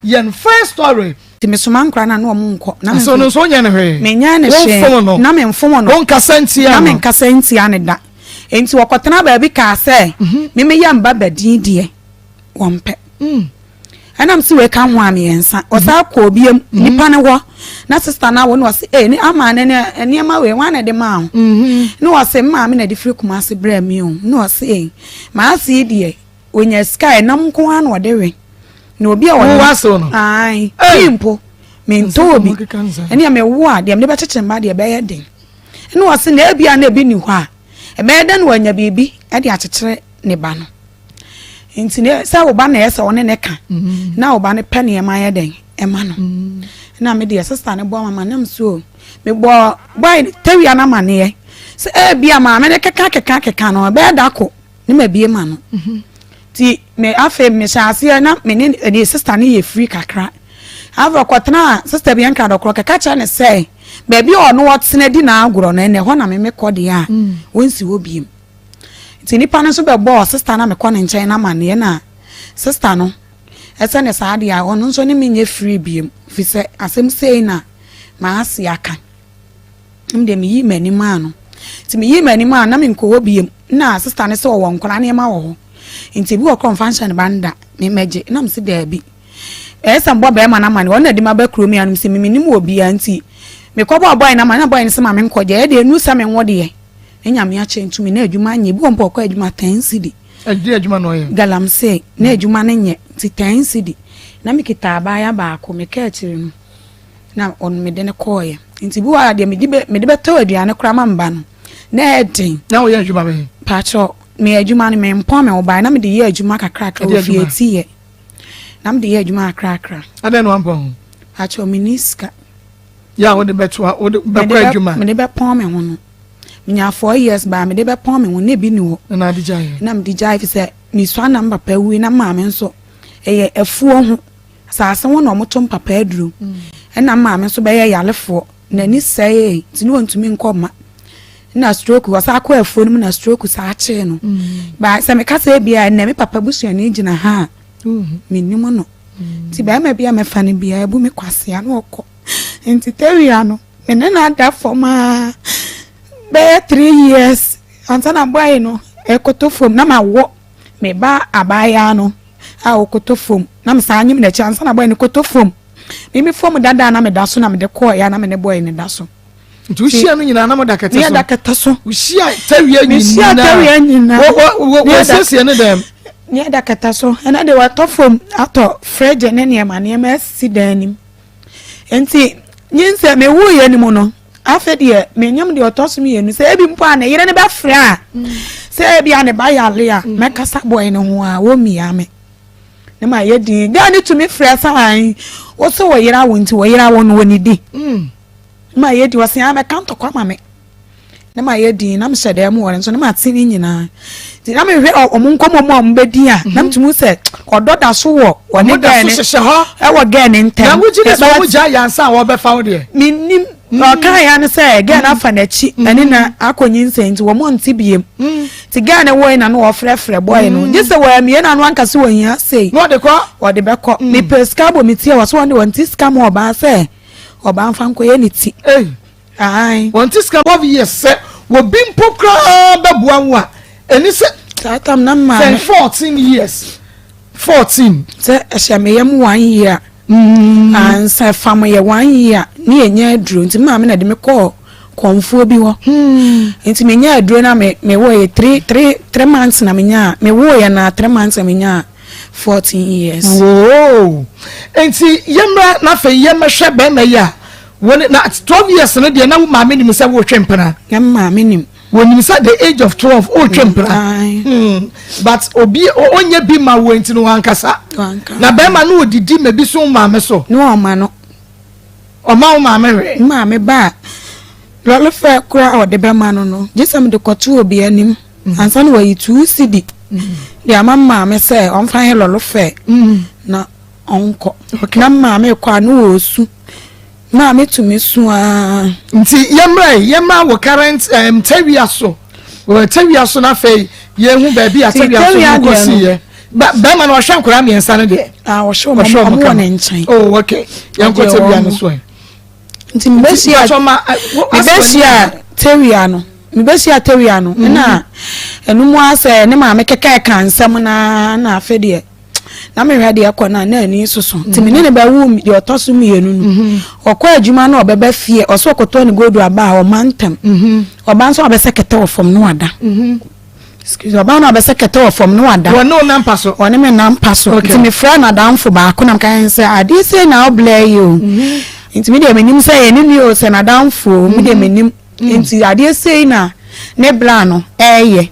Yɛn first story. Nti mesoma nkora no a na ɔmo nkɔ. Na So no nso wonyɛ no hwee. Menyɛ no hwee. Womfom no. Na memfom no. Wonkasa ntia Na no. menkasa ntia no da. Nti wɔkɔtena baabi kaa sɛ Mhm. me meyɛ mba badin deɛ wɔmpɛ. Ɛna mese wei ka ho a mmiɛnsa. Ɔsan kɔɔ biam Mhm. nipa no hɔ na sister no awo na ɔse ee ne ama ne ne nneɛma wei hwan na ɛde maa wo? Mhm. Na ɔse me maame na ɛde firi Kumasi brɛɛ me o. Na ɔse ee m'ase yi deɛ Onya sika a, ɛnam nko ara na ɔde we. Na obi a ɔne. Wo asew no? Ae. Pii mpo. Mentɔ obi. Ɛnea mewo a, deɛ mede bɛkyekyere mma deɛ ɛbɛyɛ den. Ɛna ɔse na ebia na ebi nni hɔ a, ɛbɛyɛ dɛn na wanya biribi de akyekyere ne ba no. Nti ne sɛ wo ba na ɛyɛ sɛ ɔne ne ka mm-hmm. na wo ba no pɛ nneɛma yɛ dɛn ɛma no. Mm-hmm. Na me deɛ sista no bɔ ama nam so mebɔ bɔe tawia no amaneɛ sɛ ebia maame no keka keka keka no ɛbɛyɛ da ko. Ne mabue m'ano. Nti me afei mehyɛ aseɛ na me ne ne sista no yɛ free kakra. Afei ɔkɔtenaa sista bi nkra dɔkorɔ kɛka kyerɛ ne sɛ baabi a ɔno ɔtena di n'agorɔ no ɛnɛ hɔ na me mekɔ deɛ a ɔnsi hɔ biem. Nti nipa no nso bɛbɔɔ sista no a mekɔ ne nkyɛn no amanneɛ na sista no ɛsɛ ne saa deɛ a ɔno nso ne me nyɛ free biem firi sɛ asɛm sei na maase aka. Me deɛ meyii m'ani maa no. Nti meyii m'ani maa no na menkɔ hɔ biom. Na sista no sɛ ɔwɔ nkwadaa nneɛma wɔ hɔ. Nti ebi wɔ korɔ mfa nhyɛ ne ba no da. Me mɛgye. Na mese daabi. Ɛyɛ sɛ mebɔ bɛrima no amane. Ɔno na ɛde me aba kurom yi a. Na mese me mennim obiara nti mekɔbɔɔ bɔe no amane na bɔe no sɛ ma menkɔ deɛ. Ɛyɛ deɛ ɛnuru sɛ menwo deɛ. Na Nyame akyɛ ntumi na adwuma nyɛ. Ebi wɔ mpo ɔkɔ adwuma 10 cedi. Ɛdeɛn adwuma na ɔyɛ? Galamsey. Na adwuma no nyɛ nti 10 cedi. Na mekita abaayewa baako. Mekaa akyire no. na ɔno mede no kɔɔeɛ. Nti bi wɔ hɔ a deɛ mede bɛ mede bɛtɔ aduane koraa ma me ba no, na ɛyɛ den. Na woyɛ adwuma bɛn? Pakyɛ, meyɛ adwuma no mempɔn me ho baeɛ na mede yɛ adwuma kakrakra Ɛdeɛ wɔ fie adwuma? ti yɛ. Na mede yɛ adwuma kakrakra. Adɛn na wampɔn ho? Pakyɛ, menni sika. Yɛ a wode bɛtoa wode Mede bɛkɔ bɛ adwuma? mede bɛpɔn me ho no. Menya 4 years baa mede bɛpɔn me ho na ebi nni hɔ. Na ade gyaeɛ? Na mede gyae fi sɛ mesua na me papa wui na me maame nso ɛyɛ afuo ho. Asase ho na wɔto mpapa aduro. Ɛna me maame nso bɛyɛ yarefoɔ. N'ani sɛee nti ne ɔntumi nkɔ mma. Na stroke, ɔsan kɔ afuo no mu na stroke saa kyee no. Ba sɛ meka sɛ ebia ɛnɛ me papa busuani gyina ha a, mennim no. Nti barima bi a mɛfa no biara abu me kwasea na ɔkɔ. Nti tawia no, me ne no ada fam ara bɛyɛ 3 years ansa na boy no ɛkɔtɔ fam na mawo me ba abaayewa no. A ɔkɔtɔ fam na mesan nyem n'akyi ansa na bɔyɛ no kɔtɔ fam. Me me fam dada na meda so na mede kɔɔ ya na me ne bɔyɛ no da so. Nti wohyia no nyinaa na mo da kɛtɛ so? Ne da kɛtɛ so. Wohyia tawia nyinaa? Mehyia tawia nyinaa. Wɔsiesie ne dɛm? Ne da kɛtɛ so. Ɛna de watɔ fam atɔ fridge ne nneɛma nneɛma asi dan nim. Nti nyinsɛ mewuiɛ no mu no Afei deɛ menyem deɛ ɔtɔ so mmienu sɛ ebi mpo a ne yere no bɛfrɛ a sɛ ebi a ne ba yare a mɛkasa bɔe no ho a wɔmmia me ne ma yɛ din gaa ne tumi frɛ sɛ an wo sɛ wɔ yere awo nti wɔ yere awo no wɔ ne di ne ma yɛ di ɔsɛ a mɛka ntɔkwa ma me ne ma yɛ din na mehyɛ dɛm wɔ ne nso ne ma te ne nyinaa nti na mehwɛ ɔmo nkɔmmɔ mu a ɔmo bɛdi a na metumi sɛ ɔdɔ da so wɔ ɔne gɛɛ ne ɛwɔ gɛɛ ne ntɛm na wogye de sɛ ɔmo gya yansa a wɔbɛfa wo deɛ menim ɔka ya ne sɛ gɛɛ no afa n'akyi ɛne na akɔ nyinsɛn nti wɔn nte biem nti gɛɛ no wɔyi na no wɔfrɛfrɛ bɔɔy no gye sɛ wɔamie na no anka sɛ wɔhia sei na ɔde kɔ wɔde bɛkɔ mepɛ sika bɔ me ti a wɔso wɔn de wɔn ti sika ma ɔbaa sɛ ɔbaa nfa nkɔyɛ ne ti. Ae. Wɔn ti sika 12 years sɛ obi mpo koraa bɛboa wo a ɛni sɛ. Saa tam na maame. Sɛ 14 years 14. Sɛ ɛhyɛ me yam one year. Ansa fam yɛ one year ne yɛ nya aduro nti maame na de me kɔɔ kɔnfuo bi hɔ. Nti me nya aduro na me me wɔ yɛ three three three months na me nya me wɔ yɛ na 3 months na me nya 14 years. Woo! Nti yɛmmra na afei yɛmmɛhwɛ bɛrima yi a wɔne na 12 years no deɛ na wo maame nim sɛ wotwe mpena. Na me maame nim. Wɔnim sɛ the age of 12 wotwe mpena. But obi ɔnyɛ bi ma wo nti no wankasa. Na bɛrima no odidi ma bi so wo maame so. Ne ɔma no. Ɔma wo maame hwee. Maame ba a lɔre fɛ koraa a ɔde bɛma no, gye sɛ mede kɔto obi anim ansa na wayi 2 cedi de ama maame sɛ ɔmfa yɛ lɔre fɛ na ɔnkɔ. Na maame kɔ a ne wɔsu. Maame tumi su aa. Nti yɛmmra yi yɛmmra wɔ current tawia so wɔ tawia so na afei yɛhu baabi a tawia so no kɔsi yɛ. Bɛrima no ɔhwɛ nkwadaa mmiɛnsa no deɛ. Ah, ɔhwɛ wɔn, ɔmo wɔ ne nkyɛn. Oh, okay. Yɛn kɔ tewia no so ɛ. Nti mebɛhyia mebɛhyia tewia no mebɛhyia tewia no mhm. na ɛno mu asɛ ne maame kɛkɛ ka nsɛm na na afei deɛ na mehwɛ deɛ ɛkɔ no a na ani soso nti me ne ne bɛwo deɛ ɔtɔ so mmienu no mhm. ɔkɔ adwuma na ɔbɛba fie ɔsɛ ɔkɔtɔ ne gold aba a ɔma ntɛm mhm. ɔba nso ɔbɛsɛ kɛtɛ wɔ fam no wada Excuse me, ɔbaa no abɛsɛ kɛtɛ wɔ fam na wada. Wɔne wo nam pa so. Wɔne me nam pa so. Nti mefrɛ n'adamfo baako na meka yɛn sɛ adeɛ sei na ɔblɛ yi o. Mhm. Nti me deɛ menim sɛ yɛne ni o sɛ n'adamfo o me deɛ mhm. menim. Mhm. Nti adeɛ sei na ne bla no ɛɛyɛ.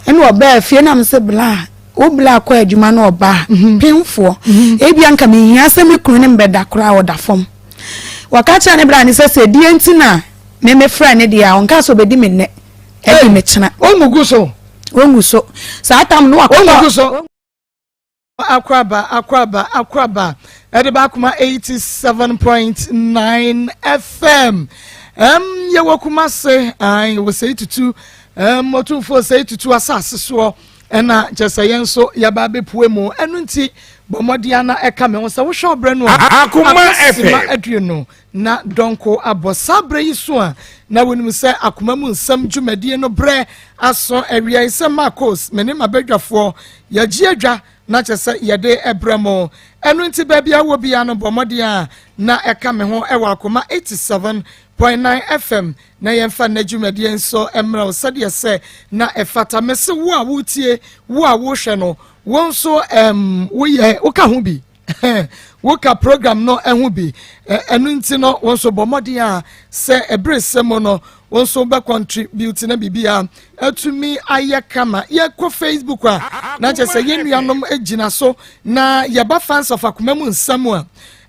Ɛna ɔbaa fie na me sɛ bla wo bla kɔ adwuma na ɔbaa pemfoɔ. Ebia nka mehia sɛ me kunu ne mbɛda koraa ɔda fam. Wɔka kyerɛ ne bla ne sɛ sɛ deɛ nti na me mefrɛ ne deɛ a ɔnka sɛ ɔbɛdi me nnɛ. Ɛdi me kyena. Ɔngugu so. Ɔngu so. Saa tam no wakɔtɔ. Ɔngugu so. Akoraba, akoraba, akoraba. Ɛde ba akoma 87.9 FM. Um, yɛwɔ Kumase, ae, wɔ sɛ tutu, um, ɔtumfoɔ sɛ tutu asase soɔ, ɛna kyɛ sɛ yɛn nso yɛba abɛpue mu. Ɛno nti, bɔ mmɔden ana ɛka me ho sɛ wohwɛ ɔbrɛ no a, Akoma akasima FM. aduonu Na dɔnko abɔ saa berɛ yi so a, na wonim sɛ akoma mu nsɛm dwumadie no berɛ aso awia yi sɛ Marcos, me ne m'abadwafoɔ, yɛagye adwa na kyerɛ sɛ yɛde brɛ mo. Ɛno nti baabi a wowɔ biara no bɔ mmɔden a na ɛka me ho wɔ Akoma 87.9 FM na yɛmfa nnɛ dwumadie nso mmrɛ wo sɛdeɛ sɛ na ɛfata. Mese wo a woretie, wo a worehwɛ no, wo nso ɛm, woyɛ, woka ho bi. Woka program no ho bi. Ɛno nti no, wo nso bɔ mmɔden a sɛ ɛbere sɛ mu no, wo nso bɛ contribute na biribi a atumi ayɛ kama. Yɛkɔ Facebook a, na kyerɛ sɛ yɛn nuanom gyina so na yɛba fans of akoma mu nsɛm a.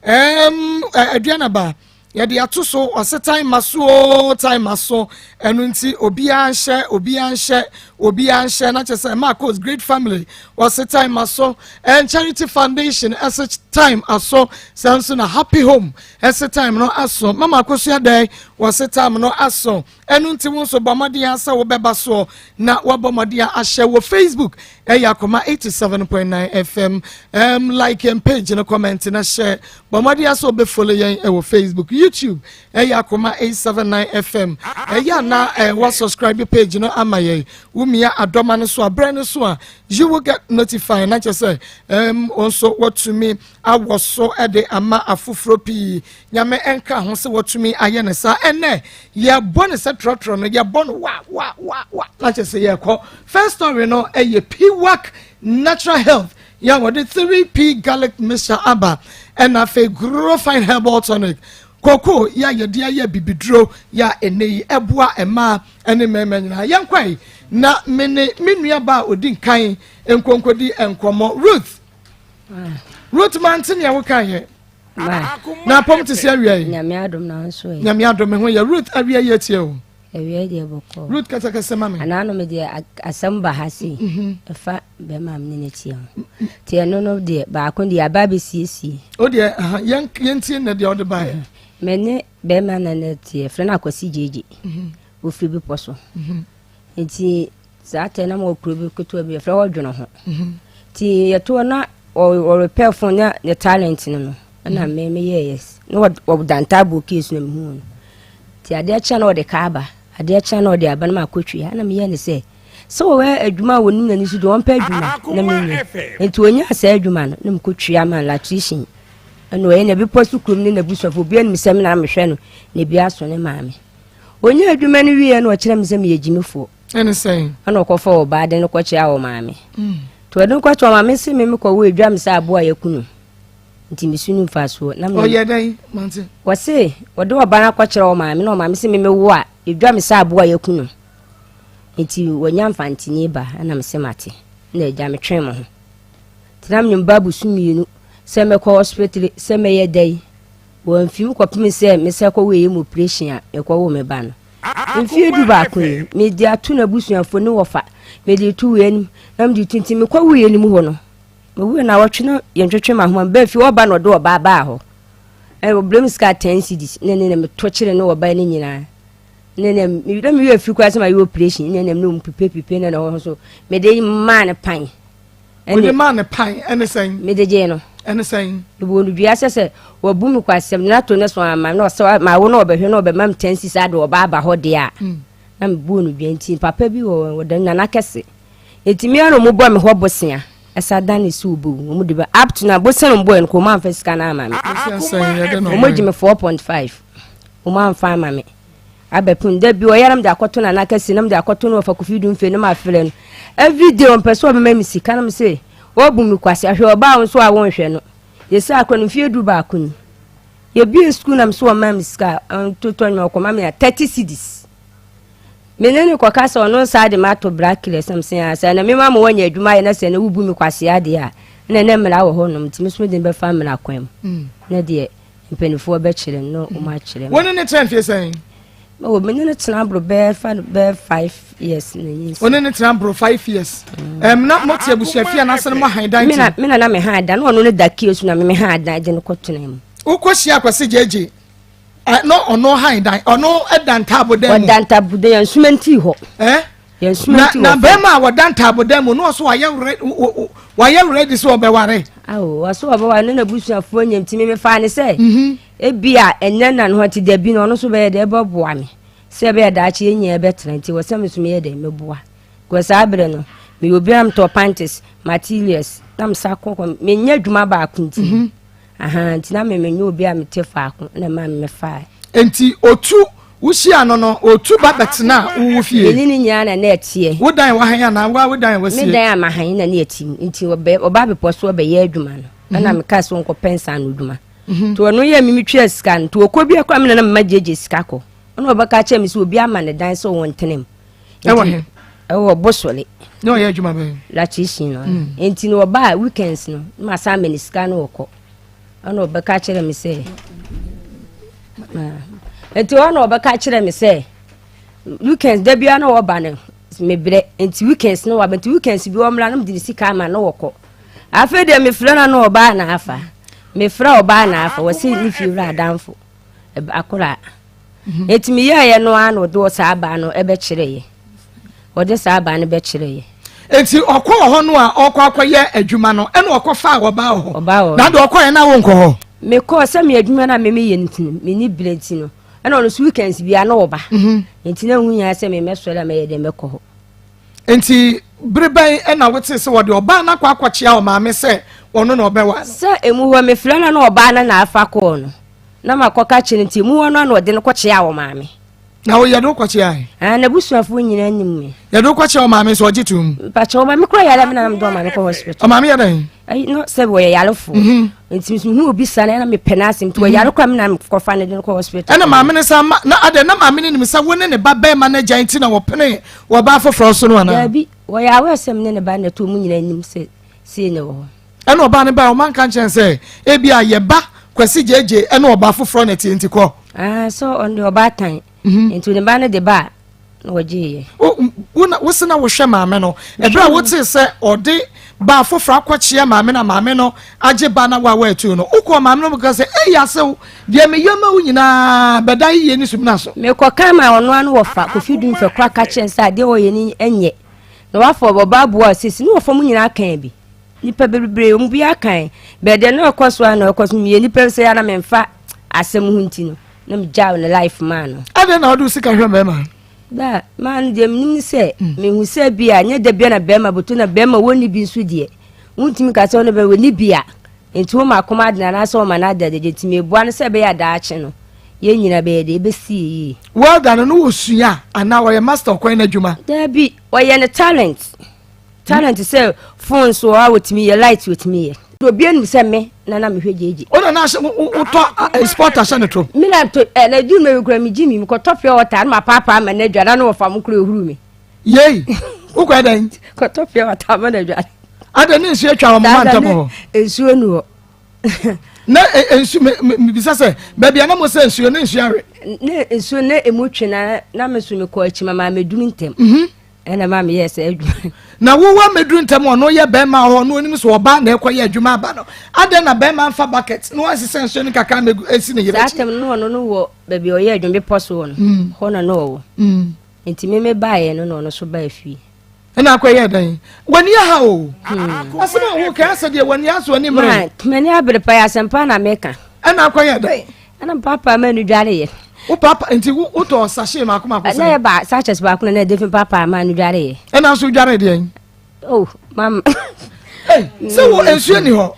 Ɛɛm, Aduanaba, Yɛde ato so, ɔse time ma so oo, time ma so. Ɛno nti obiara nhyɛ, obiara nhyɛ, obiara nhyɛ. Na kyerɛ sɛ Marcos Great Family, ɔse time ma so. And Charity Foundation ɛse time aso. Saa nso na Happy Home ɛse time no aso. Mama Akosua Dɛn, wɔse time no aso. Ɛno nti wo nso bɔ mmɔden ara sɛ wobɛba soɔ na woabɔ mmɔden ahyɛ wɔ Facebook ɛyɛ Akoma 87.9 FM. Um, like yɛn page no comment na hyɛ. Bɔ mmɔden ara sɛ wobɛfollow yɛn ɛwɔ Facebook, YouTube ɛyɛ Akoma 879 FM. Ɛyɛ ana eh, wa subscribe page no ama yɛn. Womia adɔma no so a berɛ no so a you will get notified na kyerɛ sɛ um, wo nso watumi awɔ so de ama afoforɔ pii. Nyame nka ho sɛ watumi ayɛ no saa. Ɛnɛ yɛbɔ no sɛ trɔtrɔ no, yɛbɔ no wa wa wa wa na kyerɛ sɛ yɛkɔ. First story no ɛyɛ PWAC Natural Health yɛ wɔde 3P garlic mixture aba ɛna afei Grow Fine Herbal Tonic koko yɛ a yɛde ayɛ bibiduro yɛ a ɛnɛ yi ɛboa mmaa ne mmarima nyinaa. Yɛnkɔe na me ne me nua ba a odi nkan nkonkodi nkɔmmɔ Ruth. Ruth mante nea woka yɛ. Na apɔm te sɛ awia yi. Nyame adom na nso ɛ. Nyame adom me ho yɛ Ruth awia yi atie o. Awia yi deɛ bɔkɔ. Ruth kasakasa ma me. Anaa no me deɛ asɛm ba ha sei. Mhm. Ɛfa bɛrima me ne n'akyi ho. Ti ɛno no deɛ baako deɛ aba abɛsiesie. O deɛ yɛn yɛn tie na deɛ ɔde baeɛ. Mhm. Me ne bɛrima na ne teɛ frɛ no Akwasi gyegye. Mhm. Ofiri bepɔ so. Nti saa tɛ na mewɔ kuro bi ketewa bi yɛfrɛ hɔ dwono ho nti yɛtoɔ na ɔrepɛ fon na ne talent no no ɛna me meyɛɛ na ɔda ntaaboo case na mehu no nti adeɛ kyɛ na ɔde kaa ba adeɛ kyɛ na ɔde aba na makɔtwi ɛna meyɛ ne sɛ sɛ wɔwɔ adwuma a wɔnim n'ani so deɛ ɔmpɛ adwuma na menyɛ nti ɔnyaa saa adwuma no na mekɔtwi ama electrician ɛna ɔyɛ na bepɔ so kurom ne n'abusuafo obi anim sɛ me na mehwɛ no na ebi aso ne maame Ɔnyaa adwuma no wieɛ na ɔkyerɛ me sɛ meyɛ gyimifoɔ. Ɛne sɛn? Ɛna ɔkɔfa ɔbaa de no kɔkyea wɔ maame. Mm. Nti ɔde no kɔkyea maame se me mekɔwo edwa me sɛ aboa yɛku no. Nti mesu no mfasoɔ. Na me Ɔyɛ dɛn mante? Wɔse ɔde ɔbaa no akɔkyerɛ wɔ maame na ɔmaame se me mewo a edwa me sɛ aboa yɛku no. Nti wɔnya mfantini ba ɛna me se mate. Na agya metwee mo ho. Nti na menyim ba abosu mmienu sɛ mɛkɔ hospital sɛ mɛyɛ dɛn. Wɔamfi mu kɔpem sɛ mesan kɔwoo mu oprehyɛn a mekɔwoo me ba no. Mfeɛ dubaako ni, mede ato n'abusuafoɔ ne wɔfa, mede reto wei anim, na mede reto nti mekɔwoo anim hɔ no, mewuiɛ nnawɔtwe no yɛntwetwe m'ahoma, mebaa fie ɔba na ɔde ɔbaa baa hɔ. Ɛna ɔbrɛ me sika 10 cedis, ne ne na meto kyere ne ɔbaa no nyinaa. Ne na na meyɛ afiri koraa sɛ mayɛ operation, ne na ne mu pipepipe ne na hɔ so mede maa no pan. Wode maa no pan ɛne sɛn? Mede gyee no. Ɛne sɛn? Mebɔɔ no dua sɛ sɛ wabu me kwasɛm na ato ne so ama na ɔsɛ ma wo na ɔbɛhwɛ na ɔbɛma me ten cedis ade ɔba aba hɔ deɛ a mm. na mebɔɔ no dua nti papa bi wɔ wɔda nana kɛse nti me ara ɔmo bɔ me hɔ bosea ɛsa dan ne si obewu ɔmo de bɛ up to now bosea na ɔmo bɔɔ no kɔ ɔmo amfa sika no ama me ɔmo gye me 4.5 ɔmo amfa ama me Abɛpem da bi ɔyɛ na mede akɔto Nana Kɛse na mede akɔto no ɔfa Kofi Dumfe na mafrɛ no everyday ɔmpɛ sɛ ɔbɛma me sika na mese wabu me kwase ahwɛ ɔbaa wo nso a wonhwɛ no yɛsɛ akora no mfeɛ 11 ni yɛbie sukuu na mese ɔma me sika totɔ nwuma ɔkɔma me a 30 cedis me ne ne kɔka sɛ ɔno nsa de mato brakilɛ sɛ mese sɛ na mema ma wɔanya adwuma yɛ na sɛ na wobu me kwase adeɛ a na ne mmara wɔ hɔ nom nti me so mede bɛfa mmara kwan mu na deɛ Mpanimfoɔ bɛkyerɛ no na wɔn akyerɛ me. Wo ne ne tena mfie sɛn? Oh, me ne no tena aboro bɛyɛ fa no bɛyɛ 5 years na nyi nsa. Wo ne ne tena aboro 5 years. Ɛm na mo te abusua fie anaasɛ mo han dan ti? Me na na me han dan na ɔno ne da kie so na me me han dan gye no kɔ tena mu. Wokɔ hyia Kwasi gyegye na ɔno han dan ɔno da ntaabo dan mu. Ɔda ntaabo dan yɛn nsuma nti hɔ. Eh? Yɛn nsuma nti wɔ. Na bɛrima a wɔda ntaabodan mu no ɔso wayɛ wayɛ ready sɛ ɔbɛware. Awo ɔso ɔbɛware ne n'abusuafoɔ nyam ti mi fa ne sɛ. Mhm. Ebi a ɛnyɛ na ne ho ti dabi na ɔno nso bɛyɛ dɛ ɛbɛboa me sɛ ɛbɛyɛ daakye yɛn nyinaa bɛtena nti wɔ sɛ me nso meyɛ dɛ mɛboa. Because saa berɛ no meyɛ obi a metɔ panties materials na mesa kɔkɔ menyɛ adwuma baako nti. Mm -hmm. Ahaa, nti na me menyɛ obi a mete faako na ɛma me mefae. Nti otu wohyia no no otu ba bɛtena wo wo fie? Me ne ne nyinaa na na ɛteɛ. Wo dan wahan anaa wo wo dan wasie? Me dan a mahan na na ɛte mu nti ɔbɛ ɔba bepɔ so ɔbɛyɛ adwuma no ɛna mhm. meka sɛ ɔnkɔpɛ nsa ano adwuma. Mhm. Nti ɔno yɛ me metwaa sika no nti ɔkɔ bi akora me na na mema gyegye sika kɔ ɛna ɔbɛka kyerɛ me sɛ obi ama ne dan sɛ ɔwɔ ntena mu. Ɛwɔ he? Ɛwɔ Bosole. Na ɔyɛ adwuma bɛn? Electrician no. Mm. Nti no ɔbaa weekends no, na ma san mene sika no ɔkɔ. Ɛna ɔbɛka kyerɛ me sɛ nti hɔ na ɔbɛka kyerɛ me sɛ weekends da biara na ɔba no mebrɛ nti weekends no waba nti weekends bi ɔmmra no mede ne sika ama na ɔkɔ afei deɛ mefrɛ no na ɔbaa na afa mefrɛ ɔbaa na afa wɔse ne fie wura adamfo akora Enti meyɛeɛ no ara na ɔde saa abaa no bɛkyerɛeɛ. Ɔde saa abaa no bɛkyerɛeɛ. Enti ɔkɔɔ hɔ no a ɔkɔ akɔyɛ adwuma no ɛna ɔkɔfaa ɔbaa wɔ hɔ. Ɔbaa wɔ hɔ. Na deɛ ɔkɔeɛ na wonkɔ hɔ? Mekɔɔ sɛ me adwuma no a me meyɛ no nti no menni berɛ nti no ɛna ɔno nso weekends biara na ɔba. Mhm. Nti na ɛho hia sɛ me mɛsɔre a mɛyɛ dɛn mɛkɔ hɔ. Nti bere bɛn na wotee sɛ wɔde ɔbaa no akɔ akɔkyea ɔmaame sɛ ɔno na ɔbɛware no? Sɛ emu hɔ mefrɛ no na ɔbaa no na afa kɔɔ no. Na makɔka kyerɛ nti emu hɔ no na ɔde no kɔkyea wɔ maame. Na wo yɛde wo kɔkyea he? Ah, n'abusuafoɔ nyinaa nim me. Yɛde wo kɔkyea ɔmaame nso ɔgye tom? Mpakyɛ ɔmaame kora yare a me nana mede ɔmaame kɔ hospital. Ɔmaame yɛ dɛn? Ayi no sɛ wɔyɛ yarefoɔ. Mhm. Nti nso mehu obi sa na ɛna mepɛ n'asɛm nti wɔyare mhm. kora me nana kɔfa ne de no kɔ hospital. Ɛna maame no sa ma na adɛ na maame no nim sɛ wo ne ne ba bɛrima no agya nti na wɔpene wɔ baa foforɔ so no anaa? Daabi, wɔyɛ aware sɛ me ne ne ba na ɛto mu nyinaa nim sɛ sei na ɛwɔ hɔ. Ɛna ɔbaa no bae, ɔma nka nkyerɛ no sɛ, Ebia yɛ ba Kwasi Gyegye ɛne ɔbaa foforɔ na ɛteɛ nti kɔ. Ah, so ɔno deɛ ɔbaatan. Mhm. Nti ne ba no de ba a, na wɔgyeeɛ. Wo na wo se na wohwɛ maame no. Ɛberɛ a wotee sɛ ɔde baa foforɔ akɔkyea maame na maame no agye ba na wawa atu no, wokɔɔ maame no ka sɛ, Ei asew, deɛ meyɛ ma wo nyinaa bɛda yie ne sumina so. Mekɔka ma ɔno ano wɔfa Kofi Dumfɛ kora ka kyerɛ no sɛ adeɛ ɔyɛ no nyɛ. Na wafa ɔbaa boa sisi ne wɔfa mu nyinaa kan bi. Nnipa bebree, wɔn biara kan. Bɛɛ deɛ na ɔkɔ so a na ɔkɔ so. Meyɛ nipa sɛ ya na memfa asɛm ho nti no, na megyaw ne life maa no. Adɛn na wode wo sika hwɛ mmarima? Ba, maa no deɛ menim ne sɛ, mm. mehu sɛ bi a, nyɛ da bia na bɛrima bɛto na bɛrima wɔnni bi nso deɛ. Wontumi ka sɛ ɔne bɛrima wɔnni bi a, nti woma akoma adena anaasɛ wɔma no ada adagya nti meboa no sɛ ɛbɛyɛ adaakye no yɛn nyina bɛyɛ deɛ ɛbɛsi yie. Welder no no wɔsua anaa ɔyɛ master ɔkwan no adwuma? Daabi, ɔyɛ ne talent. Talent sɛ phone so a wɔtumi yɛ light wɔtumi yɛ. Obi anim sɛ me na na mehwɛ gyegye. O na na ahyɛ wotɔ sport ahyɛ ne to. Me na to ɛ na edu mi kura mi gyi mi kɔtɔ pure water na ma paapaa ma na adwa na na wɔfa mo kura ehuru mi. Yei wokɔ ɛdɛn. Kɔtɔ pure water ma na adwa. Adɛ ne nsuo atwa wɔn mma ntam hɔ. Nsuo nu hɔ. Na nsu mebisa sɛ baabi a na mo sɛ nsuo ne nsuo awe. Ne nsuo ne emu twe na na me so mekɔ akyi ma maa meduru ntɛm. Mhm. Ɛna maa meyɛɛ saa adwuma. Na wo wa mɛduru ntɛm ɔno yɛ bɛrima hɔ ɔno onim so ɔbaa na ɛkɔyɛ adwuma aba no adɛn na bɛrima nfa bucket na wansesa nsuo no kakra mɛgu esi ne yere akyi. Saa tɛm no ɔno no wɔ baabi a ɔyɛ adwuma bepɔ so hɔ no mm. hɔ na na ɔwɔ mm. nti me me baeɛ no na ɔno so baa fie. Ɛna akɔyɛ dɛn? W'ani aha o. Hmm. Asɛm a woka asɛ deɛ w'ani aso ani mmere. M'ani abere pa yɛ asɛmpa na meka. Ɛna akɔyɛ dɛn? Ɛna mpaapa ma no dwareeɛ. Wo papa nti wotɔ sachet mako mako sɛn? Na yɛ ba sachets baako na na ɛde fi papa ma no dwareeɛ. Ɛna nso dware deɛn? Oh, mam. Hey, sɛ wo nsuo ni hɔ.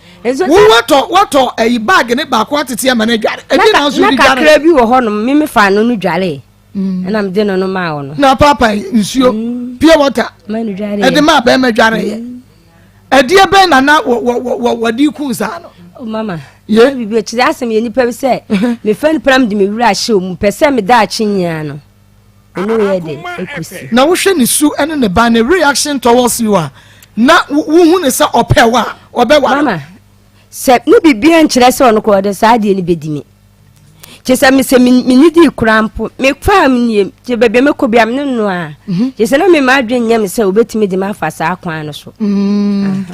Wo watɔ watɔ ɛyi bag ne baako atete ama no adware. Ɛdi na nso di dware. Na kakra bi wɔ hɔ nom mimi fa no no dware. Mm. Ɛna mede no no maa wɔ no. Na paapa nsuo mm. pure water. Ɛde maa bɛrima dware yɛ. Mm. Ɛdeɛ bɛn na na wɔ wɔ wɔ wɔde kun saa no. Oh mama. Ye. Bibi akyerɛ asɛm yɛ nipa bi sɛ mefa nipa na mede me wura ahyɛ mu pɛ sɛ meda akye nyinaa no. Ɛne yɛ de ɛkɔsi. Na wohwɛ ne su ne ne ba ne reaction towards you a na wohu ne sɛ ɔpɛ wo a ɔbɛware. Mama sɛ ne biribiara nkyerɛ sɛ ɔno kɔ ɔde saa adeɛ no bɛdi me. Kyɛ sɛ mesɛ menidii koraa mpo mefaa me nie kyɛ baabi a mɛkɔ bia me ne no a mhm. kyɛ sɛ na mema adwene nyɛ me sɛ wobɛtumi de mafa saa kwan no so. Mm.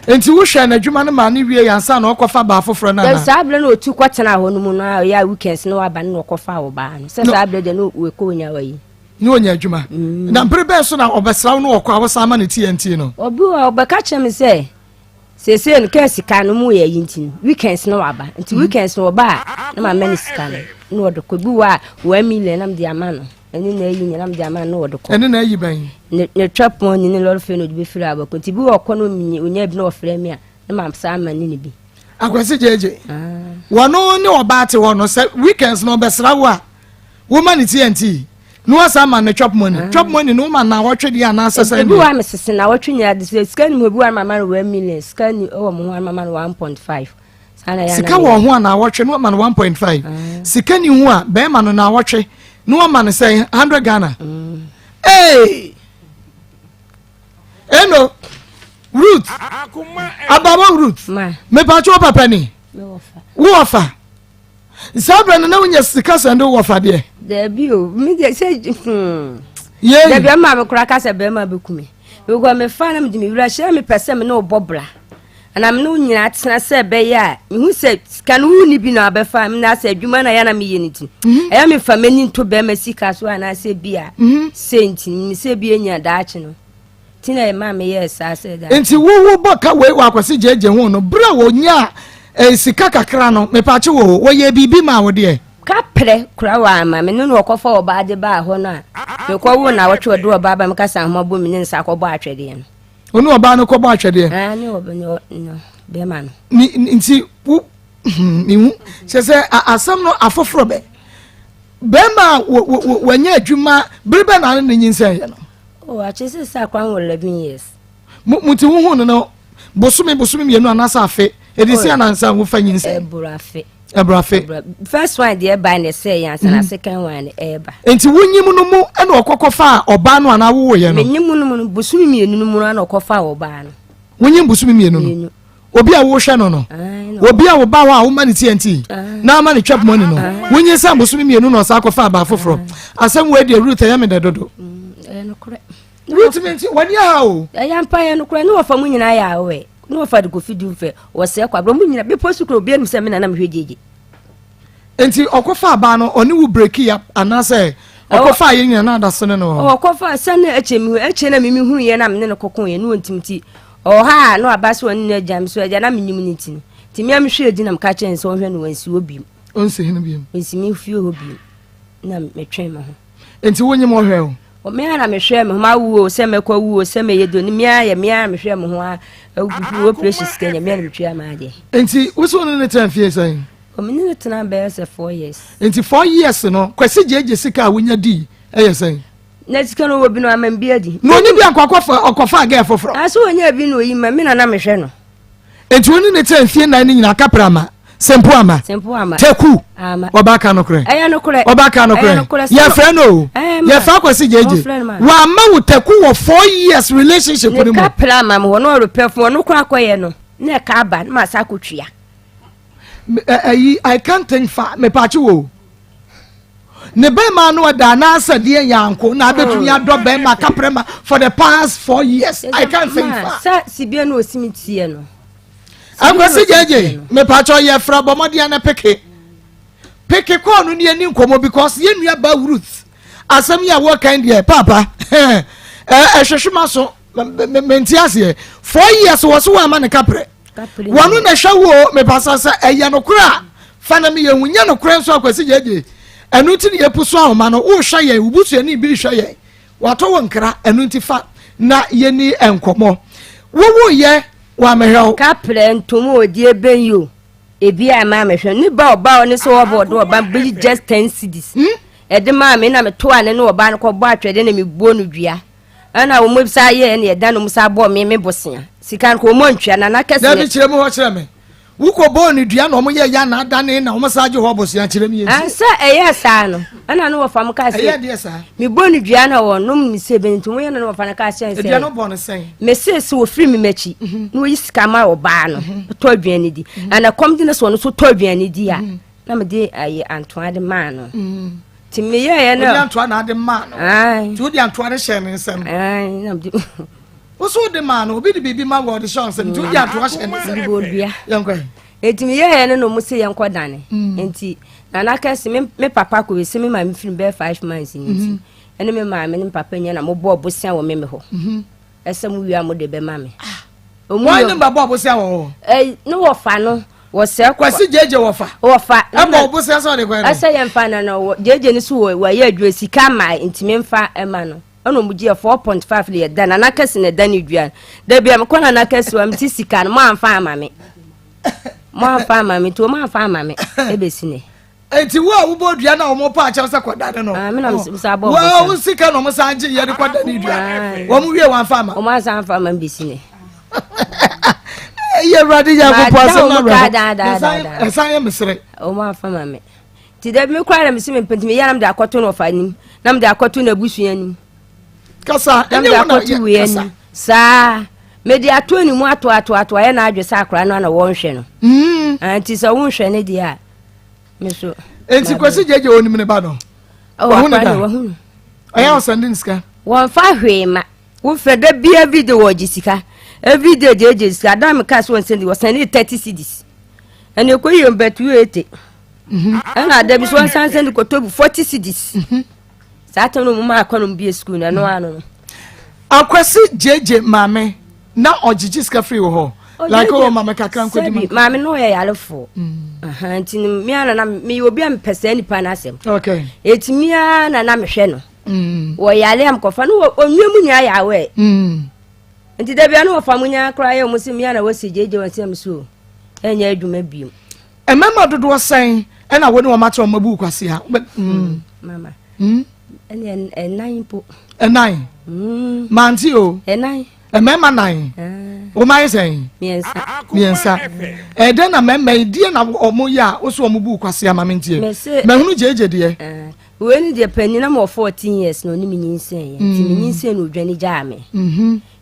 Nti wohwɛ n'adwuma no maa ne wie yɛ ansa na ɔkɔfa baa foforɔ no anaa? Saa berɛ na ɔtu kɔtena hɔ no mu no a ɔyɛ a weekends na waba no na ɔkɔfa wɔ baa no sɛ saa berɛ deɛ na wɔkɔ onya wayi. Ne ɔnya adwuma. Mm. Na bere bɛn so na ɔbɛsra wo no ɔkɔ a wosan ma no TNT no? Obi wɔ ɔbɛka kyerɛ me sɛ seesei no kaa sika no mu yɛ ayi nti no weekends na waba nti mm. weekends no ɔba a na ma no sika no na ɔde kɔ bi wɔ a 1 million na mede ama no ɛne na ayi nyina mede ama no na ɔde kɔ ɛne na ayi bɛn ne twa pɔn ni ne lɔre fɛ na ɔde bɛfiri abɔkɔ nti bi wɔ ɔkɔ no ɔnya bi na ɔfrɛ me a na ma saa ama ne ne bi Akwasi gyegye ah. wɔno ne ɔbaa te hɔ no sɛ weekends na ɔbɛsra wo a woma ne TNT na wasa ama ne chop money ah. Chop money no woma naawɔtwe deɛ anaasɛ sɛ ebi wa mesese naawɔtwe nyinaa de sɛ sika ni mu ebi wa mama no 1 million, sika ni wɔ mo ho mama no 1.5. Sika wɔ ho a naawɔtwe na wama no 1.5. Ah. Sika ni ho a bɛrima no naawɔtwe na wama no sɛ 100 Ghana. Ee eno Ruth abawa Ruth, mepatwe wo papa ni wo wɔfa saa berɛ no na wonya sika sɛn de wɔfa deɛ? Daabi o, me deɛ sɛ. Dabi, ɔma me koraa ka sɛ bɛrima bɛku me because mefa na mede me wura hyɛ mepɛ sɛ me ne wobɔ bra anaa me ne wo nyinaa tena sɛ ɛbɛyɛ a mehu sɛ sika no wonni bi na wabɛfa me na sɛ adwuma no a yɛ na meyɛ no nti mhm. ɛyɛ mefa m'ani nto bɛrima sika so anaasɛ bi a mhm. sɛ nti menim sɛ bi anya daakye no nti na ɛma meyɛɛ saa sɛ daakye. Nti wowo bɔ ka wei wɔ Akwasi gyegye ho no berɛ a wɔnyaa eh, sika kakra no mepakye wɔ wɔyɛ biribi ma wo deɛ? Kaprɛ kora wɔ ama me no na ɔkɔfa ɔbaa de baa hɔ no a mekɔwo na wɔtwe ɔde ɔbaa ba meka sɛ ahoma bɔ me ne nsa kɔbɔ atwɛdeɛ no. Ɔne ɔbaa no kɔbɔ atwɛdeɛ? Ah, ne ɔbɛ ne bɛrima no. Ne nti wo mehu kyɛ sɛ asɛm no afoforɔ bɛ bɛrima a wɔnyɛ adwuma bere bɛ na ne nyinsɛn yɛ no. O akyɛ sɛ sɛ akwan wɔ 11 years. Mo nti wohu no no bosome bosome mmienu anaasɛ afe ɛde si anansa wofa nyinsɛn? Ɛboro afe. Ɛboro afe. First one deɛ ɛba na ɛsɛ yɛn ansa na mm. second one ɛɛba. Nti wonyim no mu ɛna ɔkɔkɔ fa ɔbaa no anaa wowɔ yɛ no? Menyim no mu no bosome mmienu no mu na ɔkɔfa ɔbaa no. Wonyim bosome mmienu no? Obi a wohwɛ no no, obi a woba hɔ a woma ne TNT na ama ne twɛp money no, wonyi sɛ bosome mmienu na ɔsan akɔfa abaa foforɔ. Asɛm wei deɛ Ruth, ɛyɛ me dɛ dodo. Mm, Ruth, mi nti w'ani aha o. Ɛyɛ mpa yɛ nokorɛ ne wɔfa mu nyinaa yɛ awɛ ne wɔfa de kofi du mfɛ wɔsɛ kɔ abrɛ mu nyina bepɔ so kura obi anim sɛ me nana mehwɛ gyegye. Nti ɔkɔfa abaa no ɔne wo breki ya anaasɛ ɔkɔfa yɛ nyina na adase no no hɔ? Ɔkɔfa sɛ ne ɛkyɛ mi ɛkyɛ na mimi hunu yɛ na mene no kɔko yɛ ne wɔntim ti ɔwɔ ha a na waba sɛ ɔne no agya me so agya na menim no nti no nti mea mehwɛ adi na meka kyerɛ no sɛ ɔnhwɛ no wansi hɔ biom. Ɔnsi hene biom. Ɔnsi me fie hɔ biom na metwɛn me ho. Nti wonyim ɔhwɛ o? Me ara na mehwɛ me ho mawu o sɛ mɛkɔ wu o sɛ mɛyɛ do ne me ara yɛ me ara mehwɛ me ho a awukuku operation sika nya me ara na metua m'adeɛ. Nti wo so ne ne tena fie sɛn? O me ne ne tena bɛyɛ sɛ 4 years. Nti 4 years no Kwasi gyegye sika a wonya dii ɛyɛ sɛn? Na sika no wɔ bi no ama bi adi. Na ɔni bi ankɔ akɔfa ɔkɔfa gɛɛ foforɔ. Aso ɔnya bi na oyi ma me na na mehwɛ no. Nti wo ne ne tena mfie 4 no nyinaa kapra ama sempo ama sempo ama teku ama ɔba ka nokorɛ. Ɛyɛ nokorɛ. Ɔba ka nokorɛ. Yɛfrɛ no o. Yɛfrɛ Akwasi gyegye wama wo teku wɔ 4 years relationship no mu. Ne kapra ama me hɔ na ɔrepɛ fo ɔno kora akɔyɛ no na ɛka aba na ma sa akɔtua. Ɛyi I can't think far mepakye wo ne bɛrima no ɔda anaasɛ deɛ yanko na abɛtumi oh. adɔ bɛrima kaprɛma for the past 4 years, I can't think far. Sɛ sibia na osi mi tie no. Akwasi gyegye mepatwɔ yɛ frɛ bɔmmɔden na peke peke kɔɔ no ne ani nkɔmmɔ because yɛn nua ba Ruth asɛm yi a wɔkan deɛ paapa ɛhwehwɛ ma so. Mente aseɛ. 4 years wɔ so wɔama ne kaprɛ. Wɔno na ɛhwɛ wo mepasa sɛ ɛyɛ nokorɛ a fa na meyɛ hu, nyɛ nokorɛ nso akwasi gyegye. Ɛno nti ne yɛpu so ahoma no, wohwɛ yɛn, wo busuani bi hwɛ yɛn, watɔ wo nkra. Ɛno nti fa na yɛni nkɔmmɔ. Wowoyɛ wɔamehwɛ wo. Kaprɛ ntom ɔdi ebɛn yi o, ebi a maa mehwɛ ne ba ɔba ɔne sɛ ɔbɔ ɔde ɔba bɛyi just 10 cedis ɛde maa me na meto a ne ne ɔba no kɔbɔ atwɛde na mebuo no dua. Ɛna wɔn sa yɛ ɛna ɛda no wɔn sa bɔ me me bosea sika no ko wɔn ntua na n'akɛse. Dabi, kyerɛ mu hɔ kyerɛ me. Wokɔ bɔɔ ne dua na ɔmo yɛ ya na adane na ɔmo sa gye hɔ bosea, kyerɛ mi yɛ nti. Ansa ɛyɛ saa no, ɛna no wɔfa mo kaa sɛ ɛyɛ deɛ saa. Mebɔ ne dua na wɔnom ne sɛ bɛn nti wɔyɛ na no wɔfa no kaa sɛ dua no bɔ no sɛn? Mese sɛ wɔfiri me m'akyi na wɔyi sika ma ɔbaa no tɔ aduane di ana kɔm de no sɛ ɔno nso tɔ aduane di a, na mede ayɛ antoa de maa no nti meyɛɛ no. Wode antoa na ade maa no? Nti wode antoa no hyɛ ne nsɛm? Na mede Woso wode maa no, obi de biribi ma wɔ ɔde hyɛ nsɛm, nti wode antoa hyɛ ne nsɛm. Bɔ dua. Yɛnkɔ. Nti meyɛɛ no na ɔmo sɛ yɛnkɔ dane. Nti nana kɛse me papa kɔ esi me maame firi bɛyɛ 5 months ni, nti ɛne me maame ne me papa nyɛ na mobɔ ɔbosea wɔ me me hɔ ɛsɛ mo wie a mode bɛma me. Ɔmo wɔn ne ba bɔ ɔbosea wɔ hɔ? Ɛy ne wɔfa no wɔsɛ. Kwasi gyegye wɔfa? Wɔfa. Ɛbɔ ɔbosea sɛ ɔde kwan no? Ɛsɛ yɛmfa na na wɔ gyegye no so wɔ wɔyɛ adwuma sika ma ntumi mfa ɛma no, ɛna ɔmo gye yɛ 4.5 de yɛ da nana kɛse na ɛda ne dua dabi a mekɔ nana kɛse wa mete sika no mo amfa ama me, mo amfa ama me, nti ɔmo amfa ama me ebesi ne. Nti wo a wobɔ dua na wɔn pa akyɛw sɛ kɔda ne no? Ah, me na mesa bɔ. Wo wo sika na wɔn san gye yɛ de kɔda ne dua, wɔn wie wɔn afa ama? Ɔmo asan afa ama mbesi ne. Ɛyɛ Awurade Nyankopɔn asɛm na awurɛ ɛsan yɛ mesere. Ɔmo afa ma me nti dabi me koraa na mesi me mpɛntimi yɛ na mede akɔto no ɔfa anim na mede akɔto n'abusua anim. Kasa. Na ɛnyɛ mede wo na akɔto yɛ wei kasa anim saa mede ato ne mu ato ato ato ayɛ n'adwe sɛ akora no ana wɔnhwɛ no. Ah, nti sɛ wonhwɛ ne deɛ a me so. Nti Kwasi gyegye onim ne ba no? Oh, wahu ne akora da? no wahu no. Ɔyɛ ɔsɛnde ne sika? Wɔmfa hwee ma wofrɛ da bia everyday wɔgye sika, everyday gyegye sika. Da meka sɛ wɔnsɛnde, wɔsɛnde 30 cedis ɛne ɛkɔ yie mbɛtu ete. Ɛna da bi so wɔnsan sɛnde kɔtɔ bi 40 cedis. Saa tam no mu ma akɔ no bie sukuu no ɛno ano no. Akwasi gyegye maame na ɔgyegye sika firi wɔ hɔ like ɔwɔ maame kakra nkɔdi ma? Sɛbi maame no ɔyɛ yarefoɔ. Aha, nti no mea na na meyɛ obi a mepɛ saa nipa no asɛm. Ɛti mea na na mehwɛ no. Wɔ yare a mekɔfa no onua mu nyinaa yɛ awɛ. Nti da bia no wɔfa mu nyinaa koraa yɛ ɔmo sɛ mea na wɔsi gyegye wɔn sɛ so ɛnyɛ adwuma biom. Mmarima dodoɔ sɛn ɛna wo ne wɔn akyɛ wɔn abu kwasea? Mama, ɛne ɛnan mpo. Ɛnan? Mante o. Ɛnan. Mmarima nan? Wɔn ayɛ sɛn? Mmiɛnsa. Mmiɛnsa. Ɛdɛn na mmarima yi deɛ na wɔn yɛ a wosɛ wɔn bu kwasea ma mentie? Mese- Mahunu gyegye deɛ. Ah, wei no deɛ panyin na mewɔ 14 years na ɔne me nyinsɛn yɛ, nti me nyinsɛn no odwane gyaa me.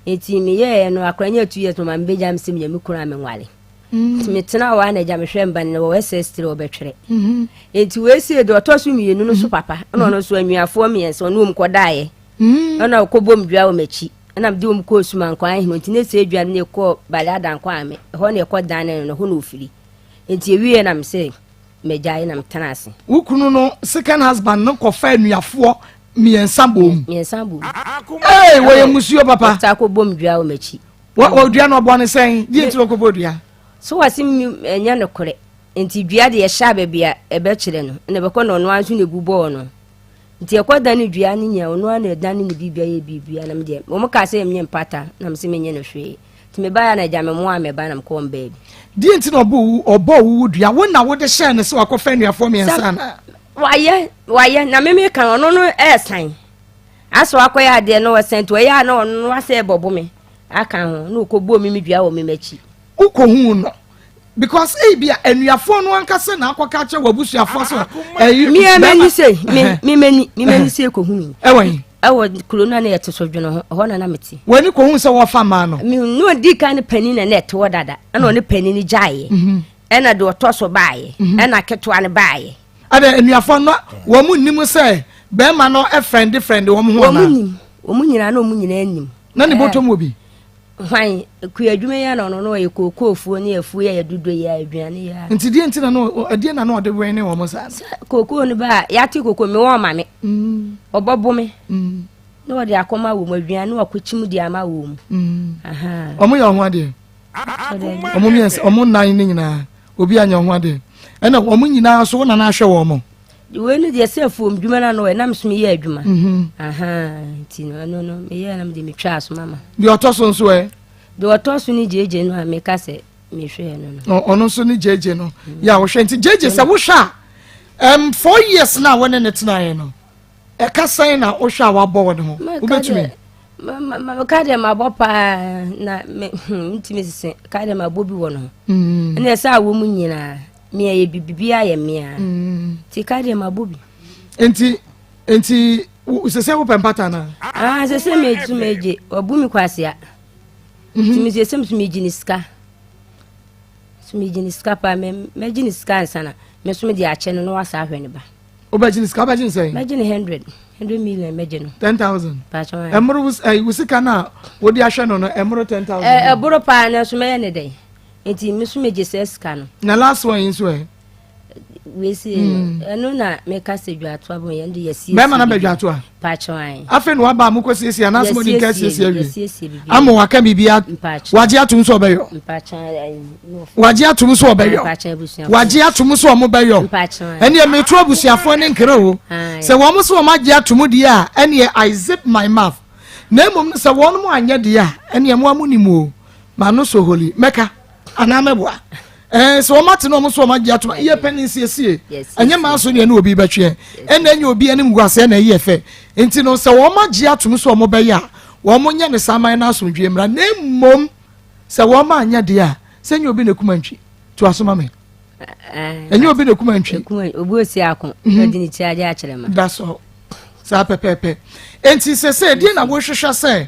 Nti meyɛɛ no akora nyɛ 2 years no ma mebɛgya me sɛ menya me kunu a menware. Nti metena hɔ a na agya mehwɛ mba no wɔ SS3 wɔbɛtwerɛ. Nti wei sie deɛ ɔtɔ so mmienu no so papa, ɛna ɔno nso anuafoɔ mmiɛnsa ɔne wɔm kɔdaeɛ, ɛna ɔkɔbɔ m dua wɔ m'akyi, ɛna mede wɔm kɔɔ Sumankwa ahene. Nti ne sɛ dua no ne kɔɔ Bale Adankɔ ame ɛhɔ ne ɛkɔ dan no hɔ na ɔfiri. Nti ɛwieɛ na mesɛ magyae na metena ase. Wo kunu no second husband no kɔfa anuafoɔ mmiɛnsa bom? Mmiɛnsa bom. Ee, wɔyɛ musuo papa. Ɔtaa kɔbɔ m dua wɔ m'akyi. Wɔ dua no ɔbɔ ne sɛn deɛ nti wɔkɔbɔ dua? So wɔse ɛnyɛ nokorɛ, nti dua deɛ ɛhyɛ a baabi a ɛbɛkyerɛ no ɛna ɛbɛkɔ na ɔno ara nso na ɛbu bɔɔ no. Nti ɛkɔ da no dua no nyɛ ɔno ara na ɛdane ne biribia yɛ biribia na medeɛ wɔn kaa sɛ menyɛ mpata na mese menyɛ no hwee. Nti mebaeɛ na agya me mmoa a meba na mekɔ wɔn baabi. Deɛ nti na ɔbɔ ɔbɔ wo dua, wo na wode hyɛɛ no sɛ wakɔfa anuafoɔ mmiɛnsa anaa? Wayɛ wayɛ na meme ka ɔno no ɛɛsan asɛ wakɔyɛ adeɛ na wɔsɛn nti ɔyɛ a na ɔno no asɛ ɛbɔbo me aka ho na ɔkɔbɔɔ me me dua wɔ me m'akyi. Wokɔhuu no because ebi a anuafoɔ no ankasa na akɔka kyerɛ w'abusuafoɔ sɛ ɛyi mea m'ani sɛ me me m'ani me m'ani sɛ kɔhunu. Ɛwɔ yi? Ɛwɔ kuro no a na yɛte so dwene ho ɛhɔ na na mete. W'ani kɔhu sɛ wɔfa maa no? Me ne ɔdi kan ne panin na na ɛte hɔ dada, ɛna ɔne panin no gyaeɛ, ɛna deɛ ɔtɔ so baeɛ, ɛna ketewa no baeɛ. Ɛdɛ anuafoɔ no wɔn mu nim sɛ bɛrima no frɛnde frɛnde wɔn ho wɔn anaa? Nim wɔn nyinaa na wɔn nyinaa nim. Na ne bɔtɔm wɔ bi? Hwan kua adwuma yi a na ɔno no ɔyɛ kookoofuo ne afuo yi a yɛdodɔ yi a aduane yi a. Nti deɛ nti na no ɛdeɛ na no ɔde wɛn ne wɔn saa? Sɛ kookoo no ba a yɛate kookoo me wɔn ma me ɔbɔbo me. Na wɔde akɔma wɔn aduane na wɔakɔkyim de ama wɔn. Mm. Wɔn yɛ ɔho adeɛ. Wɔn mmiɛnsa wɔn nnan ne nyinaa obi anyɛ ɔho adeɛ ɛna wɔn nyinaa so wɔn nana ahwɛ wɔn mo. Wei no deɛ sɛ afuom dwuma no ano ɛnam so meyɛ adwuma. Mhm. Nti no ɛno no meyɛ na mede metwaa so mama. Deɛ ɔtɔ so nso ɛ. Deɛ ɔtɔ so ne gyegye no a meka sɛ mehwɛɛ no no. Ɔno nso ne gyegye no yɛ a wohwɛ nti gyegye sɛ wohwɛ a 4 years na wɔne ne tenaeɛ no. Ɛka sɛn na wohwɛ a wabɔ wɔ ne ho? Wobɛtumi? Ka deɛ mabɔ paa na mentumi sese ka deɛ mabɔ bi wɔ no ho. Mm. Ɛna ɛsɛ a wɔ mu nyinaa mea yɛ biribi ayɛ mmea. Mm. Nti ka deɛ mabɔ bi. Nti nti sese wopɛ mpata na? Ah, sese metu megye wabu me kwasea. Mhm. Nti mesese megye ne sika. So megye ne sika paa mɛgye ne sika ansa na me nso mede akyɛ no na wasa ahwɛ ne ba. Wobɛgye ne sika, wobɛgye ne sɛn? Mɛgye ne 100 million mɛgye no. 10,000. Ɛmoro ɛyi wo sika no a wode ahwɛ no no ɛmoro 10,000. Ɛ ɛboro paa na nso mɛyɛ ne dɛn? Nti me nso megye sɛ sika no. Na last one yi nso ɛ? Wei ɛno na meka sɛ dwatoa bɔ yɛn de yɛsiesie. Bɛrima na bɛ dwatoa. Mpakyɛw ayi. Afei na waba a mokɔ siesie anaasɛ mo de nka siesie awie. Ama waka biribi wagye atom sɛ ɔbɛyɔ. Wagye atom sɛ ɔbɛyɔ. Wagye atom sɛ ɔmo bɛyɔ. Ɛneɛ meto abusuafoɔ ne nkere o. Sɛ wɔn sɛ wɔn agye atom deɛ a ɛneɛ I zip my mouth. Na mmom sɛ wɔn mo anyɛ deɛ a ɛneɛ mo amu nim o. Ma no so holi mɛka anaa mɛboa. Ɛɛ sɛ wɔn ate na wɔn nso wɔn agye atom yɛ pɛ ne nsiesie ɛnyɛ maa so deɛ ne obi bɛtweɛ ɛna ɛnyɛ obi anim gu aseɛ na ɛyɛ fɛ nti no sɛ wɔn agye atom sɛ wɔn bɛyɛ a wɔn nyɛ ne saa man no asomdwie mmra na mmom sɛ wɔn anyɛ deɛ a sɛ nyɛ obi na ekuma ntwi to aso ma me ɛnyɛ obi na ekuma ntwi obi osi ako na ɔde ne ti agye akyerɛ ma that's all. Saa pɛpɛɛpɛ. Enti sese deɛ na wohwehwɛ sɛ ɛ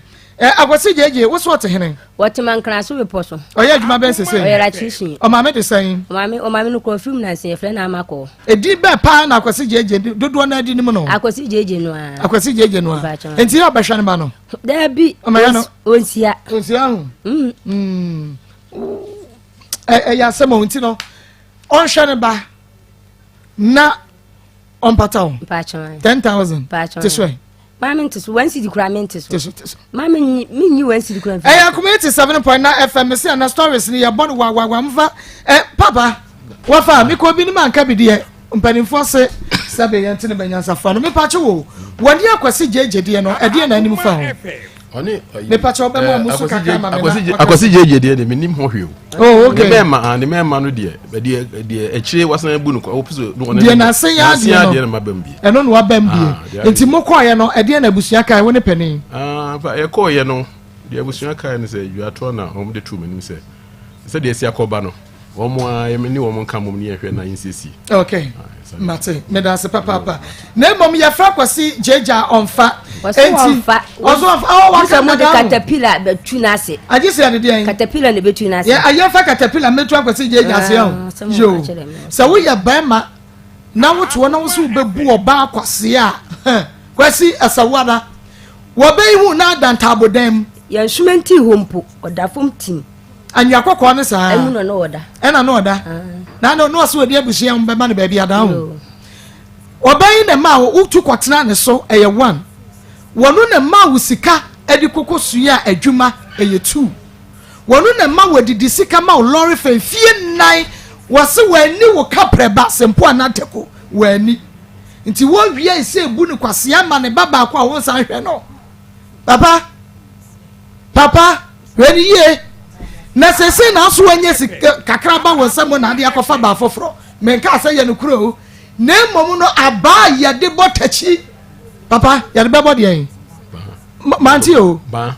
Akwasi gyegye wo so ɔte hene? Wɔte Mankraso bepɔ so. Ɔyɛ adwuma bɛn sese? Ɔyɛ electrician. Ɔmaame de sɛn? Ɔmaame ɔmaame no kura ofiri mu nansa yɛfrɛ no Amakɔ. Edin bɛn paa na Akwasi gyegye dodoɔ no adi nim no? Akwasi gyegye no ara. Akwasi gyegye no ara. Enti yɛ ɔbɛhwɛ ne ba no? Daabi. Ɔmɛhwɛ no. Onsia. Onsia ho. Mm. Mm. Ɛyɛ asɛm o nti no ɔnhwɛ ne ba na ɔmpata wo 10,000 te so ɛ maame nte so 1 cedi kura me nte so te so te so maame nyi me nyi 1 cedi kura mfi ɛyɛ akoma 87.9 FM mesi ana stories ni yɛ bɔ no wawawa mfa ɛ papa wafa mi kɔ bi ni ma nka bi deɛ mpanimfoɔ se sɛbe yɛn te ne bɛ nyansafoɔ no mepakye wo wɔne akwasi gyegye deɛ no ɛdeɛ na anim fa ho mepakye wobɛma ɔmo so kakra ma me na akwasi gyegye deɛ de menim ho hwee o Oh, okay. Ne mɛma ah, ne mɛma no deɛ deɛ deɛ akyire wasan abu no kɔ ɔpɛ sɛ deɛ n'ase yɛ adeɛ no ma bɛm bie. Ɛno na wabɛm bie. Ah, Nti mo kɔɔyɛ no ɛdeɛ na abusua kae wo ne panin. Ah, fa yɛkɔɔyɛ no deɛ abusua kae no sɛ dwatoɔ na wɔn de tu m'anim sɛ sɛdeɛ asi akɔba no wɔn a yɛn ne wɔn nka mmom ne yɛhwɛ na yɛnsiesie. Okay. Mate, meda ase papaapa. Na mmom yɛfrɛ Kwasi gyegya ɔmfa. Enti ɔmfa. Ɔso ɔmfa. Ɔ waka mo de katapila bɛtu n'ase. Agye sɛ yɛde deɛn? Katapila na bɛtu n'ase. Yɛ ayɛmfa katapila mɛtu akwasi gyegya ase ɛho. Ah, Yo. Sɛ woyɛ bɛrima na wotoɔ na wo so wobɛbu ɔbaa kwasi a, Kwasi ɛsɛ Wɔbɛyi hu na ada ntaabodan mu. Yɛn sumɛnti hɔ mpo, ɔda fam tim. Anwea kɔkɔɔ ne saa. Ɛmu na na ɔda. Ɛna na ɔda. Ah. Na na ɔsɛ ɔde abusua ho bɛma no baabi adan ho. Ɔbɛn na ma wotu kɔtena ne so ɛyɛ one. Wɔno na ma wo sika ɛde koko sua adwuma ɛyɛ two. Wɔno na ma wɔdidi sika ma wo lɔre fɛ mfie nnan wɔse wɔani wo kaprɛba sɛ mpo anatɛko wɔani. Nti wɔwie sɛ ebu no kwasea ma ne ba baako a wɔnsan hwɛ no. Papa, papa, hwɛ no yie. Na sese na aso wanya sika kakra ba wɔn nsam na ade akɔfa baa foforɔ. Menka sɛ yɛ no kuro o. Na mmom no abaa yɛde bɔ takyi. Papa, yɛde bɛbɔ deɛn? Mante o. Baa.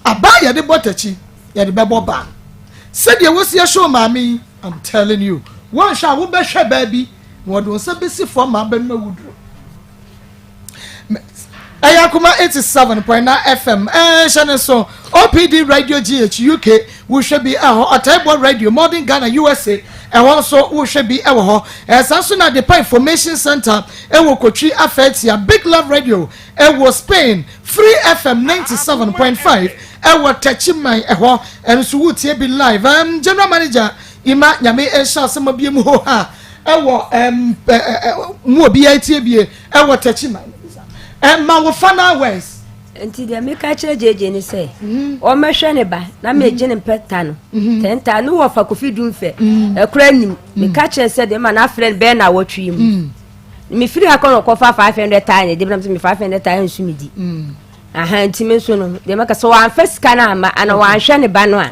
Abaa yɛde bɔ takyi, yɛde bɛbɔ baa. Sɛdeɛ wosi ɛhyɛ maame yi, I'm telling you. Wɔnhwɛ a wobɛhwɛ baabi na wɔde wɔn nsa bɛsi fam ma abɛnum awuduro. Ɛyɛ akoma 87.9 FM ɛhyɛ ne so OPD Radio GH UK wohwɛ bi ɛhɔ Ɔtaebɔ Radio Modern Ghana USA ɛhɔ nso wohwɛ bi ɛwɔ hɔ ɛsan so na Adepa Information Center ɛwɔ Kotwi Afɛtia Big Love Radio ɛwɔ Spain Free FM 97.5 ɛwɔ Techiman ɛhɔ ɛno nso wotie bi live General Manager Ima Nyame nhyɛ asɛm abie mu ho ha ɛwɔ mu obiara tie bie ɛwɔ Techiman. Ma wo final words. Nti deɛ meka kyerɛ JJ ne sɛ ɔmmɛhwɛ ne ba na megye ne mpɛta no tɛnta ne wɔfa Kofi Dumfɛ ɛkora nim meka kyerɛ sɛ deɛ ma no afrɛ no bɛyɛ na awɔtwe yi mu mefiri ha kɔ na ɔkɔfa 500 taa ne de bɛnam sɛ me 500 taa nso medi aha nti me nso no deɛ mɛka sɛ wɔamfa sika no amma ana wɔanhwɛ ne ba no a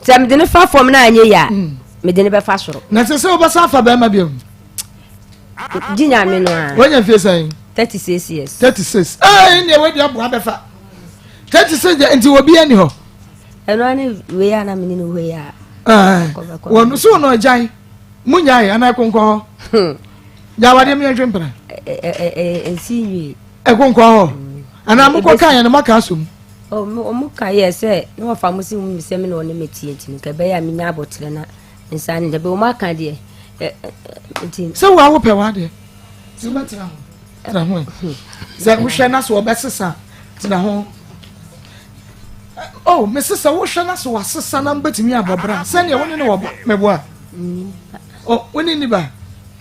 sɛ mede ne fa fam no anyɛ yie a mede ne bɛfa soro. Na sɛ sɛ wobɛsa afa bɛrima biom Gye nyame no a. Wanya mfie sɛn? 36 years. 36. Ee, nea wadi aboa bɛfa. 36 deɛ nti obi ani hɔ. Ɛno ane wei a na mene no wei a. Wɔn so wɔn agyan mu nyae anaa ɛkonkɔ hɔ. Hmm. Gyawadeɛ mi nhwe mpena. Nsi nwie. Ɛkonkɔ hɔ. Anaa mokɔ kan yɛn no maka asom. Ɔmo ka yɛ sɛ ne wɔfa mo si mu sɛ me na ɔne me tie nti no kɛbɛyɛ a menya abɔkyerɛ na Nsa no dabi wɔn aka deɛ nti. Sɛ wo a wopɛ w'adeɛ sɛ wobɛtena ho tena ho sɛ wohwɛ na so wɔbɛsesa tena ho oh mese sɛ wohwɛ na so wasesa na mbɛtumi abɔ bra sɛdeɛ wo ne ne wɔ ba mɛboa oh wo ne ni ba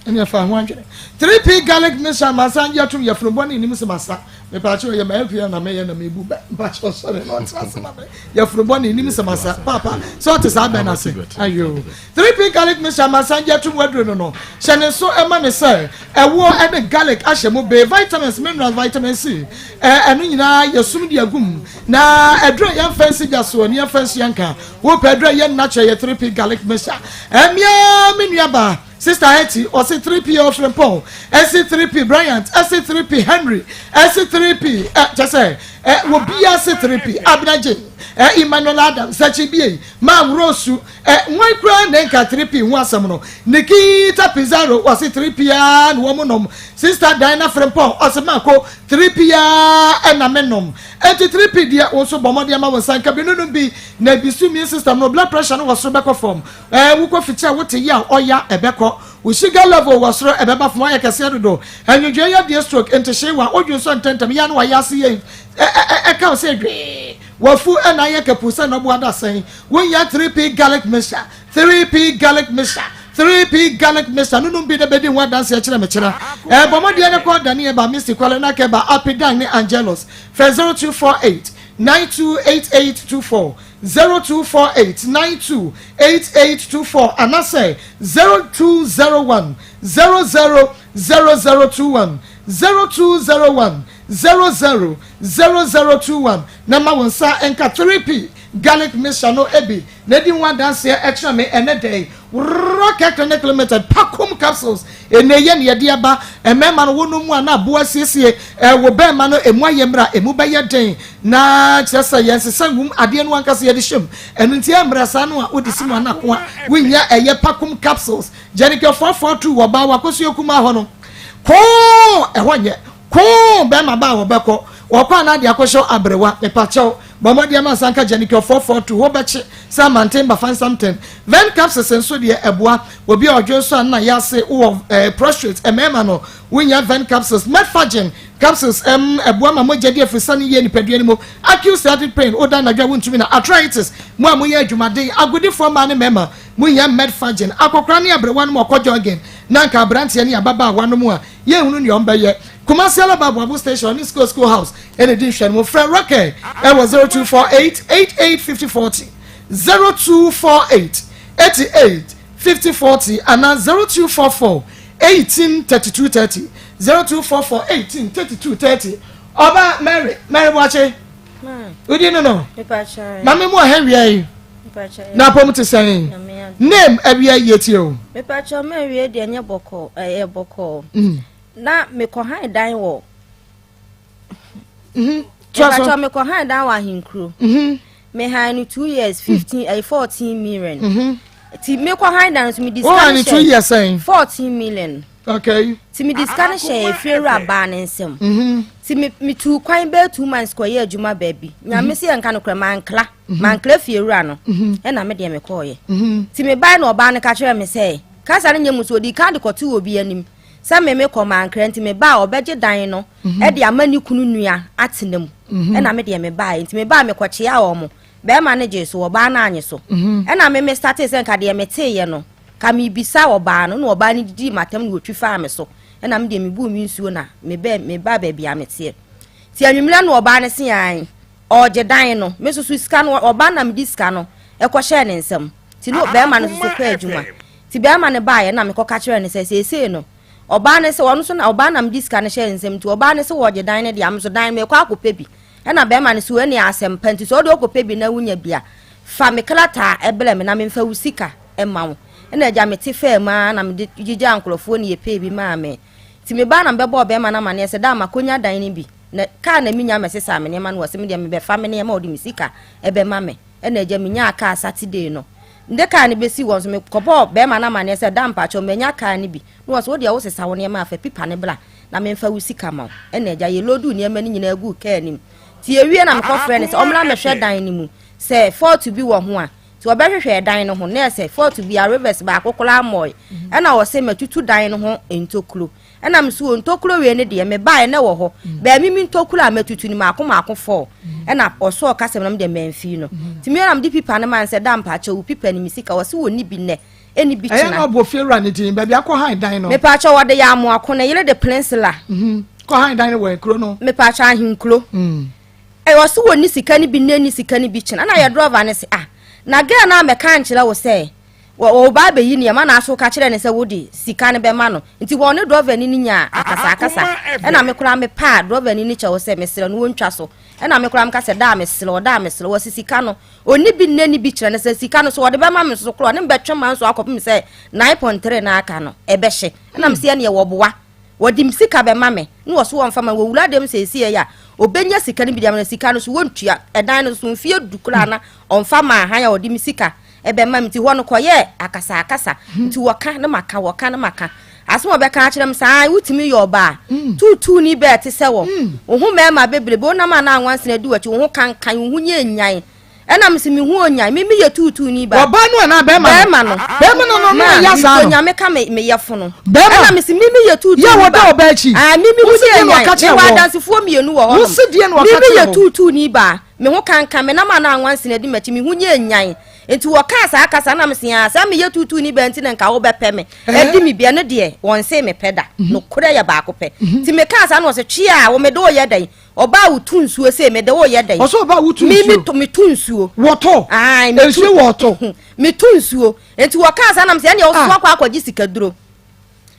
ɛne ɛfa ho adwene 3p garlic mixture masan gye atom yɛfunu bɔ ne nim sɛ masa Mepaakyɛw yɛ ma LPN na meyɛ na mebu bɛ mpaakyɛw sɔre na ɔtena ase ma me yɛfunu bɔ ne nim sɛ masa paapa sɛ ɔte saa bɛn ase ayo 3p garlic mixture masa gye atum waduro no no hyɛ ne nso ɛma ne sɛ ɛwoɔ ɛne garlic ahyɛ mu bee vitamins minerals vitamin C ɛno nyinaa yɛsum de agum na ɛduro yɛmfa nsi gya soɔ ne yɛmfa nsi yɛnka wopɛ ɛduro yɛ natural yɛ 3p garlic mixture ɛmea me nuabaa Sister Hetty, ɔse 3P Ɔfrempɔn, ɛse 3P Bryant, ɛse 3P Henry, ɛse 3P ɛ kyɛ sɛ ɛ wɔbiaa se 3P Abena Jane, ɛ Emmanuel Adams, Sakyi Biei, Maam Rosu, ɛ hwan koraa na ɛnka 3P ho asɛm no, Nikita Pizarro, ɔse 3P aa na wɔn nom, Sister Diana Frempɔn, ɔse Mako, 3P aa ɛna me nom, ɛnti 3P deɛ wo nso bɔ mmɔden ma wo nsa nka bi no nom bi na ebi so immune system no blood pressure no wɔ soro bɛkɔ fam. Ɛɛ wokɔ fikyɛ a wote yaw ɔya ɛbɛkɔ Wo sugar level wɔ soro ɛbɛba fam ayɛ kɛseɛ dodo Ɛnwodwoeɛ yadeɛ stroke ntehyeewa wodwo nsɔ ntɛntɛm yɛ a na wayɛ ase yɛ ɛka wo sɛ dwee Wafu ɛna ayɛ kapuu sɛ nɔboa dasɛn Wonya 3P garlic mixture 3P garlic mixture 3P garlic mixture no nom bi na bɛdi ho adanseɛ kyerɛ me kyena Ɛɛ bɔ mmɔdeɛ no kɔ Daniel ba Misty Kwale Nakeba Apidan ne Angelus Frɛ 0248 928824 0248 92 8824 anasɛ 0201 00 0021, 0201 00 0021 na ma wo nsa nka 3P Garlic Mixture no bi na di ho adanseɛ kyerɛ me ɛnnɛ da yi. Rocket Clinic Limited, Pacom Capsules, Ɛnnɛ yɛ na yɛde aba mmarima no wonom mu a na aboa asiesie wo bɛrima no ɛmu ayɛ mmerɛ a ɛmu bɛyɛ den na kyerɛ sɛ yɛnsesa ngum adeɛ no ankasa yɛde hyɛ mu ɛno nti ɛmmerɛ saa no a wode si mu anako a wonya ɛyɛ Pacom Capsules Jericho 442 wɔ baa wakɔsuo kumaa hɔ no koo ɛhɔ nyɛ Koo bɛɛma ba a wɔbɛkɔ wɔkɔ anaa de akɔhyɛ aberewa mepakyɛw bɔ mmɔden ama nsa nka Janicure 442 wo bɛkye sɛ amanten ba fan something Ven capsules nso deɛ ɛboa obi a ɔdwen so a nna yɛ ase wowɔ eh, prostrate mmarima no wonya Ven capsules Metforgen capsules ɛm ɛboa ma mogya di afirisane yie nipadua no mu Acute sciatic pain woda anadwo a wontumi na arthritis mo a moyɛ adwumaden agodifoɔ mmaa ne mmarima monya Metforgen akɔkora ne aberewa no mu ɔkɔ jogging na anka aberanteɛ ne ababaawa no mu a Yɛnhunu nea ɔmbɛyɛ. Kumasi Alaba Aboabo Station ne School School House na ɛdi nhwɛnimu. Frɛ Raquel wɔ 0248 88 50 40, 0248 88 50 40 anaa 0244 18 32 30, 0244 18 32 30. Ɔba Mary, Mary Boakye, wodi no no? Mame mu ɔhɛ wia yi. Na apɔm te sɛn? Name awia yie tie o. Mepakyɛw ma awie deɛ nyɛ bɔkɔɔ ɛyɛ bɔkɔɔ. Mm. Na mekɔ han dan wɔ. Mhm. Mepakyɛw mekɔ han dan wɔ ahenkuro. Mhm. Me han no 2 years 15 ɛyɛ 14 million. Mhm. Ti mekɔ han dan so me di sika no hyɛ. 14 million. Okay. Ti me di sika no hyɛ efiewura baa ne nsam. Mhm. Ti me me tu kwan bɛyɛ 2 months kɔ yɛ adwuma baabi. Nyame si yɛ nka no korɛ mankla. Mhm. Mankla fiewura no mhm. ɛna me deɛ mekɔɔyɛ mhm. nti mebae na ɔbaa no ka kyerɛɛ me sɛ kasa no nyɛ mu so ɔdii kan de kɔtoo obi anim sɛ me mekɔ mankra nti mebaa ɔbɛgye dan no ɛde ama ne kunu nua atena mu ɛna me deɛ mebae nti mebaa mekɔkyea wɔn mo bɛrima no gyee so ɔbaa no anye so ɛna me me startee sɛ nka deɛ meteeɛ no ka mebisa ɔbaa no na ɔbaa no didii matam na ɔtwi faa me so. Ɛna me deɛ mebuu me nsuo na mebɛɛ mebaa baabi a meteɛ. Nti anwummerɛ na ɔbaa no se ae ɔregye dan no. Me nso so sika no ɔbaa na mede sika no ɛkɔhyɛɛ ne nsam. Nti no bɛrima no nso so kɔ adwuma. Nti bɛrima no baeɛ na mekɔka kyerɛɛ no sɛ seesei no ɔbaa no sɛ ɔno nso na ɔbaa na mede sika no hyɛɛ ne nsam nti ɔbaa no sɛ wɔregye dan no deɛ a me nso dan no mekɔ akɔpɛ bi. Ɛna bɛrima no se wei ne asɛmpa nti sɛ wode wokɔpɛ bi na wonya bi a fa me krataa brɛ me na memfa wo sika mma wo. Ɛna agya mete faa mu ara na mede gyigyaa nkurɔfoɔ ne yɛpɛɛ bi maa me. Nti mebaa na mebɛbɔɔ bɛrima no amaneɛ sɛ daa makɔnya dan no bi na kaa na menya mɛsesaa me nneɛma no ɔse medeɛ mebɛfa me nneɛma ɔde me sika ɛbɛma me. Ɛna agya menyaa kaa Saturday no. Mede kaa no bɛsii hɔ nso mekɔbɔɔ bɛrima no amaneɛ sɛ da mpakyɛw manya kaa no bi na ɔse wodeɛ wosesa wo nneɛma a fa pipa no bra na memfa wo sika ma wo. Ɛna agya yɛloduu nneɛma no nyinaa guu kaa no mu. Nti yɛwie na mekɔfrɛɛ no sɛ ɔmmra mmɛhwɛ dan no mu sɛ fault bi wɔ ho a. Nti ɔbɛhwehwɛɛ dan no ho na ɛsɛ fault biara reverse baako koraa mmɔe. Ɛna ɔse matutu dan no ho ntokuro. Ɛna mese o ntokuro wei no deɛ mebaeɛ na ɛwɔ hɔ. Baabi me ntokuro a matutu no maako maako four. Ɛna ɔsɔɔ kasɛm na medeɛ mamfii no. Nti me na mede pipa no maa no sɛ da mpakyɛw wo pipa no me sika. Ɔse ɔnni bi nnɛ. Ɛni bi kyena. Ɛyɛ na ɔbɔ fiewura ne din baabi akɔ han dan no. Mepaakyɛw wɔde yɛ amoako ne yere de plensila. Mhm. Kɔ han dan no wɔ kuro no. Mepaakyɛw ahenkuro. Mm. Ɛyɛ ɔse wɔ ni sika no bi nnɛ ni sika no bi kyena. Na yɛ drɔva no se ah na girl no amɛka ankyerɛ wo sɛ wɔ ba abɛyi nneɛma na aso ka kyerɛ ne sɛ wode sika no bɛma no. Nti wɔn ne drɔva ni no nyaa akasakasa. Ɛna me koraa mepaa drɔva ni no kyɛw sɛ mesrɛ no wɔntwa so. Ɛna me koraa meka sɛ daa mesrɛ wo daa mesrɛ wo wɔse sika no Ɔnni bi nnɛ nni bi kyerɛ no sɛ sika no so ɔde bɛma me nso korɔ ɔne me bɛtwe ma nso akɔpem sɛ 9.3 na aka no ɛbɛhye ɛna me sɛ ɛneɛ wɔboa wɔde me sika bɛma me ne wɔ so wɔmfa ma wɔwura dɛm sɛ ɛsi ɛyɛ a ɔbɛnya sika no bi de ama no sika no so wɔntua ɛdan no so mfeɛ du koraa na ɔmfa ma ahan a ɔde me sika ɛbɛma me nti hɔ no kɔyɛ akasakasa nti wɔka ne maka wɔka ne maka asɛm a ɔbɛka akyerɛ m saa wotumi yɛ ɔbaa mm. tuutuu ni bɛɛ te sɛ wɔ mm. wo ho mmarima bebrebe wonam a na anwansena di w'akyi wo ho kankan wo ho nyɛ nyan ɛna mese me ho onyan me meyɛ tuutuu ni ba ɔbaa no anaa bɛrima no bɛrima no bɛrima no no no yɛ saa no nyame ka me meyɛ fono bɛrima ɛna mese me meyɛ tuutuu ni ba yɛ wɔda ɔbaa akyi ah me me ho nyɛ nyan mewɔ adansefoɔ mmienu wɔ hɔ wosi deɛ na ɔka kyerɛ me meyɛ tuutuu ni ba me ho kankan me nam a na anwansena di m'akyi me ho nyɛ nyan nti wɔkaa saa kasa na mese ah sɛ meyɛ tuutuu ni ba nti na nka wobɛpɛ me Ɛdi me bia no deɛ wɔn se mepɛ da. Mhm. Nokorɛ yɛ baako pɛ. Mhm. Nti mekaa saa na ɔsɛ twe a wo mede wo yɛ dɛn? Ɔbaa wo tu nsuo sei mede wo yɛ dɛn? Ɔsɛ ɔbaa wo tu nsuo. Me me tu nsuo. Wɔtɔ. Ae me tu. Nsuo wɔtɔ. Me tu nsuo. Nti wɔkaa saa na mesɛ ɛneɛ ɔso ah. akɔ akɔgye sikaduro.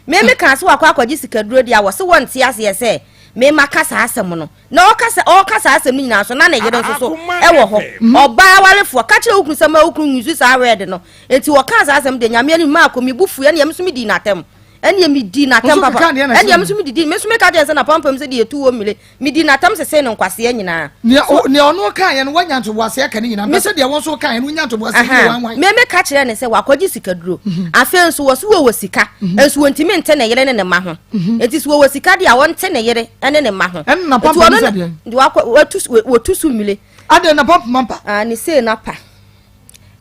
Me me kaa sɛ wakɔ akɔgye sikaduro deɛ a wɔse wɔnte aseɛ sɛ me ma ka saa asɛm no. Na ɔka sɛ ɔka saa asɛm no nyinaa so na ne yere nso so ɛwɔ hɔ. Mhm. Ɔbaa warefoɔ ka kyerɛ wo kunu sɛ ma wo kunu nyusu saa wɛɛde no. Enti wɔkaa saa asɛm deɛ Nyame anim maa kɔ me bo fui ɛneɛ me nso medii n'atɛm ɛneɛ medii n'atɛm papa ɛneɛ me nso medidi me nso meka kyerɛ sɛ n'apampam sɛ deɛ ɛtu wɔ mmire medii n'atɛm sesee no nkwaseɛ nyinaa. Nea ɔno kaeɛ no wanya ntoboaseɛ ka ne nyinaa mpɛ sɛ deɛ wɔn nso kaeɛ no wonya ntoboaseɛ bi wɔn anwan. Me meka kyerɛ ne sɛ wakɔgye sikaduro mhm. afei nso wɔ so wɔwɔ sika mhm. nso wɔntumi nte ne yere ne ne mma ho mhm. enti so wɔwɔ sika deɛ a wɔnte ne yere ne ne mma ho. Ɛnna n'apampam sɛ deɛ. Wɔtu so mmire. Adɛn n'apampam ampa. Ah, ne sei n'apa.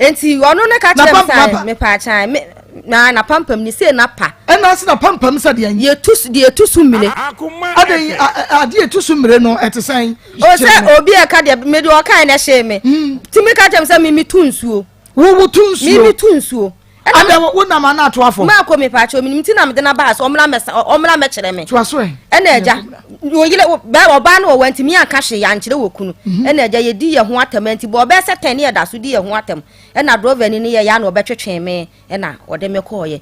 Enti ɔno ne ka kyerɛ me sɛ mepaakyɛn me na na pampam ne sei na pa. Ɛna ase na pampam sɛ deɛ. Yɛtu deɛ etu so mmire. Adan adeɛ etu so mmire no ɛte sɛn. O sɛ obi a ɛka deɛ me deɛ ɔkae na ɛhyee me. Hmm. Ti mi ka kyerɛ me sɛ mi mi tu nsuo. Wo wo tu nsuo. Mi mi tu nsuo. Ada wo nam ana ato afɔ. Maa ko mepaakyɛw menim ti na mede na baa so ɔmmra mɛsa ɔmmra mɛkyerɛ me. Toa so ɛ. Ɛna agya oyere bɛ ɔbaa no ɔwɔ ntumi anka hwee ankyerɛ wɔ kunu. Mhm. Ɛna agya yɛdi yɛ ho atɛm nti bɔ ɔbɛyɛ sɛ tɛn ne yɛda so di yɛ ho atɛm. Ɛna drɔva ni ne yɛ ya na ɔbɛtwetwe me ɛna ɔde me kɔɔyɛ.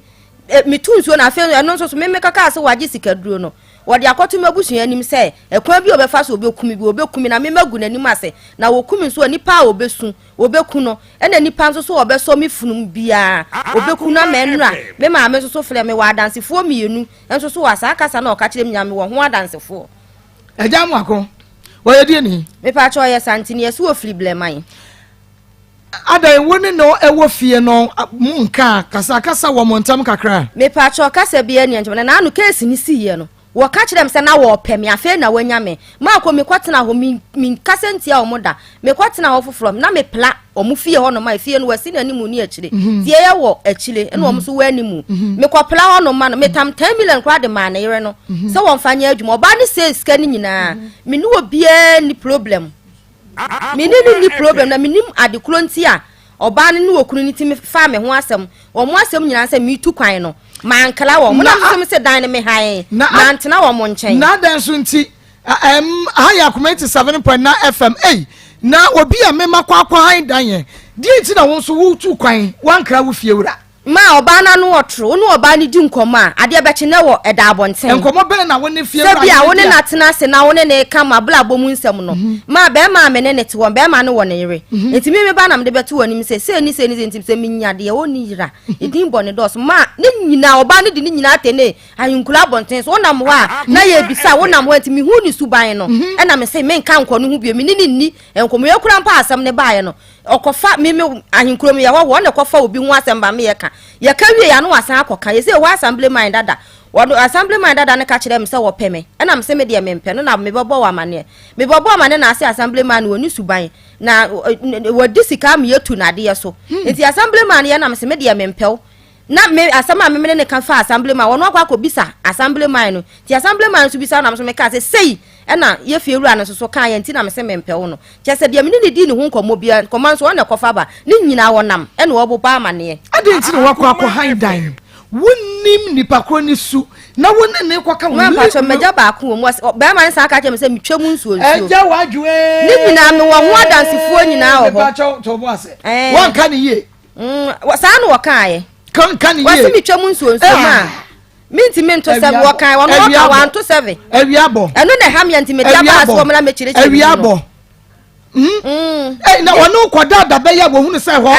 E, metu nsuo na afei ɛno nso so me mekaka sɛ wagye sikaduro no. Wɔde akɔto m'abusua anim sɛ ɛkwan bi a ɔbɛfa so ɔbɛku me bi ɔbɛku me na me magu n'anim ase na wɔku me nso a nipa a ɔbɛsu Wɔbɛku no, ɛna nipa nso so a ɔbɛsɔ me funu mu biara, wɔbɛku no ama ɛnora. Me maame nso so frɛɛ me, mewɔ adansefoɔ mmienu nso so wɔ saa kasa no a ɔka kyerɛɛ me nyinaa, mewɔ ho adansefoɔ. Agya Amoako, ɔyɛ deɛ ni? Mepaakyɛw ɔyɛ Santini, yɛse ɔfiri Blɛman. Adɛn, wo ne no wɔ fie no mo nkaa kasakasa wɔ mo ntam kakra? Mepaakyɛw kasa biara nni ntam, na naano case no siiɛ no, Wɔka kyerɛɛ me sɛ na wɔrepɛ me, afei na wɔanya me. Maakɔ, mekɔtenaa hɔ, me, menkasa ntia wɔn da. Mekɔtenaa hɔ foforɔ, na mepla wɔn fie hɔnom a efie no wɔasi no anim ne akyire. Mhm. Fie yɛ wɔ akyire, ɛna wɔn nso wɔ anim. Mhm. Mekɔpla hɔnom ma no, metam 10 million koraa de maa ne yere no mhm. sɛ wɔmfa nyɛ adwuma. Ɔbaa no sɛe sika no nyinaa. Me ne obiara nni problem. Me ne no nni problem na menim ade korɔ nti a ɔbaa no ne okunu no tumi faa me ho asɛm. Wɔn asɛm nyinaa sɛ metu kwan no. Mankra wɔn. Na nso me se dan no me han. Mantena wɔn nkyɛn. Na adɛn nso nti ɛm ha yɛ Akoma 87.9 FM ei na obi a mema kɔ akɔ han dan yɛn deɛ nti na wo nso wotu kwan wankra wo fie wura. Ma ɔbaa no ano ɔtoro. Wo ne ɔbaa no di nkɔmmɔ a, adeɛ bɛkye na ɛwɔ ɛda abɔnten. Nkɔmmɔ bɛn na wo ne fie wura Sɛ bi a no wo ne di no a? atena ase na wo ne no reka mo abrabɔ mu nsɛm no. Ma barima a me ne no te hɔ no, barima no wɔ ne yere. Enti me me ba na mede bɛto w'anim sɛ sei ne sei ne sei nti sɛ menya deɛ ɔnni yere a, edin bɔne dɔɔso. Ma ne nyinaa, ɔbaa no de ne nyinaa tenee ahenkuro abɔnten so. Wonam hɔ a, na yɛrebisa, wonam hɔ a, nti mehuu ne suban no, ɛna mese menka nkɔ ne ho bio, me ne no nni nkɔmmɔ. Yei koraa mpo a asɛm no baeɛ no, Ɔkɔfa me me ahenkuro mu yɛ hɔ hɔ na ɛkɔfa obi ho asɛm ba me yɛka yɛka wie ya no wasan akɔka yɛsɛ ɛwɔ assembly man dada wɔde assembly man dada no ka kyerɛ me sɛ wɔpɛ me ɛna me sɛ me deɛ mempɛ no na mebɛbɔ wɔ amaneɛ mebɛbɔ amaneɛ na ase assembly man wɔ ne suban na wɔdi sika me yɛtu n'adeɛ so nti assembly man yɛ na me sɛ me deɛ mempɛ wo Na me, asɛm a me mene no ka faa assemblyman, wɔn akɔ akɔbisa assemblyman no, nti assemblyman nso bisa na me nso mekaa sɛ sei ɛna yɛ fie wura no nso so kaeɛ nti na mese mempɛ wo no. Kyerɛ sɛ deɛ me ne no dii ne ho nkɔmmɔ biara, nkɔmmɔ nso ɔno na ɛkɔfa ba, ne nyinaa ɔnam ɛna ɔbobɔ amaneɛ. Adɛn nti na woakɔ akɔhan dan? Wonnim nipa korɔ no su na wo ne no rekɔka wo Ma mpakyɛ m'agya baako wɔ mu, ɔse, bɛrima no san ka kyerɛ me sɛ metwa mu nsuo nsuo. Agya w'adwene. Ne nyinaa mewɔ ho adansefoɔ nyinaa wɔ hɔ. Mepakyɛw to bo ase. Woanka no yie. Mm, saa na wɔkaeɛ. Kanka ne yie. Wɔsi mi twam nsuo nsuo mu a. Ah. Mintimi nto sɛbe wɔkae wɔn wɔka wɔn anto sɛbe. Awia bɔ. Ɛno na ɛha mi nti mi de aba ase wɔn na mekyerɛkyerɛ mi no. Awia bɔ. Hmm? Mm. Na wɔn kɔ da adabɛ yɛ wɔn hunu sɛ hɔ.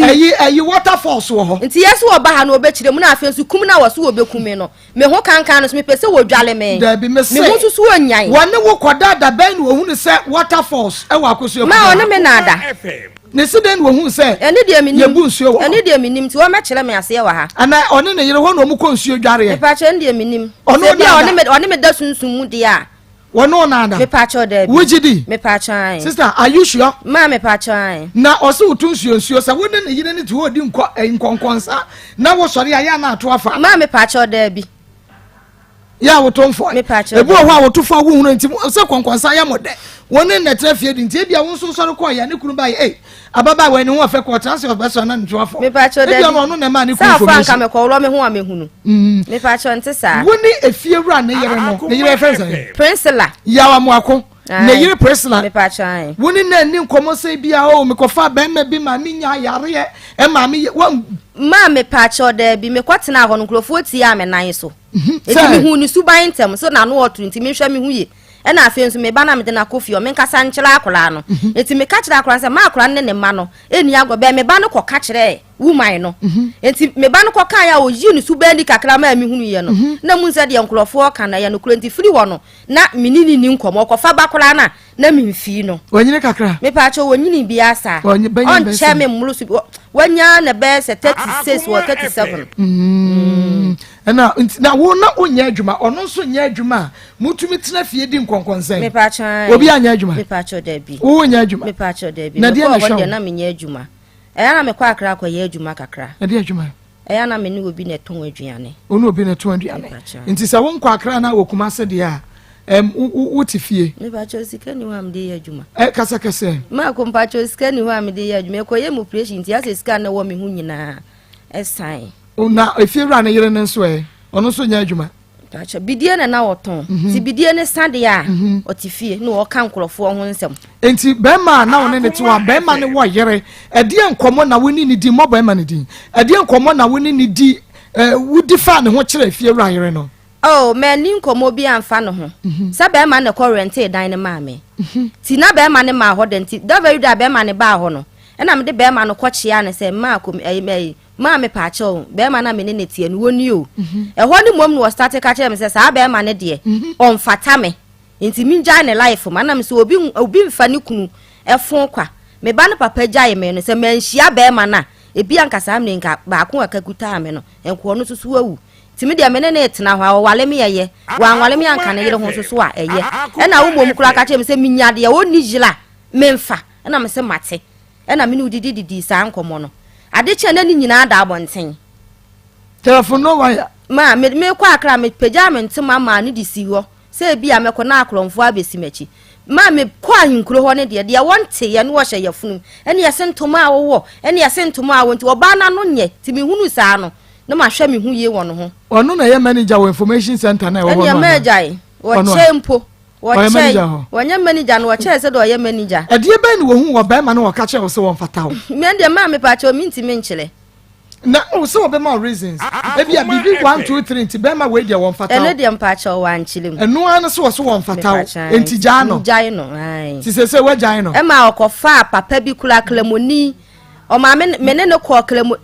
Ɛyi ɛyi waterfalls wɔ hɔ. Nti yɛ so ɔba ha na ɔbɛkyerɛ mu na afei nso kum na wɔ so wɔbɛkum mi no. Me ho kankan no so mepɛ sɛ wɔdwale me. Dabi me se. Me ho nso so wɔnyan. Wɔne wo kɔda da bɛn na wɔhunu sɛ waterfalls wɔ Akosua Ma ɔne me na ada. Ne se dɛn na wɔhunu sɛ Ɛne deɛ menim. yɛbu nsuo wɔ hɔ. Ɛne deɛ menim nti wɔmmɛkyerɛ me aseɛ wɔ ha. Anaa ɔne ne yere hɔ na wɔkɔ nsuo dwareɛ. Mepakyɛ ɛne deɛ menim. Ɔne Sɛ bi a wo na ɔne ada. me ɔne me da sunsum mu deɛ a. Wɔne wo na ada. Mepakyɛ daabi. Wogye di? Mepakyɛ ae. Sister, are you sure? Ma mepakyɛ ae. Na ɔse woto nsuo nsuo sɛ wo ne ne yere no te hɔ ɔdi nkɔ eh, nkɔnkɔnsa na wosɔre a yɛ a na ato afa. Ma mepakyɛ daabi. Yɛ a woto mfɔ. Mepakyɛ Ebi wɔ hɔ a woto fɔ a wohunu nti sɛ kɔnkɔnsa yɛ mo dɛ. Wo ne na tena fie di nti ebi a wo nso sɔre kɔɔ yɛ ne kunu baeɛ ei ababaawa yi ne ho ɔfɛ kɔ ɔtena ase ɔbɛsɔre na ne to afɔ. Mepakyɛ Ebi daabi. ɔno ɔno na ɛmaa ne Sɛ kunu afɔ anka information. mekɔworɔ me ho a mehunu. Mepakyɛ nte saa. Wo ne efie wura ne yere no ne yere fɛn sɛn? Priscilla. Yaw Amoako. Ne yere Priscilla. Mepakyɛ ae. Wo ne no anni nkɔmmɔ sɛ bi a oh mekɔfaa barima bi ma me nyaa yareɛ ɛma me yɛ wa. Maa mepakyɛ daabi mekɔ tenaa hɔ no nkurɔfoɔ tiaa me nan so. Mhm, Nti sɛ. mehuu ne suban ntɛm so n'ano ɔtoro nti menhwɛ me ho yie. Ɛna afei nso me ba no a mede no akɔ fie hɔ menkasa nkyerɛ akwadaa no. Nti meka kyerɛɛ akwadaa no sɛ ma akwadaa no ne ne mma no ɛnni agorɔ bɛn me ba no kɔka kyerɛɛ woman no. Nti me ba no kɔkaeɛ a ɔyii ne suban adi kakra maa mehunuiɛ no na muhu sɛ deɛ nkurɔfoɔ reka no ɛyɛ nokorɛ nti firi hɔ no na me ne no nni nkɔmmɔ. Ɔkɔfa ba koraa no a na memfii no. Wanyini kakra? Mepaakyɛw, ɔnyini biara saa. Ɔnyi- bɛnya bɛyɛ Ɔnkyɛ sɛn? me mmoro so bi. Wɔ- Wanya na ɛbɛyɛ sɛ 36 or 37. Ɛna nti na wo na wonyɛ adwuma, ɔno nso nyɛ adwuma a motumi tena fie di nkɔnkɔnsɛn. Mepaakyɛw ae. Obi anyɛ adwuma? Mepaakyɛw dabi. Wo wonyɛ adwuma? Mepaakyɛw dabi. Na deɛ na Mekɔɔ hɔ ɛhwɛ deɛ wo? na menyɛ adwuma. Ɛyɛ a na mekɔ Accra kɔyɛ adwuma kakra. Ɛdeɛ adwuma? Ɛyɛ a na me ne obi na ɛtɔn aduane. Wo ne obi na ɛtɔn aduane. Nti sɛ wonkɔ Accra na wɔ Kumase deɛ a, ɛm, wote fie? Mepakyɛw sika ni hɔ a mede yɛ adwuma. Ɛ kasa kɛsɛ. Maako mpakyɛw sika ni hɔ a mede yɛ adwuma. Ɛkɔyɛ mu operation nti asɛ sika na ɛwɔ me ho nyinaa ɛsan. Na efie wura ne yere no nso ɛ, ɔno nso nyɛ adwuma. Mpakyɛ bidie na na ɔtɔn. Mhm. Ti bidie ne sa deɛ a mhm. ɔte fie na ɔka nkurɔfoɔ ho nsɛm. Nti bɛrima a na ɔne ne te hɔ a bɛrima ne wɔ yere ɛdeɛ nkɔmɔ na wo ne ne di mmɔ bɛrima ne din ɛdeɛ nkɔmɔ na wo ne ne di ɛɛ wodi fa ne ho kyerɛ fie wura yere no. Oh, manni nkɔmmɔ bi amfa ne ho. Mhm. Sɛ bɛrima na ɛkɔ rɛntee dan no maa me. Ti na bɛrima ne maa hɔ da nti that very day a bɛrima ne baa hɔ no ɛna mede bɛrima no kɔkyea ne sɛ mmaa kɔ ɛyi ɛyi Maa mepaakyɛw, bɛɛma no a me ne no teɛ no, wɔnni o. Ɛhɔ no mmom na wɔstate ka kyerɛɛ me sɛ saa bɛɛma no deɛ, ɔmfata me, nti mengyae ne life ma. Ɛna me sɛ obi, obi mfa ne kunu fo kwa. Me ba no papa gyae me no, sɛ manhyia bɛɛma no a, ebia nka saa mmerɛ yi nka baako a ɛka me no, nka ɔno nso so awu. Nti me deɛ me ne no retena hɔ a, ɔware me ɛyɛ, wanware me anka ne yere ho nso so a, ɛyɛ. Ɛna wo mmom koraa ka kyerɛɛ me sɛ menya deɛ ɔnni yere a, memfa. Ɛna me sɛ mate. Ɛna me ne wo didi didii saa nkɔmmɔ no. Ade kyee na ne nyinaa da abɔnten. Telephone no wire. Ma, me, merekɔ Accra, mepagyaa me ntoma maa no de sii hɔ sɛ ebia mɛkɔ na akorɔmfoɔ abɛsi m'akyi. Ma mekɔɔ ahenkuro hɔ no deɛ, deɛ wɔnteeɛ no wɔhyɛ yafunum. Ɛne yɛse ntoma a wowɔ, ɛne yɛse ntoma a wowɔ, nti ɔbaa no ano nyɛ. Nti mehunuu saa no. Na mahwɛ me ho yie wɔ ne ho. Ɔno na ɛyɛ manager wɔ information center na ɛwɔ hɔ no Ɛnneɛ anaa? magyae. Ɔno a? Wɔkyɛe mpo. Ɔyɛ manager Wɔkyɛe. hɔ? Wɔnyɛ manager no, wɔkyɛe sɛdeɛ ɔyɛ manager. Ɛdeɛ bɛn na wɔhu wɔ bɛrima no wɔka kyerɛ wo sɛ wɔmfata wo? Me deɛ maa mepaakyɛw mentumi nkyerɛ. Na o sɛ wɔbɛma wo reasons. Ebi a biribi 1 2 3 nti bɛrima wei deɛ wɔmfata Ɛno wo. deɛ mpaakyɛw wankyerɛ mu. Ɛno ara no sɛ wɔ so wɔmfata wo. Mepaakyɛw Enti gyaa no. Gyae no. Ae. Nti seesei woagyae no. Ɛma ɔkɔfaa papa bi kura kramoni. Ɔmaa me me ne no kɔɔ kramo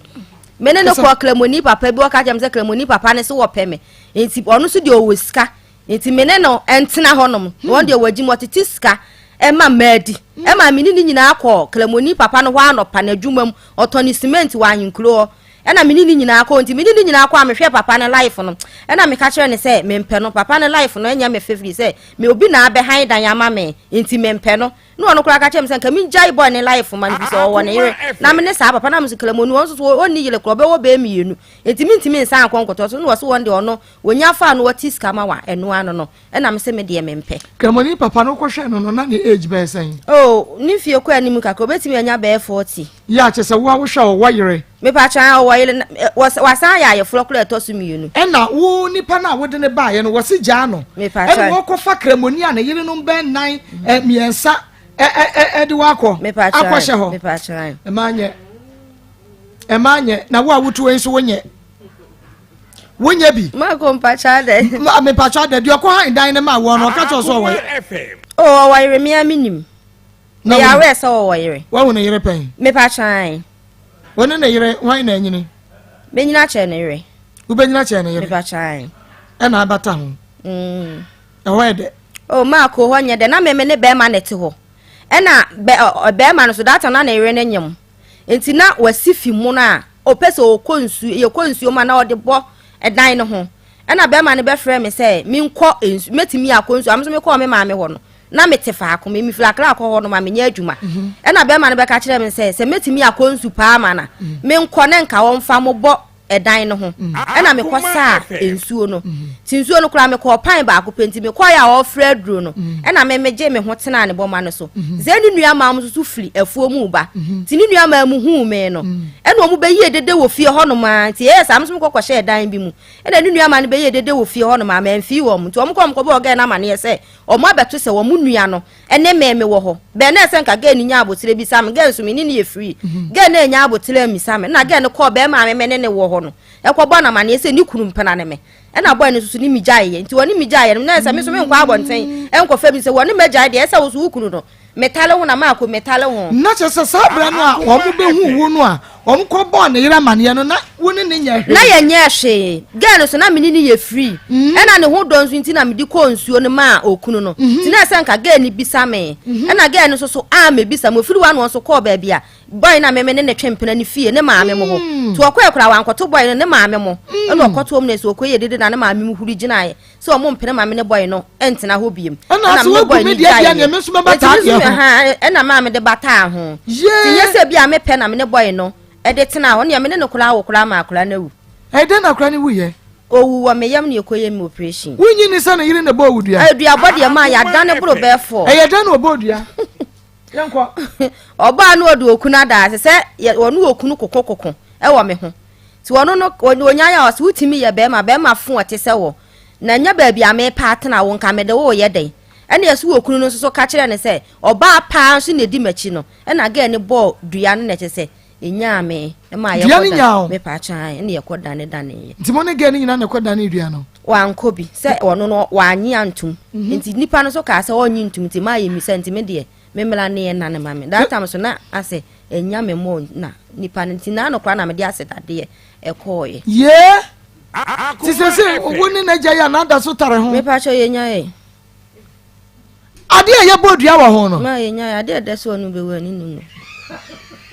me ne no kɔɔ kramoni papa bi ɔka kyerɛ me sɛ kramoni papa no se wɔpɛ me. Nti ɔno nso deɛ ɔwɔ sika. Nti me ne no ntena hɔnom. Wɔn deɛ wɔagyi mu ɔtete sika ɛma mmaa di. Ɛma me ne ne nyinaa kɔɔ kramoni papa no hɔ anɔpa n'adwuma mu. Ɔtɔne cement wɔ ahenkuro hɔ. Ɛna me ne ne nyinaa kɔɔ. Nti me ne ne nyinaa kɔɔ a mehwɛɛ papa no life no. Ɛna meka kyerɛɛ no sɛ mempɛ no. Papa no life no ɛnyɛ me fɛ firi sɛ me obi na abɛhan dan ama me nti mempɛ no. Na ɔno koraa ka kyerɛɛ me sɛ nka mengyae boy ne life ma no firi sɛ ɔwɔ ne yere. Na me ne saa papa no a mese Kramoni ɔno nso so ɔnni yere koraa ɔbɛwɔ bɛyɛ mmienu. Nti mentumi nsan nkɔ nkɔtɔ so. Ɛna ɔse wɔn deɛ ɔno wɔnya faa no wɔte sika ma wa ɛno ano no. Ɛna mese me deɛ mempɛ. Kramoni papa no wokɔhwɛɛ no no na ne age bɛyɛ sɛn? Oh ne mfie kɔ anim kakra obetumi anya bɛyɛ 40. Yɛ a kyerɛ sɛ wo a wohwɛ a ɔwɔ yere. Mepakyɛ ae ɔwɔ yere na wasan ayɛ ayeforɔ koraa ɛtɔ so mmienu. Ɛna wo nipa no a wode no baeɛ no wɔse gyaa no. Mepakyɛ. Ɛna wɔkɔfa kramoni a ne yerenom bɛyɛ nnan mmiɛnsa ɛde wo akɔ. Mepakyɛ akɔhyɛ hɔ. Mepakyɛ ae. Ɛma nyɛ. Ɛma nyɛ na wo a wotu wei nso wonyɛ. Wonyɛ bi. Mako mpakyɛ adɛ. Mepakyɛ adɛ deɛ ɔkɔ han dan no ma woɔ no ɔka kyerɛ sɛ ɔwɔ yere. Oh ɔwɔ yere me a menim. Meyɛ aware sɛ ɔwɔ yere. Wahu ne yere pɛn? Mepakyɛ ae. Wo ne ne yere hwan na anyini? Menyina kyɛn ne yere. Wobɛnyina kyɛn ne yere? Mepakyɛ ae. Ɛna abata ho. Mm. Ɛhɔ yɛ dɛ. Oh Mako hɔ nyɛ dɛ na me me ne bɛrima na ɛte hɔ. Ɛna bɛ bɛrima no so that time na ne yere no nyem. Nti na wasi fi mu no a ɔpɛ sɛ ɔkɔ nsuo yɛkɔ nsuo mu a na ɔde bɔ ɛdan no ho. Ɛna bɛrima no bɛfrɛ me sɛ menkɔ nsu mɛtumi akɔ nsuo a me nso mekɔɔ me maame hɔ no na mete faako me mefiri Accra kɔ hɔ no ma menyɛ adwuma. Mhm. Ɛna bɛrima no bɛka kyerɛ me sɛ sɛ mɛtumi akɔ nsu paa ma na mhm. menkɔ ne nka wɔmfa mobɔ ɛdan no ho. Mhm. Ɛna mekɔ saa nsuo no. Nti nsuo no koraa mekɔɔ pan baako pɛ nti mekɔeɛ a ɔrefrɛ aduro no ɛna me megye me ho tenaa ne bɔma no so. Sɛ ne nua maa mo nso so firi afuo mu ba. Nti ne nua maa mu huu me no ɛna wɔn bɛyie dede wɔ fie hɔ nom ara nti ɛyɛ saa me nso mekɔ kɔhyɛɛ dan bi mu. Ɛna ne nua maa no bɛyɛɛ dede wɔ fie hɔ nom a mamfii wɔn nti wɔn kɔɔ wɔn kɔbɔɔ gɛɛ no amaneɛ sɛ wɔn abɛto sɛ wɔn nua no ne me mewɔ hɔ. Bɛn na ɛsɛ nka gɛɛ no nya aboterɛ bisa me, gɛɛ nso me ne no yɛ free. Gɛɛ no annya aboterɛ ammisa me, ɛna gɛɛ no kɔɔ bɛɛma a me me ne no wɔ hɔ no kɔbɔɔ no amaneɛ sɛ ne kunu mpena ne me. Ɛna bɔy no nso so ne me gyaeɛ nti wɔne me gyaeɛ no na ɛsɛ me nso menkɔ abɔnten nkɔfa bi sɛ wɔne m'agyae deɛ ɛsɛ wo so wo kunu no Metale ho na maako metale ho. Na kyerɛ sɛ saa berɛ no a wɔbɛhuu wo no a wɔkɔbɔɔ ne yere amaneɛ no na wo ne no nyɛɛ hwee. Na yɛnyɛɛ hwee. Girl no so na me ne no yɛ free. Ɛna ne ho dɔ nso nti na mede kɔɔ nsuo no maa okunu no. Nti na ɛsɛ nka girl no bisa me. Ɛna girl no nso so ammɛbisa me. Ɔfiri hɔ a na ɔno nso kɔɔ baabi a boy no a me me ne no twe mpena no fie, ne maame mo hɔ. Nti ɔkɔɛ koraa wankɔto boy no ne maame mo. Ɛna ɔkɔtoɔ mu na ɛsɛ ɔkɔyɛ dede na ne maame mo huri gyinaeɛ. sɛ ɔmo mpene ma me ne boy no ntena hɔ biem. Ɛna sɛ wogu me deɛ deɛ neɛ me nso mɛbataa deɛ ho. Ɛna maa mede bataa ho. Ti nyɛ sɛ bi a mepɛ na me ne boy no ɛde tena hɔ neɛ me ne no koraa wo koraa ma akora no awu. Ɛyɛ dɛn na akora no wuyɛ? Owu wɔ me yam na yɛkɔyɛ me operation. Wonyi ni sɛ ne yere na ɛbɔɔ wo dua? Aduabɔ deɛ maa yɛadane boro bɛɛ fɔ. Ɛyɛ dɛn na ɔbɔɔ dua? Yɛnkɔ. Ɔbaa no ɔde okunu ada ase sɛ ɔne okunu kokokoko ɛwɔ me ho. Nti ɔno no ɔnyaeɛ a ɔse wotumi yɛ bɛrima, bɛrima fo ɔte sɛ wɔ, na nyɛ baabi a mepɛ atena wo nka mede wo reyɛ dɛn? Ɛna ɛso wɔ kunu no nso so ka kyerɛɛ no sɛ ɔbaa paa nso na ɛdi m'akyi no, ɛna girl no bɔɔ dua no na ɛkyɛ sɛ ɛnyaa me ɛma Dua no nyaa wo? Mepaakyɛ ae, ɛna yɛkɔ dane daneeɛ. Nti mo ne girl no nyinaa na ɛkɔ danee dua no? Wankɔ bi, sɛ ɔno no wannye antom, nti nipa no nso kaa sɛ ɔnnye ntom nti mayɛ mmisa nti me deɛ Me mmra ne yɛ nane ma me. That time so na asɛ enya me more na nipa no nti naano koraa na mede asɛ dadeɛ ɛkɔɔyɛ. Yee! Ti sese wo ne n'agya yi a n'ada so tare ho. Mepa kyɛw yɛ nya yɛ. Adeɛ a yɛbɔ dua wɔ ho no. Ma yɛ nya yɛ adeɛ ɛdɛ so ɔno bɛwu ɛne nim no.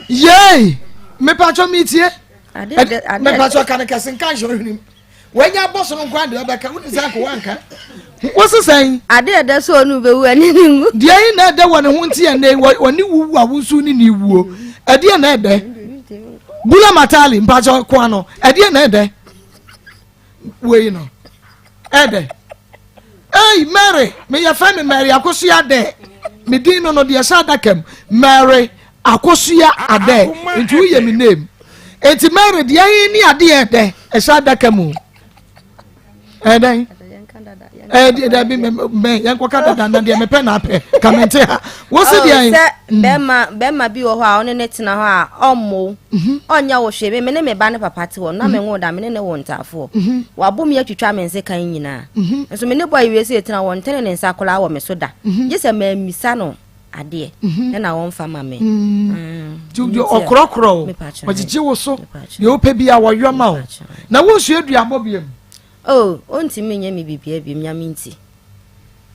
Yee! Mepa kyɛw metie. Adeɛ ɛdɛ adeɛ. Mepa kyɛw ka ne kɛse nka nhyɛ ɔhwenem. Wanya abɔ so no nko adeɛ ɔbɛka wone sɛ anka wanka wo sesɛn. Ade a ɛda so ɔne wobɛwu ɛne ne nwu. Deɛ yi na ɛdɛ wɔ ne ho nti ɛnɛ ɔne wuwu a wo nso ne ne wuo ɛdeɛ na ɛdɛ bula matali mpakyɛ koa no ɛdeɛ na ɛdɛ wei no ɛdɛ ei Mary meyɛ fɛ me Mary Akosua dɛ me din no no deɛ ɛhyɛ adaka mu Mary Akosua Adɛ nti woyɛ me name. Enti Mary deɛ yi ne adeɛ ɛdɛ ɛhyɛ adaka mu. Ɛdɛn? Ɛɛ dabi mɛ yɛn kɔka dada na deɛ mepɛ na apɛ kamente ha. Wosi oh, deɛ yi. Sɛ mm. bɛrima bɛrima bi wɔ hɔ a ɔne ne tena hɔ a ɔmmo mhm. ɔnyɛ wo hwee me ne me ba ne papa te hɔ na me mhm. nwo da me ne ne wo ntaafoɔ. Mhm. Wabo mi atwitwa me nse kan nyinaa. Nso me ne bɔ awie sɛ etena wɔ ntene ne nsa koraa wɔ me so da. Gye sɛ mɛmisa no. adeɛ mhm. ɛna wɔmfa ma me mm. mm. deɛ ɔkorɔkorɔ wo ɔgyegye wo so deɛ wopɛ bi a wɔyɔ ma wo na wonsua duabɔ biam oh ɔntumi nyɛ me biribia biam nyame nti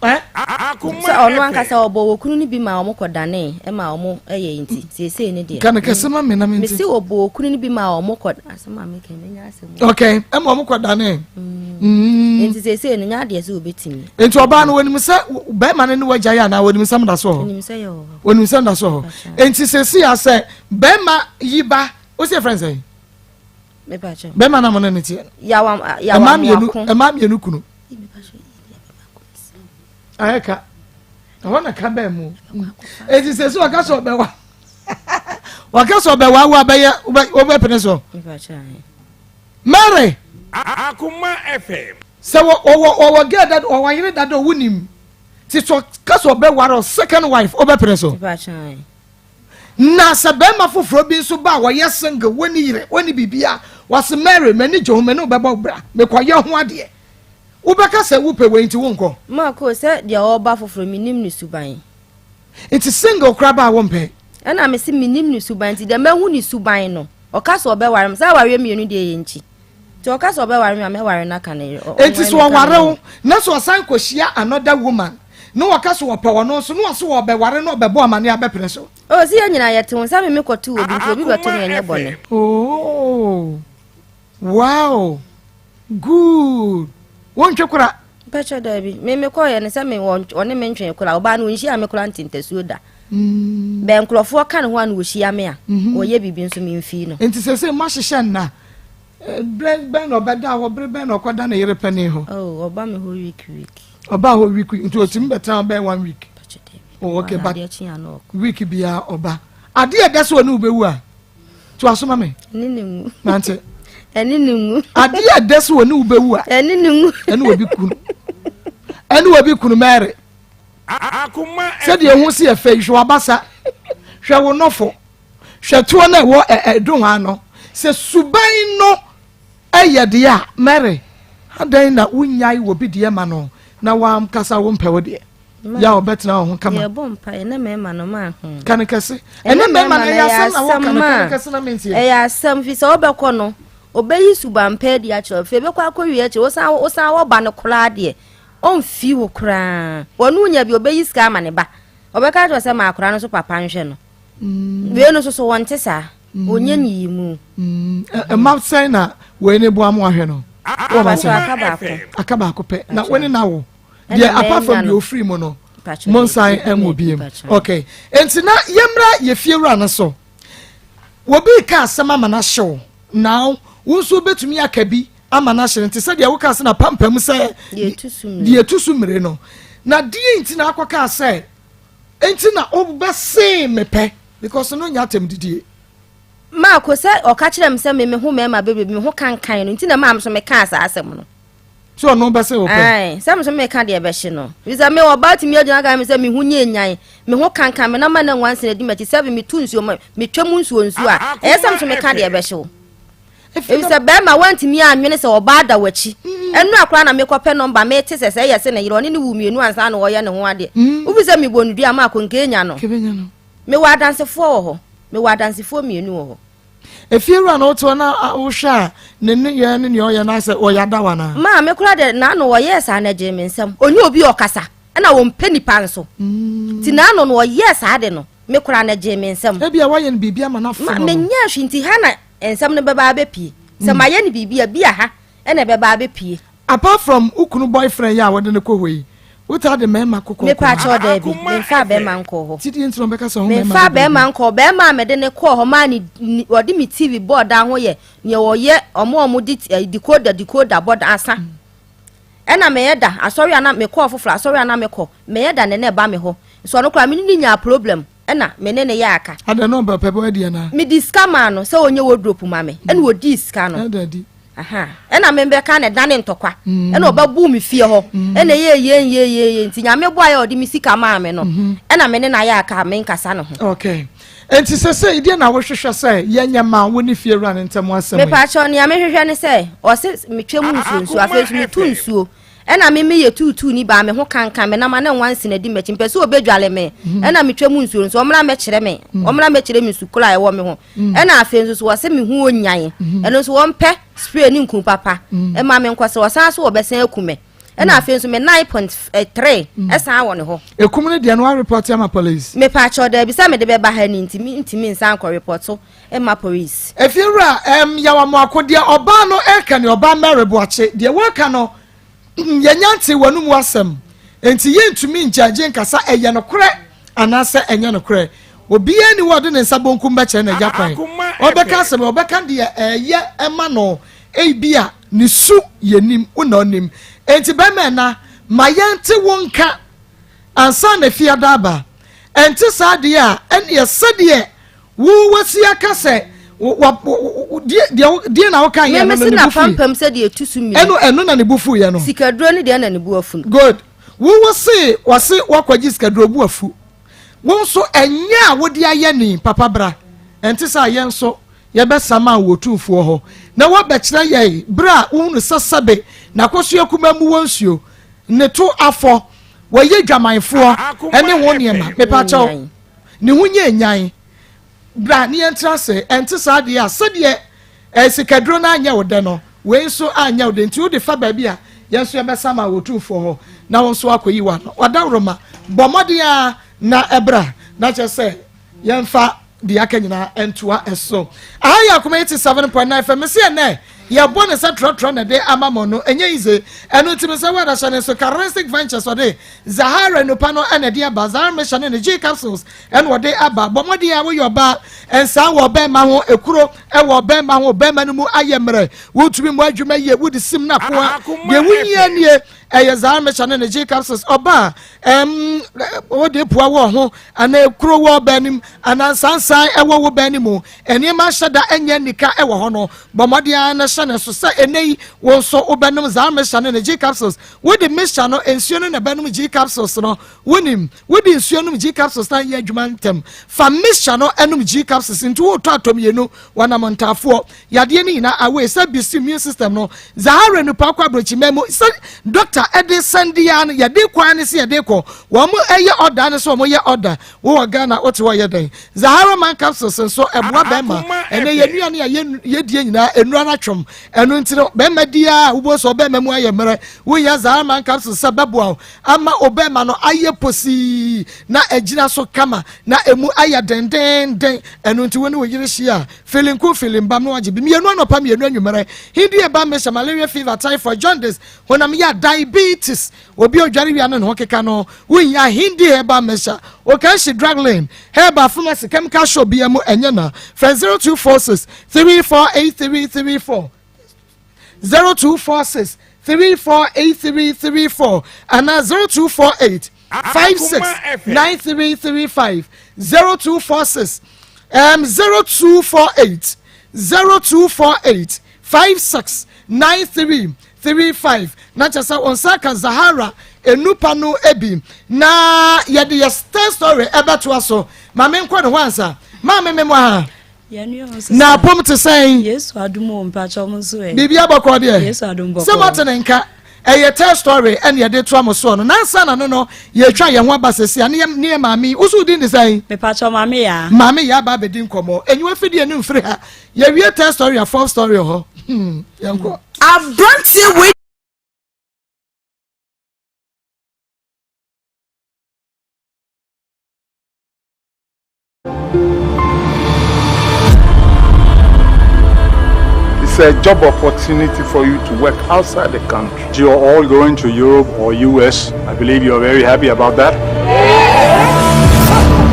sɛ ɔno ankasa ɔbɔ wɔ kunu no bi ma ɔmo kɔ dane ma ɔmo ɛyɛ nti seesei ne deɛ kane kɛse ma me na me nti mesi ɔbɔ wɔ kunu no bi ma ɔmo kɔ asɛm a meka menya asɛm okay ɛma ɔmo kɔ dane Mm. Nti seesei no nyɛ adeɛ sɛ wɔbɛtumi. Nti ɔbaa no wɔnim sɛ bɛrima no ne wagya yɛ anaa wɔnim sɛ mda so hɔ? Wɔnim sɛ yɛ wɔ hɔ. Wɔnim sɛ mda so hɔ. Nti seesei a sɛ bɛrima yi ba wosi efrɛ nsɛn? Bɛrima na mo ne ne teɛ no. Yawa yawa mmienu ɛmaa mmienu kunu. Ayɛ ka ɛhɔ na ka bɛn mu. Nti seesei ɔka sɛ ɔbɛwa ɔka sɛ ɔbɛwa wo abɛyɛ wobɛpene so. Mary. Akoma FM. Sɛ wɔ ɔwɔ ɔwɔ girl dada ɔwɔ yere dada ɔwɔ nim ti sɔ kasa ɔbɛ ware second wife ɔbɛ pere so. Na sɛ bɛrima foforɔ bi nso ba a wɔyɛ single wɔni yere wɔni biribi a wɔsi Mary m'ani gye ho mɛ ne wobɛbɔ bra mekɔyɛ ho adeɛ wobɛka sɛ wopɛ wei nti wonkɔ. Mako sɛ deɛ ɔba foforɔ menim ne suban. Nti single koraa ba a wompɛ. Ɛna mese menim ne suban nti deɛ mahu ne suban no. Ɔka sɛ ɔbɛware me, sɛ awareɛ mmienu deɛ yɛ nkyi. Nti ɔka sɛ ɔbɛware me a, mɛware no aka ne yere. Enti sɛ ɔware wo na sɛ ɔsan kɔhyia another woman na ɔka sɛ ɔpɛ ɔno nso na ɔse ɔbɛware na ɔbɛbɔ amaneɛ a bɛpene so? Oh, sɛ yɛn nyinaa yɛte ho, sɛ me mekɔto obi nti obi bɛto me ɛnyɛ bɔne. Oh, wow, good. Wontwe kora? Mpakyɛ daabi, me mekɔɔyɛ no sɛ me ɔne me ntwe kora, ɔbaa no ɔnhyia me kora nte ntasuo da. Mm. Bɛn nkurɔfoɔ ka ne ho a na wɔhyia me a, mhm. wɔyɛ biribi nso memfii no. Nti sɛ sɛ moahyehyɛ nna, eh, berɛ bɛn na ɔbɛda hɔ, berɛ bɛn na ɔkɔda ne yere panin hɔ? Oh, ɔba me hɔ week week. Ɔba hɔ week week, nti ɔtumi bɛtena hɔ bɛyɛ one week. Oh, okay, but week biara ɔba. Adeɛ ɛda sɛ ɔne wobɛwu a, to aso ma me. Ɛne ne ngu. Nante. Ɛne ne ngu. Adeɛ ɛda sɛ ɔne wobɛwu a. Ɛne ne ngu. Ɛne obi kunu. Ɛne obi kunu Mary. Sɛdeɛ ɛho si ɛfɛ yi, hwɛ w'abasa, hwɛ wo nɔfo, hwɛ toɔ no ɛwɔ ɛdo ano. Sɛ suban no ɛyɛ deɛ a, Mary, adɛn na wonyae wɔ bi deɛ ma no na wankasa wo mpɛ wo deɛ? Yɛ a ɔbɛtena wo ho kama. Yɛbɔ mpa ɛnɛ mmarima no ma ho. Ka no kɛse. Ɛnɛ mmarima no ɛyɛ asɛm na wɔka no ka no kɛse na mentie. Ɛyɛ asɛm fi sɛ wobɛkɔ no ɔbɛyi suban pɛ adi akyerɛ afei bɛkɔ akɔwie akyerɛ wosan wosan wɔba no koraa deɛ Ɔmfi wo koraa. Ɔne wo nya bi, ɔbɛyi sika ama ne ba. Ɔbɛka akyerɛ sɛ ma akwadaa no so papa nhwɛ no. Mm. Wei no nso so wɔnte saa. Mm. Ɔnyɛ nyiyimu. Mm. Mma sɛn na wei ne boa mo ahwɛ no? Wɔma sɛn? Aka baako. Aka baako pɛ. Na wo ne na wo. Deɛ apart from deɛ ofiri mu no, mo nsan ɛnwo biem. Okay. Nti na yɛmmra yɛ fie wura no so. Obi ka asɛm ama no ahyew. Now, wo nso wobɛtumi aka bi ama no ahyerɛn te sɛ deɛ wokaa sɛ n'apampam sɛ deɛ ɛtu so mmire no. Na deɛ nti na akɔkaa sɛ nti na wobɛsee me pɛ because no nyɛ atɛm didie. Maako sɛ ɔka kyerɛ me sɛ me me ho mmarima bebree me ho kankan no nti na maa me so mekaa saa asɛm no. Sɛ ɔno bɛse wo pɛ. Ae, sɛ me so meka deɛ ɛbɛhye no. Fisɛ me ɔbaa tumi agyina ka me sɛ me ho nyɛ nyan, me ho kankan me na ma na nwansena di m'akyi sɛ metu nsuo metwa mu nsuo nsuo a, ɛyɛ sɛ me so meka deɛ ɛbɛhye wo. Efisɛ bɛrima wantumi annwene sɛ ɔbaa da w'akyi. Ɛno koraa na mekɔpɛ nɔmba mete sɛ sɛ ɛyɛ se ne yere ɔne ne wu mmienu ansa na ɔyɛ ne ho adeɛ. Wofi sɛ mebɔ no dua ma akɔ nya no. Mewɔ adansefoɔ wɔ hɔ. Mewɔ adansefoɔ mmienu wɔ hɔ. Efiewura na wote hɔ na wohwɛ a ne nneyɛɛ ne nea ɔyɛ no asɛ ɔyɛ adawa anaa? Maa me koraa deɛ n'ano ɔyɛɛ saa na ɛgyee me nsam. Ɔnyɛ obi a ɔkasa ɛna ɔmpɛ nipa nso. Nti n'ano no ɔyɛɛ saa de no me koraa na ɛgyee me nsam. Ebia woayɛ no biribi ama no afono no. Menyɛɛ hwee nti ha na nsɛm no bɛba abɛpue. Sɛ mm. mayɛ no biribi a, bi a ha ɛna ɛbɛba abɛpue. Apart from wo kunu boyfriend yi a wɔde no kɔ hɔ yi, wotaa de mmarima kokɔ kɔ? Mepa kyɛw daabi, memfa bɛrima nkɔɔ hɔ. Tidi nti na ɔbɛka sɛ ho mmarima Memfa bɛrima nkɔɔ bɛrima a mede ne kɔɔ hɔ maa ne ɔde me TV bɔɔ dan ho yɛ nea ɔyɛ ɔmo a ɔmo de eh, decoder decoder bɔ dan asa. Mm. Ɛna mɛyɛ da asɔre a na mekɔɔ foforɔ asɔre a na mekɔ mɛyɛ da ne na ɛba me hɔ. So ɔno koraa me ne ne nyaa problem. Ɛna me ne no yɛ aka. Adɛn na ɔmpɛ pɛ adi anaa? Mede sika maa no sɛ ɔnyɛ wardrobe ma me, ɛna ɔdii sika no. Ɛda adi. Aha. Ɛna me bɛka na ɛdane ntɔkwa. Ɛna ɔbɛbuu me fie hɔ. Ɛna ɛyɛ yie yie yie yie nti Nyame boa yɛ ɔde me sika maa me no. Ɛna me ne no ayɛ aka a menkasa ne ho. Okay. Enti sesei deɛ na wohwehwɛ sɛ yɛnyɛ ma wo ne fiewura no ntam asɛm yi? Mepaakyɛw nea mehwehwɛ ne sɛ ɔse metwa mu nsuo nsuo afei nso metu nsuo. Ɛna me meyɛ tuutuuni baa me ho kankan me nam a na nwansena di m'akyi mpɛ sɛ ɔbɛdwale me ɛna metwa mu nsuo nso ɔmmra mmɛkyerɛ me ɔmmra mmɛkyerɛ me nsu koro a ɛwɔ me ho ɛna afei nso so wɔse me ho onyan ɛno nso wɔmpɛ spray ne nku papa ɛma me nkɔ sɛ ɔsan so wɔbɛsan aku me ɛna afei nso me 9.3 ɛsan wɔ ne hɔ. Ekum no deɛ no wa report ama police? Mepaakyɛw daabi sɛ mede bɛba ha ni nti mentumi nsan nkɔ report so mma police. Efiewura ɛɛm Yawamoako deɛ ɔbaa no ɛɛka ni ɔbaa Mary Boakye deɛ woaka no yɛnya ntee w'anomu asɛm nti yɛntumi ngyagye nkasa ɛyɛ nokorɛ anaasɛ ɛnyɛ nokorɛ obiara ni hɔ a ɔde ne nsa bonkum bɛkyerɛ n'agya kwan ɔbɛka asɛm ɔbɛka deɛ ɛyɛ ɛma no ebia ne su yɛnim wo na ɔnim enti bɛrima ɛna ma yɛnte wo nka ansa na fiada aba ɛnte saa deɛ a ɛneɛ sɛdeɛ Wo wasi aka sɛ wa deɛ deɛ deɛ na woka yɛ no no ne bu fui. Meme sɛ deɛ etu so mmienu. Ɛno ɛno na ne bu fu yɛ no. Sikaduro ne deɛ na ne bu afu no. Good. Wo wo se wase wakɔgye sikaduro bu afu. Wo nso ɛnyɛ a wode ayɛ ni papa bra. Ɛnte sɛ a yɛn nso yɛbɛsama wɔ otumfoɔ hɔ na wabɛkyerɛ yɛn berɛ a wohunu sɛ sɛbe n'akosua kumaa mu wɔ nsuo ne to afɔ wɔyɛ dwamanfoɔ ɛne ho nneɛma mepakyɛw. Ne ho nyɛ nyan. Bra ne yɛntra ase. Ɛnte saa deɛ a, sɛdeɛ eh, sikaduro no anyɛ wo dɛ no, wei nso anyɛ wo dɛ. Nti wode fa baabi a, yɛn nso yɛbɛsa ma wɔ Otumfoɔ hɔ na wo nso akɔyi w'ano. W'adaworoma, bɔ mmɔden ara na bra, na kyerɛ sɛ yɛmfa deɛ aka nyinaa ntoa so. Aha yɛ Akoma 87.9 FM. Mese ɛnɛ yɛbɔ ne sɛ trɔtrɔ na ɛde ama mo no, ɛnyɛ easy. Ɛno nti mesɛ wo adahyɛ ne nso Charistic Ventures ɔde Zahara nnupa no na ɛde aba, Zahara mixture ne ne G capsules na ɔde aba. Bɔ mmɔden a woyɛ ɔbaa, nsaa wɔ ɔbarima ho, ekuro wɔ ɔbarima ho, ɔbarima no mu ayɛ mmerɛ, wontumi mmɔ adwuma yie, wode sim no akoa. Deɛ wohia nie, ɛyɛ Zahara mixture ne ne G capsules. Ɔbaa, ɛm, wode pua wɔ ho, anaa ekuro wɔ ɔbaa no mu, anaa nsansan wɔ wo baa no mu, nneɛma nhyɛ da nyɛ nika wɔ hɔ no, bɔ mmɔden ara na hyɛ no so sɛ ɛnnɛ yi wo nso wobɛnom Zahara mixture ne ne G capsules. Wode mixture no, nsuo no na ɛbɛnom G capsules no. Wonim, wode nsuo nom G capsules na anyɛ adwuma ntɛm. Fa mixture no nom G capsules nti woretɔ atɔ mmienu, wɔnam ntaafoɔ. Yadeɛ no nyinaa away sɛ boost immune system no. Zahara Nupaa kɔ abrokyiman mu sɛ doctor ɛde sɛnde ara no yɛde kɔ ara ne sɛ yɛde kɔ. Wɔn ɛyɛ order ne sɛ wɔn yɛ order. Wowɔ Ghana wote hɔ yɛ dɛn? Zahara man capsules nso ɛboa bɛrima. Ɛnɛ yɛn nnuane a yɛdie nyinaa nnura no atwom. Ɛno nti no, bɛrima di ara a wobɛhu sɛ ɔbɛrima mu ayɛ mmerɛ. Wohia Zahara capsules sɛ bɛboa wo ama wo bɛrima no ayɛ posii na agyina so kama na ɛmu ayɛ dendeenden. Ɛno nti wo ne wo yere hyia a, feeling cool, feeling bam na wagye bi. Mmienu anɔpa, mmienu anwummerɛ. Hindi eba mehyɛ malaria fever, typhoid, jaundice, honam ya, diabetes. Obi a odware wia ne ne ho keka no, wohia Hindi herbal mixture. Okanshi Drug Lane, Herbal Pharmacy, Chemical Shop biara mu ɛnyɛ na. Frɛ 0246 348334, 0246 348334 anaa 0248 569335, 0246 um, 0248 0248 5693 35 na kyerɛ sɛ wɔn nsa ka Zahara enupa no bi na yɛde yɛ third story ɛbɛtoa so ma me nkɔ ne hɔ ansa maame me mo ha na apom te sɛn biribi abɔkɔ deɛ sɛ moate ne nka ɛyɛ third story ɛne yɛde toa mo soɔ no nansa na no no yɛtwa yɛn ho aba sɛsi a ne yɛ maame yi woso wodin de sɛn mepatwɔ maame yaa maame yaa ba abɛdi nkɔmmɔ enyiwa fidie no mfiri ha Yɛwie third story a fourth story wɔ hɔ. Hmm, yɛnkɔ. Abranteɛ wei. It's a job opportunity for you to work outside the country. You're all going to Europe or US. I believe you're very happy about that.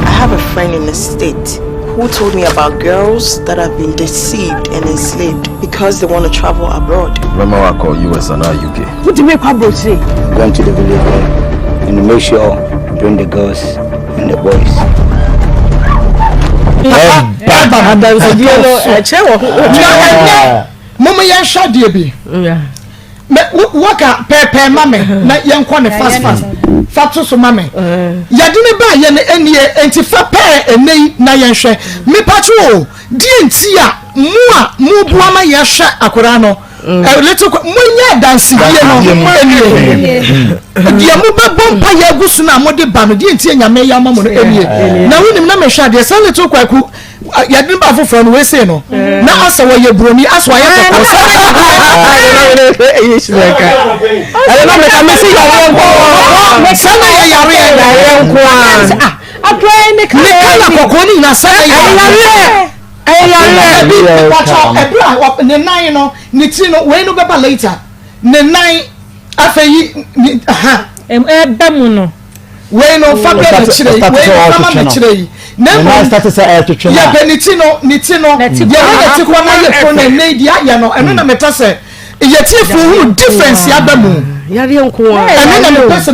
I have a friend in the state who told me about girls that have been deceived and enslaved because they want to travel abroad. Remember I call US and UK. What do you make abroad today? Going to the village there and make sure bring the girls and the boys. ɛba no. Adansedie no ɛkyɛ wɔ ho. Na ɛnɛ mom yɛnhwɛ adeɛ bi. Wɔka pɛɛpɛɛ ma me na yɛnkɔ ne fast fast fa to so ma me. Yɛde ne ba yɛ no ɛnie nti fa pɛɛ ɛnɛ yi na yɛnhwɛ. Mepatwo o, deɛ nti a mo a moboa ma yɛhwɛ akwadaa no little monyɛ adansedie no ɛnie. Deɛ mobɛbɔ mpa yɛ agu so no a mode ba no deɛ nti a Nyame yɛ ama mo no ɛnie. Na wonim na mehwɛ adeɛ sɛ little Kwaku yɛde no ba foforɔ no wei sei no na asɛ wɔyɛ buroni asɛ wɔayɛ kɔkɔɔ sɛ sɛ na yɛ yareɛ ne kala kɔkɔɔ no nyinaa sɛ na yɛ yareɛ ɛbi wɔtɔ ɛberɛ a ne nan no ne tiri no wei no bɛba later ne nan afei yi ne ha. Ɛba mu no. Wei no fa brɛ m'akyire yi, wei no fa ma m'akyire yi. Na mmom yɛpɛ ne ti no, ne ti no, yɛhwɛ ne ti kɔ na yɛ kuro na ɛnɛ yi deɛ ayɛ no, ɛno na mepɛ sɛ yɛtiefo hunu difference aba mu. Yareɛ nko ara. Ɛno na mepɛ sɛ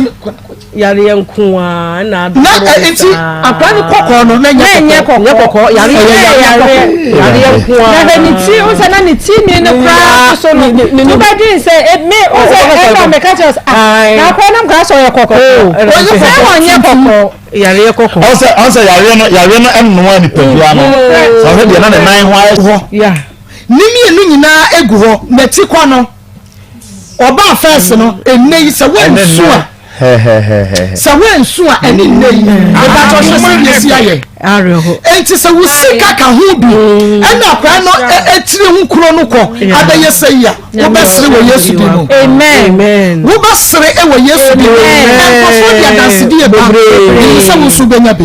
yareɛ nko ara na adoro na nti akora ne kɔkɔɔ no na nyɛ kɔkɔɔ nyɛ kɔkɔɔ yareɛ yareɛ yareɛ nko ara na hwɛ ne ti o sɛ na ne ti mi no koraa so no to bɛ dwen sɛ e me o sɛ ɛna mɛ ka kyerɛ sɛ ah na akora nam koraa sɛ ɔyɛ kɔkɔɔ sɛ ɔnyɛ kɔkɔɔ yareɛ kɔkɔɔ ɔsɛ ɔsɛ yareɛ no yareɛ no ɛnoa nipadua no sɛ ɔhwɛ deɛ na ne nan ho ayɛ hɔ ne mmienu nyinaa egu hɔ n'ati kɔ no. Ɔbaa fɛs no ɛnɛ yi sɛ woansu a sɛ woansu a ɛne nnɛ yi ɛbɛtɔ hwɛ sɛ deɛ si ayɛ enti sɛ wo sika ka ho bi ɛna akwadaa no etiri ho kuro no kɔ abɛyɛ sɛ yi a wobɛsere wɔ Yesu din mu wobɛsere wɔ Yesu din mu nkurɔfoɔ de adansedie ba ɛnim sɛ wo nso wobɛnya bi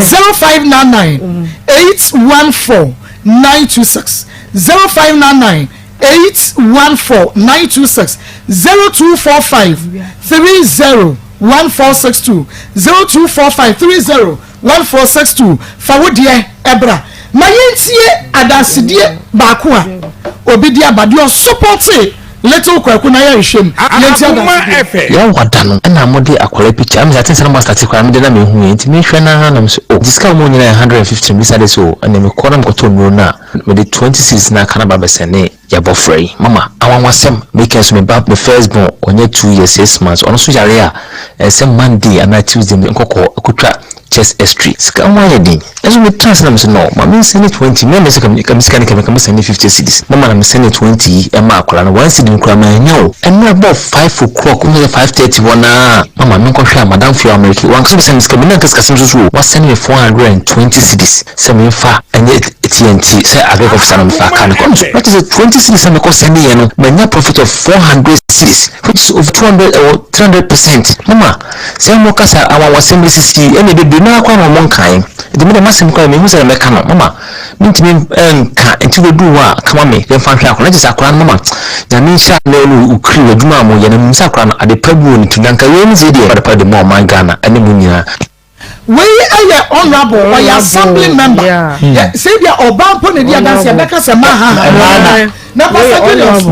0599 814 926 0599 814 926 0245 30 1462 0245 30 1462 Fa wo deɛ bra ma yɛntie adansedie baako a obi de aba deɛ ɔsopɔtee Little Kwaku na yɛnhwɛ mu yɛntie adansedie. Yɛn wada no ɛna mo de akwadaa picture ɛna I think sɛ na mo asate koraa me de na me hu yɛ nti me hwɛ naa na me sɛ oh nti sika a wɔn nyinaa yɛ 150 me bisa de sɛ oh ɛna me kɔ na me kɔtɔ nnuro no a Mede 20 cedis no aka no ba bɛsɛnee yɛabɔfra yi. Mama, anwanwasɛm! Meka nso me ba, me first born, ɔnyɛ 2 years 6 months, ɔno nso yare a, ɛsɛ Monday anaa Tuesday me nkɔkɔ kɔtwa chest x-ray. Sika ho ayɛ den. Nanso me tena ase na mese no, ma mensɛne 20, me a mese ka me sika no ka me sɛne 50 cedis. Mama na mesɛne 20 yi maa akwadaa no, 1 cedi no koraa mannya o. Ɛnora bɔɔ 5 o'clock, wohu sɛ 5:30 hɔ no ara, mama menkɔhwɛ a madamfo yi a ɔwɔ Amerika yi, wankasa ɔbɛsɛne me sika, menni anka sikasɛm nso so o, wasɛne me 420 cedis. Sɛ menfa ɛnyɛ TNT sɛ agric officer no mefa car no kɔ na kyerɛ sɛ 20 cedis na mekɔ sɛnde yɛ no manya profit of 400 cedis which is over 200 or 300%. Mama sɛ mo kasa anwanwasɛm resisi ɛna bebree no ara koraa na wɔn nkae nti me deɛ m'asɛm koraa mehu sɛ mɛka no mama mentumi nka nti wobɛduru hɔ a kama me yɛmfa nhwɛ akora na kyerɛ sɛ akora no mama Nyame nhyira ne ne wo kiri w'adwuma a moyɛ no menim sɛ akora no ade pa bi wɔ ne tiri na nka wei ne sei deɛ ade pa de ma ɔman Ghana ɛne mo nyinaa. Wei yɛ honourable, ɔyɛ assembly member. Sɛ ebi a ɔbaa mpo na edi adanse ɛbɛka sɛ ma ha ha. Na Pastor Julius,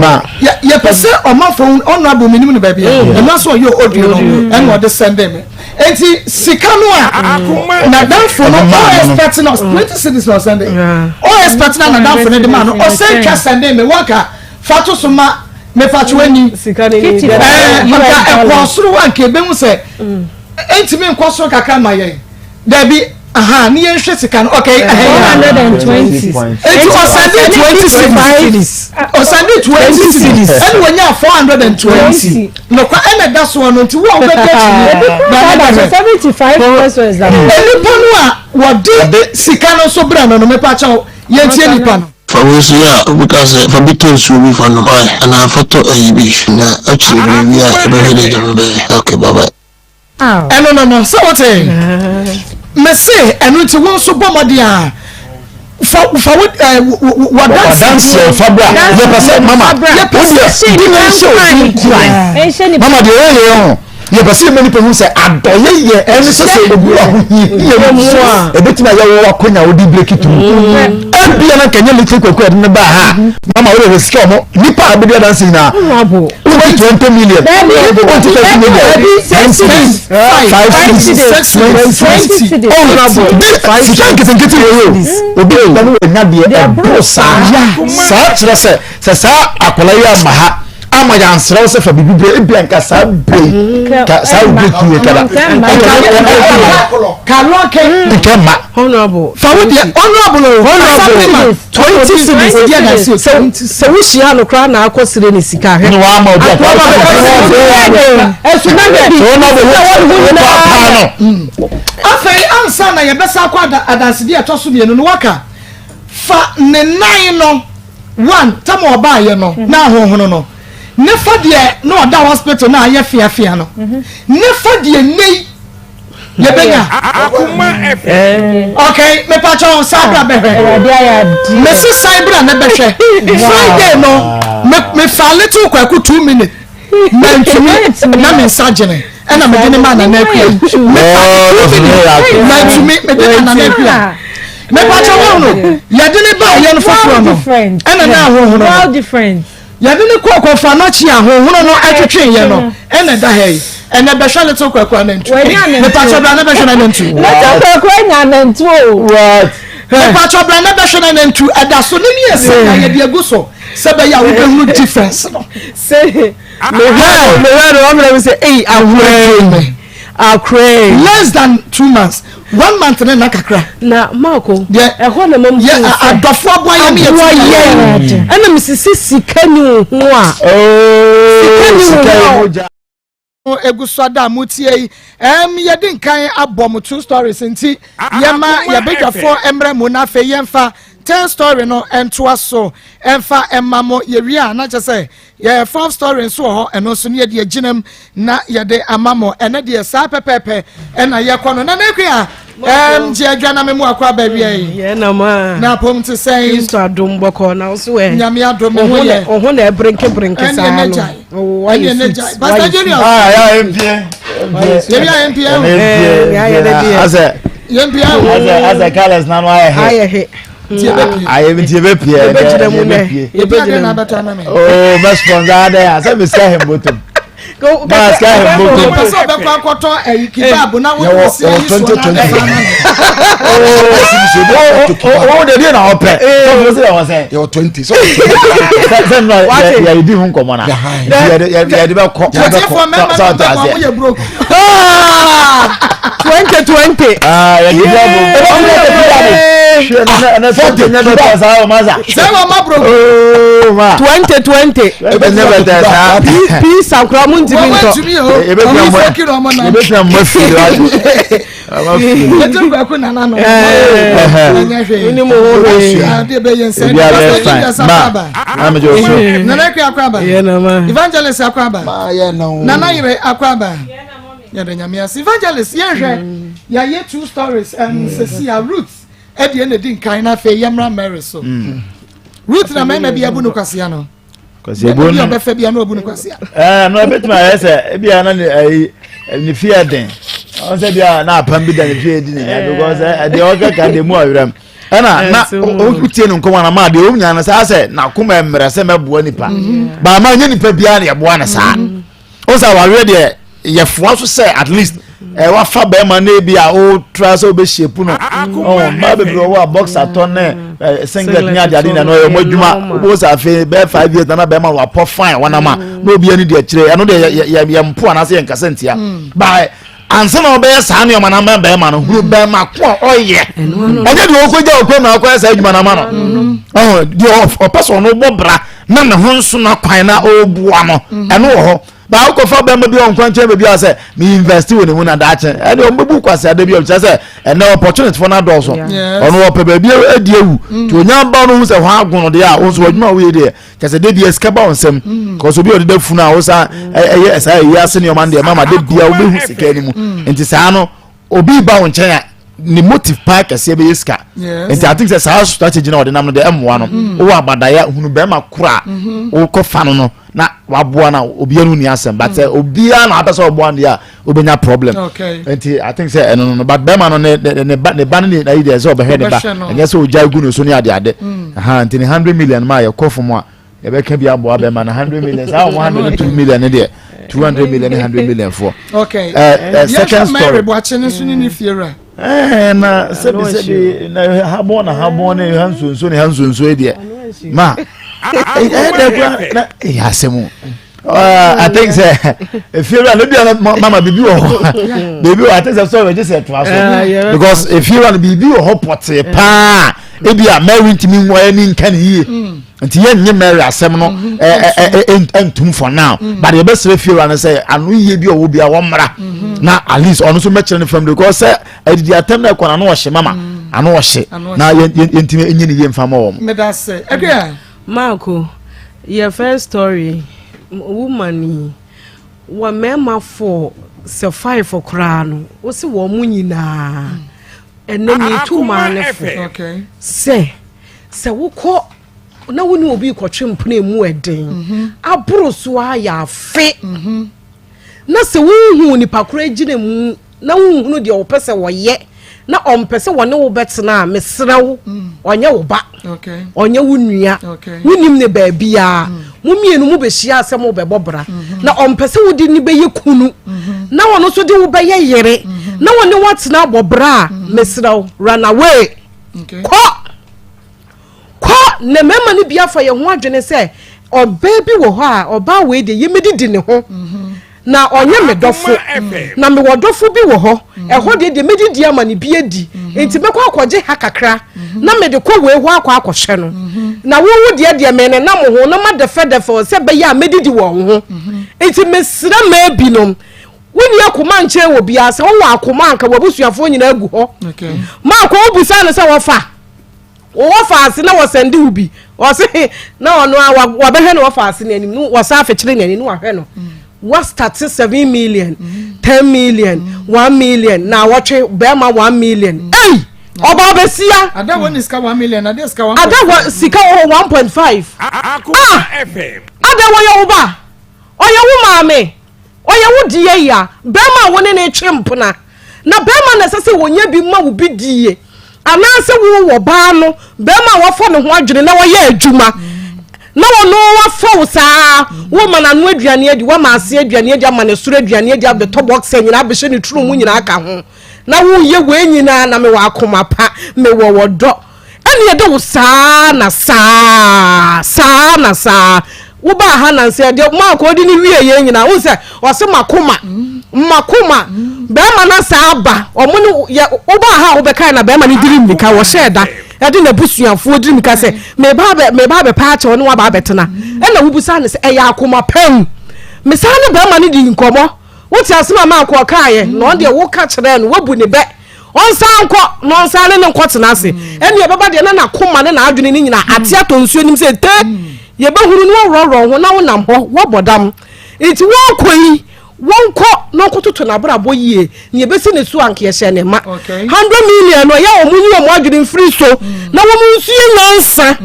yɛpɛ sɛ ɔmanfo hu honourable menim no baabi a. Ɛno nso ɔyɛ audio no ɛna ɔde sɛnde me. Enti sika no a n'adamfo no ɔ expect no 20 cedis na ɔsɛnde. Ɔ expect na n'adamfo no de ma no ɔsɛn twa sɛnde me wɔka fa to so ma mefa to ani. Ɛɛ nka ɛkɔɔ soro a nka ebehu sɛ. Ɛntumi nkɔ soro kakra ma yɛn? Dabi, aha, ne yɛnhwɛ sika no. Okay, ɛhɛ yɛ. 420. Eti ɔsɛnde 20 cedis. Ɔsɛnde 20 cedis. Ɛna wɔnya 420. Nokwa ɛna ɛda soɔ no nti wo a wobɛdi akyi ni. Ebi kura da so 75 pesos da. Nipa no a wɔde sika no nso brɛ no no mepa kyɛw yɛntie nipa no. Fa wei nso yɛ a, obi ka sɛ, fa bi tɔ nsuo bi fa nom ɔe, anaa fa tɔ ayi bi na akyiri berɛ bi a yɛbɛhwɛ deɛ Nyame bɛyɛ. Ok, bye bye. Ɛno no no, sɛ wote? Mese ɛno nti wo nso bɔ mmɔden a fa fa wo ɛɛ wadanseɛ fa bra. Yɛpɛ sɛ mama wo deɛ di ne nhyɛ obi nkuran. Mama deɛ yɛyɛ yɛ ho yɛpɛ sɛ yɛma nipa hu sɛ adɔyɛ yɛ ɛne sɛ sɛ obi wɔ ahohiahia mu a ɛbɛtumi ayɛ wo akonya wode break through. Ebia na nkɛnyɛ little kwaku ɛde ne baa ha mama wode hwɛ sika ɔmo nipa a bɛdi adanse nyinaa. Wonti 20 million. Wonti 30 million. 10 cedis. 5 cedis. 20 cedis. Honorable. Sika nketenkete wɔ yi o. Obi a ɔno wɔ nya deɛ ɛboro saa. Saa kyerɛ sɛ sɛ saa akwadaa yi ama ha ama yɛ ansrɛ wo sɛ fa biribi brɛ ebi anka saa bere yi ka saa obi ku yɛ kada. Kalɔkɛ. Nkɛ ma. Honorable. Fa wo deɛ honorable o. Honorable. 20 cedis. Sɛ sɛ wohyia no koraa na akɔ sere ne sika hwɛ. Ne wa ama obi akɔ. Ɛso na hwɛ. Sɛ wɔn abɔ wo wo paa no. Afei ansa na yɛbɛsa akɔ adansedie a ɛtɔ so mmienu no waka fa ne nan no one tam a ɔbaayɛ no na ahohono no ne fa deɛ na ɔda hospital na ayɛ feafea no ne fa deɛ nnɛ yi yɛbɛnya okay mepakyɛ san bra bɛhwɛ mese san bra ne bɛhwɛ Friday no mefa little Kwaku 2 minutes mantumi na me nsa gyene ɛna mede ne ma Nana Akua. Mefa 2 minutes mantumi mede ma Nana Akua. Mepakyɛ wɔn no yɛde ne ba yɛ no foforɔ no ɛna na ahohono no yɛde ne kɔ kɔfa n'akyi ahohono no ɛtwetwe yɛ no ɛna ɛda ha yi. Ɛnɛ bɛhwɛ little Kwaku anantu. Mepakyɛ bra ne bɛhwɛ n'anantu. Little Kwaku anya anantu o. Mepakyɛ bra ne bɛhwɛ n'anantu. Ɛda so ne ne yɛ na yɛde agu so sɛ bɛyɛ a wobɛhunu difference no. Sɛ mehwɛ mehwɛ no ɔmena mi sɛ eyi ahorɛ akorɛ. Less than 2 months, one month ne na kakra. Na Marco ɛhɔ na mam yɛ adɔfo aboa yɛ ne yɛ ti yɛ ɛna mesisi sika ni wo ho a sika ni wo ho a. Egu so ada a motie yi, yɛde nkan abɔ mo two stories nti yɛma yɛbadwafoɔ mmerɛ mu na afei yɛmfa 10 story no ntoa so ɛmfa ɛma mo. Yɛwie a na kyɛ sɛ yɛ fourth story nso wɔ hɔ, ɛno nso ne yɛde agyinam na yɛde ama mo. Ɛnɛ deɛ saa pɛpɛɛpɛ ɛna yɛkɔ no. Na n'akua gye adwa na memu akɔ aba wia yi. Yɛ na ma. Na apom te sɛn? Kristo adom bɔkɔ na wo so ɛ? Nyame adom, me ho yɛ. Wo ho na ɛbrenke brenke saa no. Ɛne ne gyae. Pastor Julius. Ah, ya mpie. Yɛbi ayɛ mpie o. Asɛ. Yɛ mpie o. Asɛ asɛ colours nanu ayɛ he. Ayɛ he. Tie bɛ pie. Ayɛ mi tie bɛ pie. Yɛbɛ gyina mu nɛ. Yɛbɛ gyina mu. Abɛtɔ ama mi. Oo bɛ sponsor adɛ asɛ mi sika hɛn bɔtɔm. Maa sika hɛn bɔtɔm. Pɛ sɛ ɔbɛkɔ akɔtɔ ɛyi kebab na wɔn ti si ayi soɔ na abɛfa ama mi. Oo de deɛ na ɔpɛ. Tɔfo sɛ yɛ wɔ sɛ. Yɛ wɔ 20 sɛ. Sɛ nɔ yɛ di ho nkɔmɔ na. Yɛ de bɛ kɔ. Tiɛtiɛfo mɛma no bɛ mɔ mo yɛ broke. 2020. Yɛ di bɛ bɔ. 40 nyɛ bɛ tɛ saa o ma sa. Sɛ wɔn ma broke. Oo ma. 2020. Ebe nyɛ bɛ tɛ saa. Pizza nkura mu ntumi Wɔn ntɔ. ntumi o. Ebe Wɔn fira ifo mɔ. kiri wɔn nam. Ebe fira mɔ firi wa. Yɛtɛ Kwaku nana no. Ɛnyɛ hwee. Ni mo ho hwee. Ade bɛ yɛn sɛ. Ebi abɛ Pastor fine. Julius Ma. akɔ aba. Na mi jɛ o so. Nana Akua akɔ aba. Yɛ na ma. Evangelist akɔ aba. Maa yɛ na o. Nana Yere akɔ aba. Yɛde Nyame ase. Evangelist, yɛnhwɛ yɛayɛ two stories sɛsi a Ruth ɛdeɛ na ɛdi nkan na afei yɛmmra Mary so. Ruth na mmarima bi abu no kwasea no. Kwasi ebu Bi no. a ɔbɛfɛ bi a na ɔbu no kwasea. Ɛɛ no ebetumi ayɛ sɛ ebi a na ne ɛyi ne fie ɛden. Ɔn sɛ bi a na apam bi da ne fie di ne nya because ɛ deɛ ɔkɛ ka deɛ mu ɔwerɛm. Ɛna na o tie ne nkɔmɔ na maa deɛ o nya no saa sɛ n'akoma mmerɛ sɛ mɛboa nipa. Baama nye nipa biara na yɛboa no saa. O sɛ awareɛ deɛ yɛfoa so sɛ at least wafa bɛrima no ebi a o tra sɛ o bɛ shape no. Ɔn mmaa bebree wɔ hɔ a boxer tɔ ne singlet ne adeade na no ɔyɛ ɔmo adwuma. O sɛ afei bɛɛ 5 years nana bɛrima wapɔ fine wɔnam a na obi ani deɛ kyerɛ ɛno deɛ yɛ yɛ yɛ mpo anaasɛ yɛ nkasa ntia baa ansa na ɔbɛyɛ saa nneɛma na ama bɛrima no hunu bɛrima ko a ɔyɛ. Ɛnyɛ deɛ ɔkɔgya ɔkɔ na ɔkɔyɛ saa adwuma na ama no. Ɔhun deɛ ɔpɛ sɛ ɔno bɔ bra na ne ho nso na kwan na ɔreboa no ɛno wɔ hɔ. Baa wokɔfa bɛrima bi a ɔnkwa nkyɛn baabi a sɛ me invest wɔ ne mu na daakye ɛne ɔmbɛbu kwase ada bi a ɔkyerɛ sɛ ɛnɛ opportunity fo no adɔɔso. Ɔno ɔpɛ baabi adi awu nti onya ba no hu sɛ hɔ ago no deɛ a wo nso adwuma a woyɛ deɛ kyɛ sɛ de bia sika ba wo nsɛm kɔsɛ obi a ɔdeda funu a wo sa ɛyɛ saa ɛyi ase nneɛma no deɛ mama de bia wobɛhu sika no mu nti saa no obi ba wo nkyɛn a ne motive paa kɛseɛ bɛyɛ sika. Nti I think sɛ saa strategy na ɔde nam no deɛ ɛmmoa no. Wowɔ abadayɛ hunu bɛrima koro a wokɔ fa no no na waboa no a obiara no ni asɛm, but sɛ obiara na apɛ sɛ ɔboa no deɛ a wobɛnya problem. Nti I think sɛ ɛno no, but bɛrima no ne ne ne ba ne ba no ne ayi deɛ sɛ ɔbɛhwɛ ne ba. Ɔbɛhwɛ no. Ɛnyɛ sɛ ogya gu no so ne ade ade. Aha, nti ne 100 million ma yɛkɔ fam a. Yɛbɛka bi aboa bɛma no 100 million. Saa wɔn 102 million ne deɛ 200 million ne 100 million foɔ. Okay. Second story. Mary Boakye ne nso ne ne fiewura. Ɛɛ na sɛbi sɛbi na habɔn na habɔn ne ha nsonso ne ha nsonso yi deɛ ma ɛyɛ dɛ kura na ɛyɛ asɛm o. I think sɛ efiewura no bia mama biribi wɔ hɔ biribi wɔ I think sɛ sɔrɔ ɛgye sɛ ɛtoa so because efiewura no biribi wɔ hɔ pɔtee paa ebi a Mary ntumi nwa ɛni nka ne yie nti yɛn nye Mary asɛm no ɛntum for now but yɛbɛsrɛ fiewura no sɛ ano yie bi a ɔwɔ bi a wɔmmra na at least ɔno nso mɛkyerɛ ne fam because sɛ adidi atɛm na ɛkɔ na ano ɔhye mama ano ɔhye na yɛntumi nye ne yie nfa ma wɔn. Medase ɛdua. Marko, yɛ first story woman yi wɔ mmarima four sɛ five koraa no wosi wɔn mo nyinaa ɛnɛ metu maa ne fo sɛ sɛ wokɔ na wo ne obi kɔtwe mpena emu ɛden mhm. aboro so ayɛ afe mhm. Na sɛ wonhuu nipa korɔ agyina mu na wonhunu deɛ ɔpɛ sɛ wɔyɛ na ɔmpɛ sɛ wɔne wo bɛtena a, mesrɛ wo, ɔnyɛ wo ba, ɔnyɛ wo nua, wonim ne baabiaa. Mm. Mo mmienu mobɛhyia sɛ mobɛbɔ bra mm-hmm. na ɔmpɛ sɛ wode ne bɛyɛ kunu mm-hmm. na ɔno nso de wo bɛyɛ yere mm-hmm. na wɔne woatena abɔ bra a, mesrɛ wo, run away. Kɔ! Kɔ na mmarima no bi afa yɛn ho adwene sɛ ɔbaa bi wɔ hɔ a ɔbaa wei deɛ yɛmɛdidi ne ho na ɔnyɛ me dɔfo na mewɔ dɔfo bi wɔ hɔ ɛhɔ deɛ deɛ mɛdidi ama ne bi adi nti mɛkɔ akɔgye ha kakra na mede kɔ wei hɔ akɔ akɔhwɛ no na wowo deɛ deɛ me nenam ho na madɛfɛdɛfɛ sɛ bɛyɛ a mɛdidi wɔn ho nti mesrɛ mmaa binom wonni akoma nkyɛn wɔ biara sɛ wowɔ akoma anka w'abusuafoɔ nyinaa gu hɔ maakɔ wobusa no sɛ wɔfa Wowɔ faase na wɔsɛnde wo bi ɔse na ɔno a wabɛhwɛ no wɔ faase no anim no wɔsan afekyere n'ani no wahwɛ no wastate 7 million 10 million 1 million na wɔtwe bɛrima 1 million ei ɔba bɛsia ada wɔ ne sika 1 million ada sika 1 ada wɔ sika wɔ 1.5 ah ada wɔyɛ wo ba ɔyɛ wo maame Ɔyɛ wo deɛ ya, barima a wo ne no retwe mpena. Na barima na ɛsɛ sɛ ɔnya bi ma wo bi die. Anaasɛ wo wɔ baa no, barima a wafa ne ho adwene na wayɛ adwuma na ɔno wafa wo saa, woma n'ano aduane adi, wama ase aduane adi, ama ne soro aduane adi, abɛtɔ boxer nyinaa abɛhyɛ ne turo mu nyinaa ka ho. Na woyɛ wei nyinaa na mewɔ akoma pa, mewɔ ɔdɔ. Ɛne ɛde wo saa na saa saa na saa wobaa ha nansa ɛdeɛ maakɔ ɔde ne wie yɛn nyinaa wohu sɛ ɔse makoma makoma bɛrima no saa aba ɔmo ne yɛ wobaa ha a wobɛkae na bɛrima no diri mmirika wɔhyɛɛ da ɛde n'abusuafoɔ diri mmirika sɛ meba abɛ meba abɛpa akyɛw ne waba abɛtena ɛna wobusa ne sɛ ɛyɛ akoma pɛn mesaa ne bɛrima no di nkɔmmɔ wote asɛm a maakɔ ɔkaeɛ na ɔno deɛ woka kyerɛɛ no wabu ne bɛ Ɔnsan nkɔ na ɔnsan ne no nkɔtena ase. Ɛnneɛ ɛbɛba deɛ na n'akoma ne n'adwene no nyinaa ate atɔ nsuo anim sɛ te yɛbɛhunu no wɔworɔworɔ ho na wonam hɔ woabɔ dam. Nti wɔnkɔ yi wɔnkɔ na ɔnkɔtoto n'abrabɔ yie nea ɛbɛsi ne so a anka yɛhyɛ ne ma. 100 million no ɛyɛ a wɔn nyi wɔn adwene mfiri so na wɔn nsua nyansa.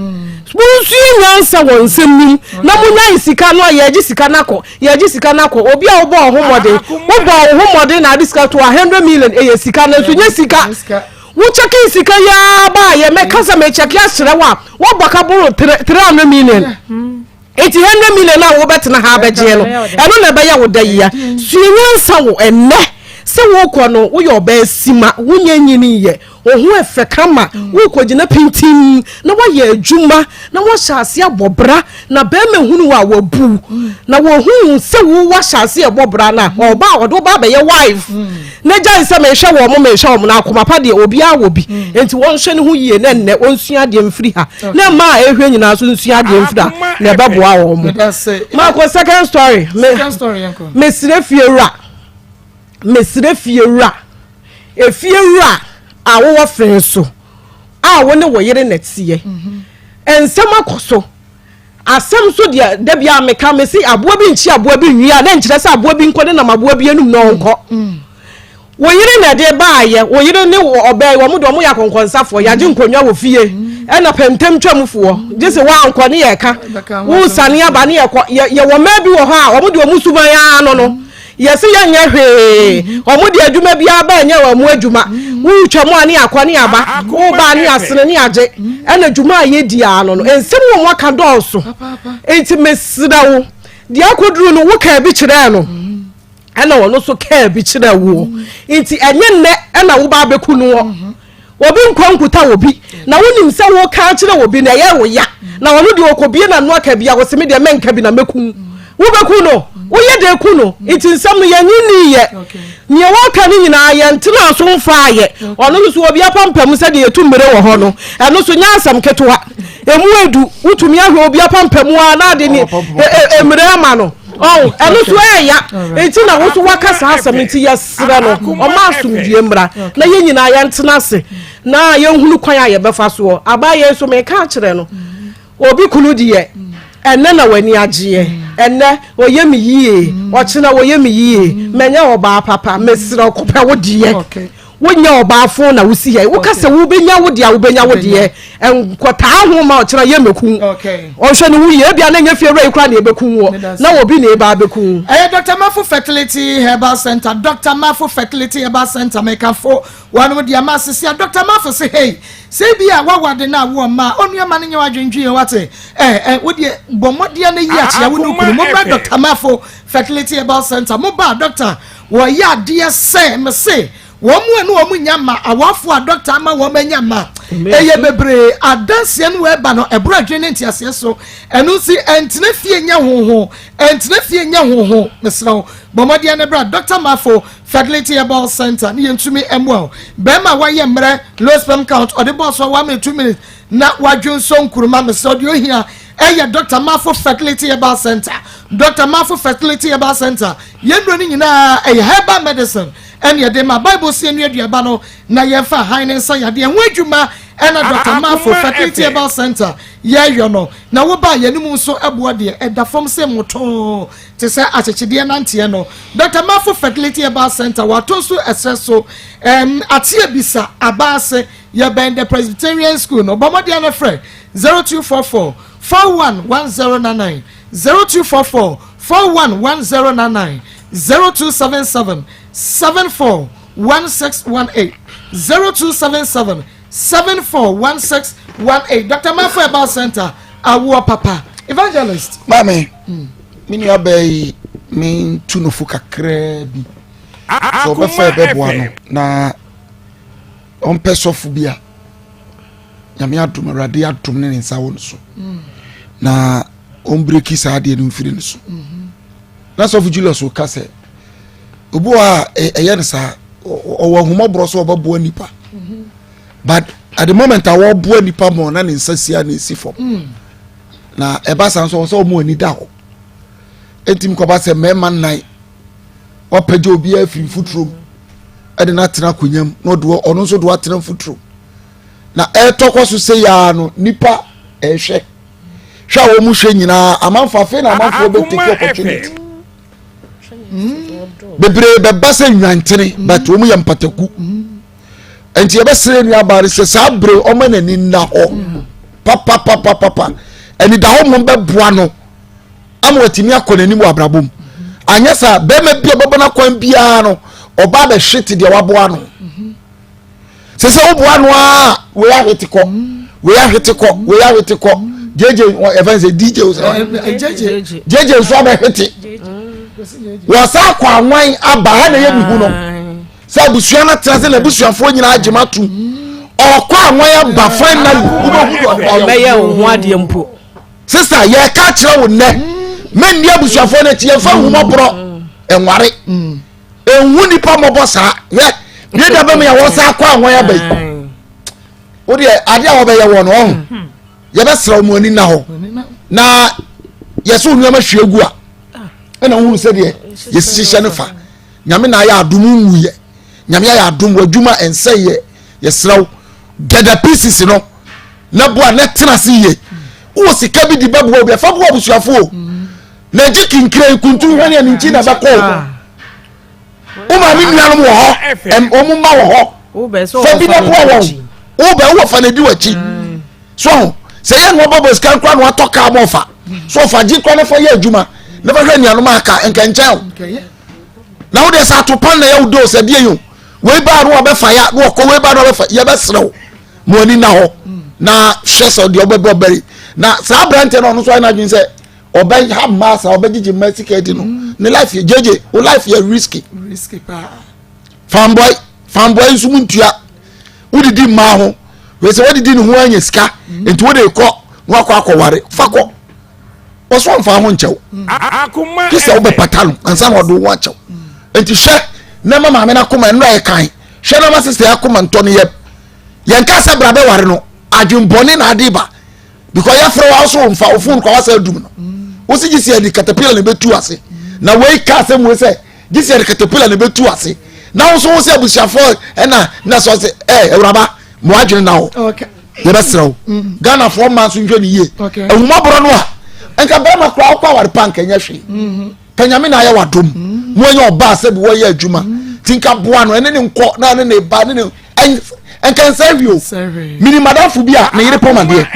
Monsua nyansa wɔ nsɛm no mu na monyae sika no a yɛregye sika no akɔ. Yɛgye sika no akɔ. Obi a wobɔɔ wo ho mmɔden, wobɔɔ wo ho mmɔden na ade sika to a hundred million ɛyɛ sika nanso nyɛ sika. Wo kyɛke sika yi ara ba a yɛ mɛka sɛ mekyɛke akyerɛ wo a woabɔ ka boro 300 million. Enti hundred million a wobɛtena ha abɛgyeɛ no ɛno na ɛbɛyɛ wo da yia. Sua nyansa wo ɛnnɛ sɛ wokɔ no woyɛ ɔbaa sima wonyɛ nyini yɛ Wo ho yɛ fɛ kama, worekɔgyina pintinn na woayɛ adwuma na woahyɛ aseɛ abɔ bra na barima hunu wo a wabu wo na wɔhu wo sɛ wo wahyɛ aseɛ ɛbɔ bra no a ɔba a ɔde wo ba abɛyɛ wife na gyae sɛ mehwɛ wɔn mo mehwɛ wɔn na akoma pa deɛ obiara wɔ bi nti wɔnhwɛ ne ho yie na nnɛ wɔnsua adeɛ mfiri ha na mmaa a ɛhwɛ nyinaa nso nsua adeɛ mfiri ha na ɛbɛboa wɔn mo. Maako second story me mesrɛ fie wura mesrɛ fie wura. Efiewura a wowɔ fɛn so a wo ne wo yere na ɛteɛ. Nsɛm akɔ so. Asɛm nso deɛ da biara meka mese aboa bi nkyi aboa bi nwi a na nkyerɛ sɛ aboa bi nkɔ ne nam aboa bi anum na ɔnkɔ. Wo yere na ɛde baayɛ, wo yere ne ɔbaa yi wɔn de wɔn yɛ akɔnkɔnsafoɔ, yɛagye nkonnwa wɔ fie ɛna pɛntɛm twamfoɔ gye sɛ woankɔ ne yɛka wosane aba ne yɛkɔ yɛwɔ mmaa bi wɔ hɔ a wɔn de wɔn suban ara no no. Yɛse yɛnyɛ hwee, wɔn de adwuma biara ba ɛnyɛ wɔn adwuma. Wotwa mu a ne akɔ ne aba, woba ne asene ne agye. Ɛna dwuma a yɛdi ara no no, nsɛm wɔ mu aka dɔɔso. Nti mesrɛ wo, deɛ akɔduru no wokaa bi kyerɛɛ no. Ɛna ɔno nso kaa bi kyerɛɛ woɔ. Nti ɛnyɛ nnɛ ɛna woba abɛku noɔ. Obi nkɔ nkuta obi na wonim sɛ woka akyerɛ obi na ɛyɛ wo ya na ɔno deɛ ɔkɔbie n'ano aka bi a wɔse me deɛ mɛnka bi na mɛku wobɛku no woyɛ dɛ ku no nti nsɛm no yɛnye nni yɛ nea wɔka no nyinaa yɛntena so mfaa yɛ ɔno nso obi apampam sɛdeɛ yɛtu mmere wɔ hɔ no ɛno so nyɛ asɛm ketewa ɛmu edu wotumi ahwɛ obi apampam a na ade ne mmere ama no ɔn ɛno so ɛɛya nti na wo so waka saa asɛm nti yɛserɛ no ɔma asomdwie mmra na yɛn nyinaa yɛntena ase na yɛnhunu kwan a yɛbɛfa soɔ abaa yɛn so meka akyerɛ no obi kunu deɛ ɛnɛ na w'ani agyeɛ ɛnɛ ɔyɛ me yie ɔkyena ɔyɛ me yie mɛnyɛ ɔbaa papa mesrɛ kɔpɛ wo deɛ Wonyɛ ɔbaafo na wosi yɛ. Woka sɛ wobɛnya wo deɛ a wobɛnya wo deɛ. Nkɔtaa ho ma ɔkyena yɛ mɛku. Ɔnhwɛ ne ho yie. Ebia na ɛnyɛ fie wura yi koraa na ɛbɛku woɔ. Na obi na ɛba abɛku wo. Ɛyɛ Doctor Mafo Fertility Herbal Center Doctor Mafo Fertility Herbal Center Mekafo wɔnom de ama asese a Doctor Mafo se hei sɛ ebi a wawade na awoɔ mma a onua ma no nyɛ w'adwendwen o wate eh eh wodeɛ bɔ mmɔdeɛ na yi akyea wo ne wo kunu mommra Doctor Mafo Fertility Herbal Center moba a Doctor Wɔyɛ adeɛ sɛ, mese, wɔn a ne wɔn nnya mma, awafoɔ a dɔkta ama wɔn anya mma, ɛyɛ bebree. Adanseɛ no ɛba no, ɛboro adwene ne nteaseɛ so. Ɛno nti, ɛntena fie nyɛ hoho, ɛntena fie nyɛ hoho. Mesrɛ wo, bɔ mmɔden na bra Dɔkta Mafo Fertility Herbal Center ne yɛntumi mmoa wo. Bɛrima a wayɛ mmerɛ, low sperm count, ɔde bɔɔ so a one minute, 2 minutes, na wadwo nso nkuruma. Mesrɛ wo, deɛ ohia ɛyɛ Dɔkta Mafo Fertility Herbal Center. Dɔkta Mafo Fertility Herbal Center. Yɛn nnuro no nyinaa ɛyɛ herbal medicine ɛne yɛde ma. Bible se yɛnnua aduaba no na yɛmfa hann ne nsa yadeɛ ho adwuma ɛna Dɔkta Mafo Fertility Herbal Center yɛyɔ no. Na woba a yɛn mu nso ɛboɔ deɛ ɛda fam sɛ mmotoo te sɛ akyekyedeɛ nanteɛ no. Dɔkta Mafo Fertility Herbal Center wɔato nso ɛserɛ so ɛm ateɛ bisa aba ase yɛbɛn The Presbyterian School no. Bɔ mmɔden na frɛ 0244 411099 0244 411099 0277 741618 0277 741618 Dr. Mafo Herbal Center awoɔ papa evangelist. Maame, me nua baa yi mentu no fo kakraa bi sɛ ɔbɛfa ɛbɛboa no na ɔmpɛ sɔfo bi a Nyame adom Awurade adom ne ne nsa wɔ no so na ɔmbreki saa adeɛ no mfiri no so na sɔfo Julius ka sɛ obi wɔ a ɛyɛ no saa ɔwɔ ahumɔborɔ sɛ ɔbɛboa nipa but at the moment a wɔboa nipa mɔ na ne nsa si a na esi fam na ɛba saa nso ɔsɛ ɔmo ani da hɔ ntumi kɔba sɛ mmarima nnan wapagya obiara afiri mfuturo mu ɛde no atena akonnwa mu na ɔde ɔno nso de watena mfuturo mu na ɛretɔ kɔ so sɛ yaa no nipa ɛrehwɛ hwɛ a wɔn hwɛ nyinaa amanfo afei na amanfoɔ bɛ take opportunity bebree bɛba sɛ nwantene but wɔn yɛ mpataku nti yɛbɛsrɛ nua baa no sɛ saa bere ɔma n'ani nna hɔ papapapapa anidahɔ mmom bɛboa no ama watumi akɔ n'anim wɔ abrabɔ mu anyɛ saa bɛrima bi a ɔbɛbɔ n'akwan biara no ɔba abɛhwe te deɛ waboa no sɛ sɛ woboa no a wei ahwete kɔ wei ahwete kɔ wei ahwete kɔ jj ɛfɛn sɛ dj jj nso abɛhwete wɔsa akɔ anwan aba ha na ɛyɛ mihu no sɛ abusua no atena sɛ n'abusuafoɔ nyinaa agye ma to ɔkɔ anwan aba finally wobɛhu deɛ ɔbɛyɛ wo ho adeɛ mpo sista yɛka kyerɛ wo nnɛ menni abusuafoɔ no akyi yɛmfa nhumɔborɔ nware ɛnhu nipa mmɔbɔ saa hwɛ ne da bɛm yɛ wɔn sa akɔ ahɔn aba yi wo deɛ adeɛ a wɔbɛyɛ wɔ no ɔho yɛbɛsrɛ wɔn ani na hɔ na yɛsɛ nneɛma hwie gu a ɛna wohunu sɛdeɛ yɛsihyehyɛ no fa nyame na ayɛ adom nwuyɛ nyame ayɛ adom w'adwuma ɛnsɛyɛ yɛsrɛ wo get the pieces no na boa na tena ase yie wowɔ sika bi di bɛboa obi ɛfa boa abusuafo o na gye kinkire kuntu hwɛ ne nkyi na bɛkɔ o wo maame nuanom wɔ hɔ wɔn mma wɔ hɔ fa bi na boa wɔn wobɛ wowɔ fa na di w'akyi so ho sɛ yɛ na wɔbɛbɔ sika nkora na watɔ kaa ma ɔfa so ɔfa gye kora na fa yɛ adwuma na fa hwɛ nuanom aka nkɛnkyɛn o na wo deɛ sɛ atopan na yɛ wo do sɛ deɛ yi o. Wei baa no ɔbɛfa ya na ɔkɔ wei baa no ɔbɛfa yɛbɛsrɛ wo ma w'ani na hɔ na hwɛ sɛ deɛ ɔbɛbɔ bɛri na saa aberanteɛ no ɔno nso ayɛ n'adwene sɛ ɔbɛ ha mmaa saa ɔbɛgyegye mmaa sika adi no ne life yɛ gyegye wo life yɛ risky risky paa fanboy fanboy nso mu ntua wodidi mmaa ho wei sɛ wodidi ne ho anya sika nti wode kɔ na wakɔ akɔware fa kɔ wɔsɔ nfa ho nkyɛw gye sɛ wobɛpata no ansa na ɔde wo akyɛw nti hwɛ na ma maame no akoma nnura yɛ kan hwɛ na ma sista yɛ akoma ntɔ no yɛ yɛn ka sɛ bra bɛware no adwembɔne na ade ba because yɛfrɛ wa so mfa wo fon kɔ wasa adum no wosi gye sɛ yɛde katapila na ɛbɛtu ase na wei ka asɛm wei sɛ gye sɛ yɛde katapila na ɛbɛtu ase na wo nso wo sɛ abusuafoɔ ɛna na sɛ ɔsɛ ɛ awuraba mo adwene na hɔ yɛbɛserɛ wo mm. ghanafoɔ mma nso nhwɛ ne yie ahumɔborɔ no a nka bɛrima koraa wokɔ aware pa nka nyɛ hwee mm-hmm. ka nyame na ayɛ wadom mm-hmm. mo anya ɔbaa sɛ bi wɔyɛ adwuma mm-hmm. nti nka boa no ɛne ne nkɔ na ɛne ne ba ne ne nka nsɛ hwi o mini madamfo bi a ne yere pɔm adeɛ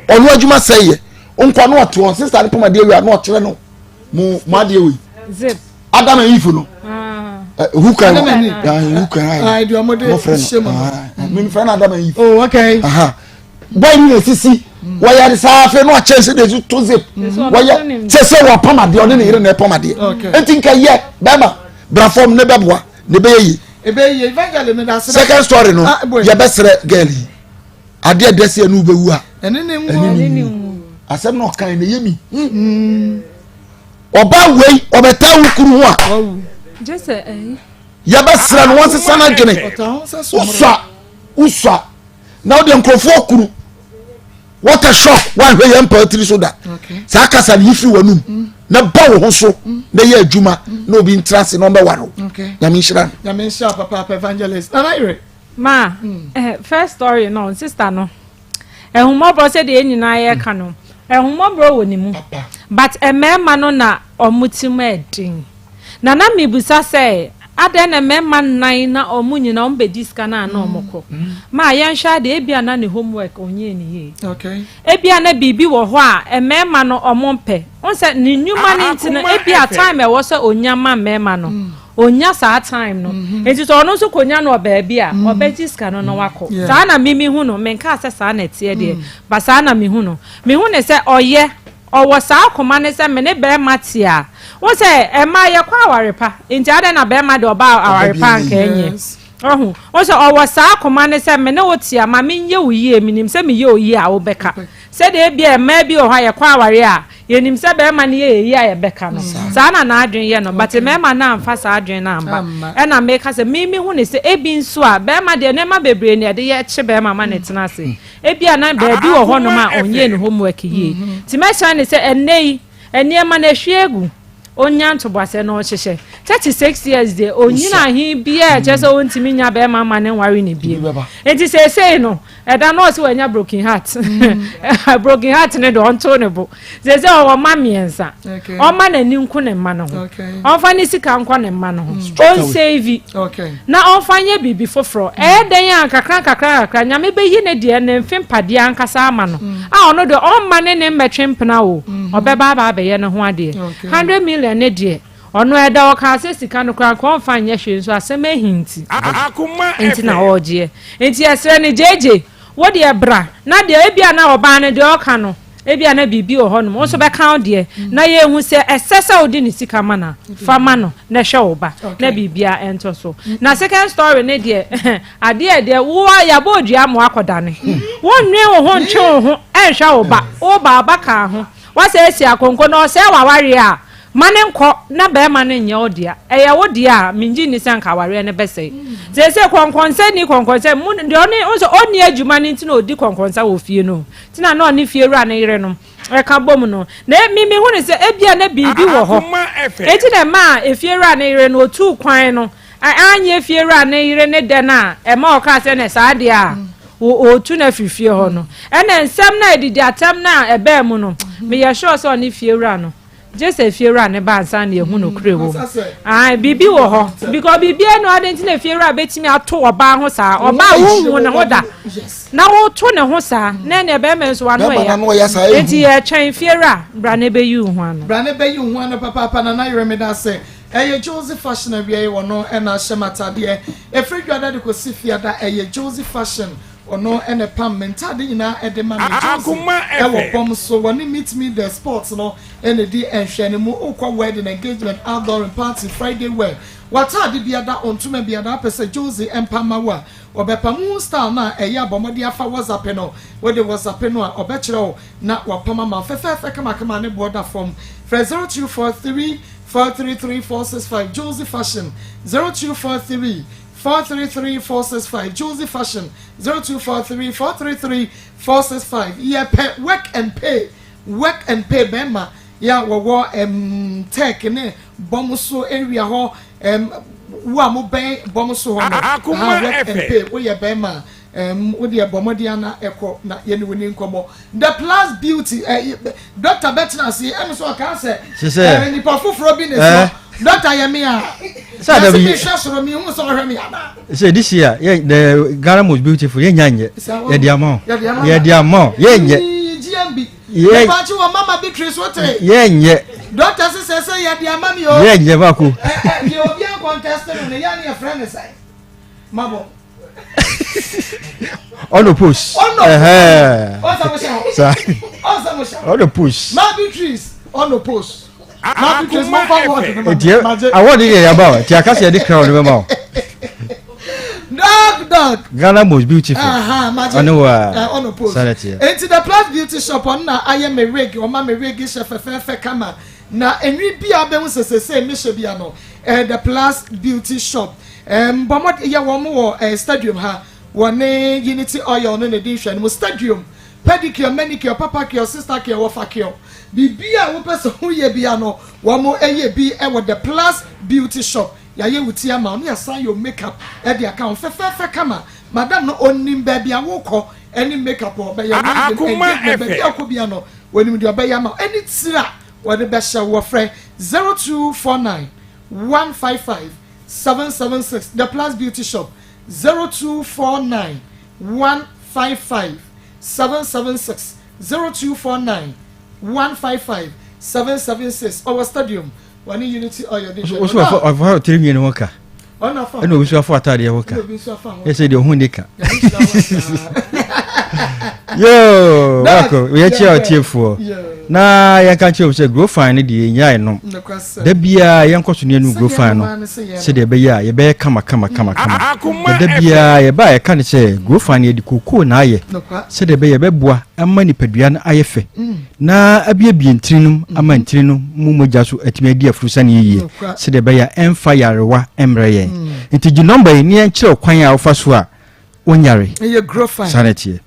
ɔno adwuma sɛ yɛ nkɔ no ɔte wɔn sista ne pɔm adeɛ wi a na ɔkyerɛ no mo mo adeɛ wei Adam and Eve no ah. who can who can I mo frɛ no mi frɛ no Adam and Eve. oh okay. Boy ni na esisi wɔyɛ de saa afei na ɔkyɛn sɛ de esi to zip wɔyɛ sɛ sɛ wɔpam adeɛ ɔne ne yere na ɛpam adeɛ eti nka yɛ bɛrima bra fam ne bɛboa ne bɛyɛ yie. Second story no ah, yɛbɛsrɛ girl yi adeɛ dɛsɛ ɛnu bɛwu a ɛne ne nwu asɛm na ɔkan na ɛyɛ mi. Hmm. Ɔbaa wei ɔbɛtaa wo kunu ho a yɛbɛsrɛ no wɔnsesa no adwene wosua wosua na wode nkurɔfoɔ kunu what a shock woanhwɛ yɛn mpa tiri so da saa kasa no yi firi w'anum mm. na ba wo ho so mm. na yɛ adwuma mm. na obi ntra ase na ɔmbɛware wo nyame nhyira no nyame nhyira papaapa evangelist nana yere ma eh, first story no sister no Ahummɔborɔ sɛdeɛ yɛn nyinaa yɛka no, ahummɔborɔ wɔ ne mu. But mmarima no na wɔn tirim ɛden. Na na mebisa sɛ, adɛn na mmarima nnan na wɔn nyinaa wɔn bɛdi sika no a na wɔn kɔ? Ma yɛnhwɛ adeɛ, ebia na ne homework ɔnyɛɛ ne yie. Ebia na biribi wɔ hɔ a mmarima no wɔn mpɛ. Wohu sɛ ne nnwuma no nti no, ebia time a ɛwɔ sɛ ɔnya ma mmarima no, Ɔnnya saa time no. Nti sɛ ɔno nso kɔnya no wɔ baabi a, ɔbɛgye sika no na wakɔ. Saa na me mehu no. Menkaa sɛ saa na ɛteɛ deɛ, but saa na mehu no. Mehu no sɛ ɔyɛ, ɔwɔ saa akoma no sɛ me ne barima te a, wohu sɛ mmaa yɛkɔ aware pa, nti adɛn na barima deɛ ɔba aware pa a anka ɛnyɛ. Wahu? Wohu sɛ ɔwɔ saa akoma no sɛ me ne wo te a, ma menyɛ wo yie, menim sɛ meyɛ wo yie a wobɛka. Sɛdeɛ ebia mmaa bi wɔ hɔ a yɛkɔ aware a, Yɛnim sɛ bɛrima no yɛ yɛyi a yɛbɛka no. Saa na n'adwene yɛ no but mmarima no amfa saa adwene no amba. Ɛna meka sɛ me mehu no sɛ ebi nso a bɛrima deɛ nneɛma bebree na yɛde yɛ kye bɛrima ma no tena ase. Ebi a na baabi wɔ hɔnom a ɔnyɛɛ ne homework yie. Nti mɛkyerɛ no sɛ ɛnnɛ yi nneɛma no ahwie agu. Ɔnnya ntoboaseɛ na ɔnhyehyɛ. 36 years deɛ ɔnyini ahe biara ɛkyerɛ sɛ ɔntumi nya bɛrima ma ne nware no bio. Nti seesei no Ɛda no ɔse wanya broken heart mm. broken heart ne de ɔnto ne bo sɛ sɛ ɔwɔ mma mmiɛnsa ɔma n'ani nko ne mma no ho ɔmfa ne sika nkɔ ne mma no ho mm. ɔnsɛvi na ɔmfa nyɛ biribi foforɔ mm. ɛyɛ dɛn a nkakra nkakra nkakra nyame bɛyi ne deɛ ne mfe mpadeɛ ankasa ama no mm. a ɔno deɛ ɔmma ne ne mmɛtwe mpena o mm-hmm. ɔbɛba aba abɛyɛ ne ho adeɛ 100 million ne deɛ Ɔno ɛda ɔkaa sɛ sika no koraa nka ɔmfa nyɛ hwee nso asɛm ahi nti nti na ɔregyeɛ nti yɛsrɛ no JJ wo deɛ bra na deɛ ebia na ɔbaa no deɛ ɔka no ebia na biribi wɔ hɔnom wo nso bɛka wo deɛ na yɛhu sɛ ɛsɛ sɛ wode ne sika ma no a fa ma no na hwɛ wo ba na biribia ɛntɔ so na second story ne deɛ adeɛ deɛ wo yɛabɔ odua ma wakɔdane wonnwen wo ho ntwe wo ho ɛnhwɛ wo ba wo ba ɔba ka ho wasɛ asi akonko na ɔsɛe w'awareɛ a Ma no nkɔ na barima no nyɛ wo dea. Ɛyɛ wo dea a, mennye nni sɛ anka awareɛ no bɛsɛe. Seesei kɔnkɔnsa nni kɔnkɔnsa mu. Deɛ ɔne, wohu sɛ ɔnni adwuma no nti na ɔdi kɔnkɔnsa wɔ fie no. Nti na na ɔne fiewura no yerenom ɛka bom no. Na me, mehu no sɛ ebia na biribi wɔ hɔ. Enti na ɛmaa efiewura no yere no, ɔtuu kwan no. Anyɛ fiewura no yere no dɛ no a, ɛma ɔkaa sɛ na saa deɛ a, ɔretu no afiri fie hɔ no. Ɛna nsɛm no a ɛdidi atɛm no a ɛbaa mu no, meyɛ sure sɛ ɔne fiewura no Gye sɛ fiewura no ba ansa na yɛahu nokorɛ wɔ mu. Ae, biribi wɔ hɔ. Because biribiara nni hɔ adɛn nti na fiewura bɛtumi ato ɔbaa ho saa. Ɔbaa a wonhu ne ho da na woto ne ho saa na ɛneɛ bɛrima nso wano ɛya. Enti yɛtwɛn fiewura bra na ɛbɛyi wo ho ano. Bra na ɛbɛyi wo ho ano papaapa Nana Yeremeda sɛ. Ɛyɛ Josie Fashion awiei ɔno na ahyɛ m'atadeɛ. Ɛfiri Dwada de kɔsi Fiada ɛyɛ Josie Fashion ɔno na ɛpam me ntaade nyinaa de ma me. Josie ɛwɔ bɔm so wɔne Meet Me The Sports no na ɛdi nhwɛanimu. Wokɔ wedding, engagement, outdooring, party, Friday wear, w'ataade biada, wo ntoma biada wopɛ sɛ Josie mpam ma wo a, ɔbɛpam. Wohu style no a ɛyɛ a bɔ mmɔden afa WhatsApp no. Wode WhatsApp no a ɔbɛkyerɛ wo na wapam ama wo fɛfɛɛfɛ kamakama a ne boɔ da fam. Frɛ 0243 433 465 Josie Fashion 0243 433 465 Josie Fashion 0243 433 465 Yɛpɛ work and pay work and pay bɛrima yɛ a wɔwɔ ɛm tech ne bɔm so area hɔ ɛm wo a mobɛn bɔm so hɔ no ha work and pay woyɛ bɛrima Ɛɛm wo deɛ bɔ mmɔden ara na kɔ na yɛne wo ni nkɔmmɔ. The Plus Beauty ɛ Doctor bɛtena ase ɛmi sɛ ɔkaa sɛ ɛɛ nipa foforɔ bi na esi hɔ. Doctor yɛ me a. Sɛ Yɛsi mi hwɛ soro mi hu sɛ ɔhwɛ mi ana. Sɛ this year yɛ the Ghana most beautiful yɛ nya nyɛ yɛ di ama o yɛ di ama o yɛ nyɛ. GMB. Yɛ nipa akyi wɔ mama bi tiri so te. Yɛ nyɛ. Doctor sisɛ sɛ yɛ di ama mi o. Yɛ nyɛ baako. Ɛ ɛ deɛ obi ankɔntɛste no ne yɛ ne yɛ frɛ ne sɛ mabɔ. ɔno push ɔno push. Mabi trees ɔno push. Mabi trees mo fa award no ma mi. Award yɛ yaba o ti akasi yɛ de crown no bɛ ma o. Dog dog. Ghana most beautiful. Ɔno wa ɔno post. Sanity. Eti the plus beauty shop ɔno na ayɛ me wig ɔma me wig hyɛ fɛfɛɛfɛ kama na enwi bi a bɛhu sɛ sɛsɛ mi hyɛ bi ano ɛɛ the plus beauty shop. Ɛɛ bɔ mmɔden yɛ wɔn wɔ ɛɛ stadium ha wɔne Unity Oil no na ɛdi nhwɛanim stadium pedicure manicure papacure sistercure wɔfacure biribi a wopɛ sɛ woyɛ bia no wɔn ɛyɛ bi ɛwɔ the plus beauty shop yɛayɛ wo ti ama wo ne yɛasan yɛ wo makeup ɛde aka ho fɛfɛɛfɛ kama madam no ɔnim baabi a wokɔ ɛne makeup a ɔbɛyɛ wedding engagement baabi a wokɔ bia no wɔnim deɛ ɔbɛyɛ ama wo ɛne tiri a wɔde bɛhyɛ wo wɔfrɛ 0249 155 776 The Plus Beauty Shop 0249 155 776 0249 155 776 Ɔwɔ stadium wɔne Unity Oil de hwɛ Wosu afa afa tiri nwi no ho ka. Ɛna obi nso afa ataadeɛ ho ka. Ɛsɛ deɛ ɔho ni ka. Yoo, wako, yɛkyia ɔtiefoɔ. Na yɛnka nkyerɛ wo sɛ Grofine no deɛ yɛnyae nom. Da biara yɛnkɔ so ne yɛnom Grofine no sɛdeɛ ɛbɛyɛ a yɛbɛyɛ kama kama kama kama. Na da biara yɛba a yɛka no sɛ Grofine no yɛde kokoo na ayɛ sɛdeɛ ɛbɛyɛ ɛbɛboa ama nipadua no ayɛ fɛ na abiebie ntini no ama ntini no mu mogya so atumi adi afurusane yie sɛdeɛ ɛbɛyɛ a ɛmfa yarewa mmrɛ yɛn. Nti gye nɔmba yi ne yɛnkyerɛ kwan a wofa so a wonyare. Ɛyɛ Grofine. Saa na ɛteɛ.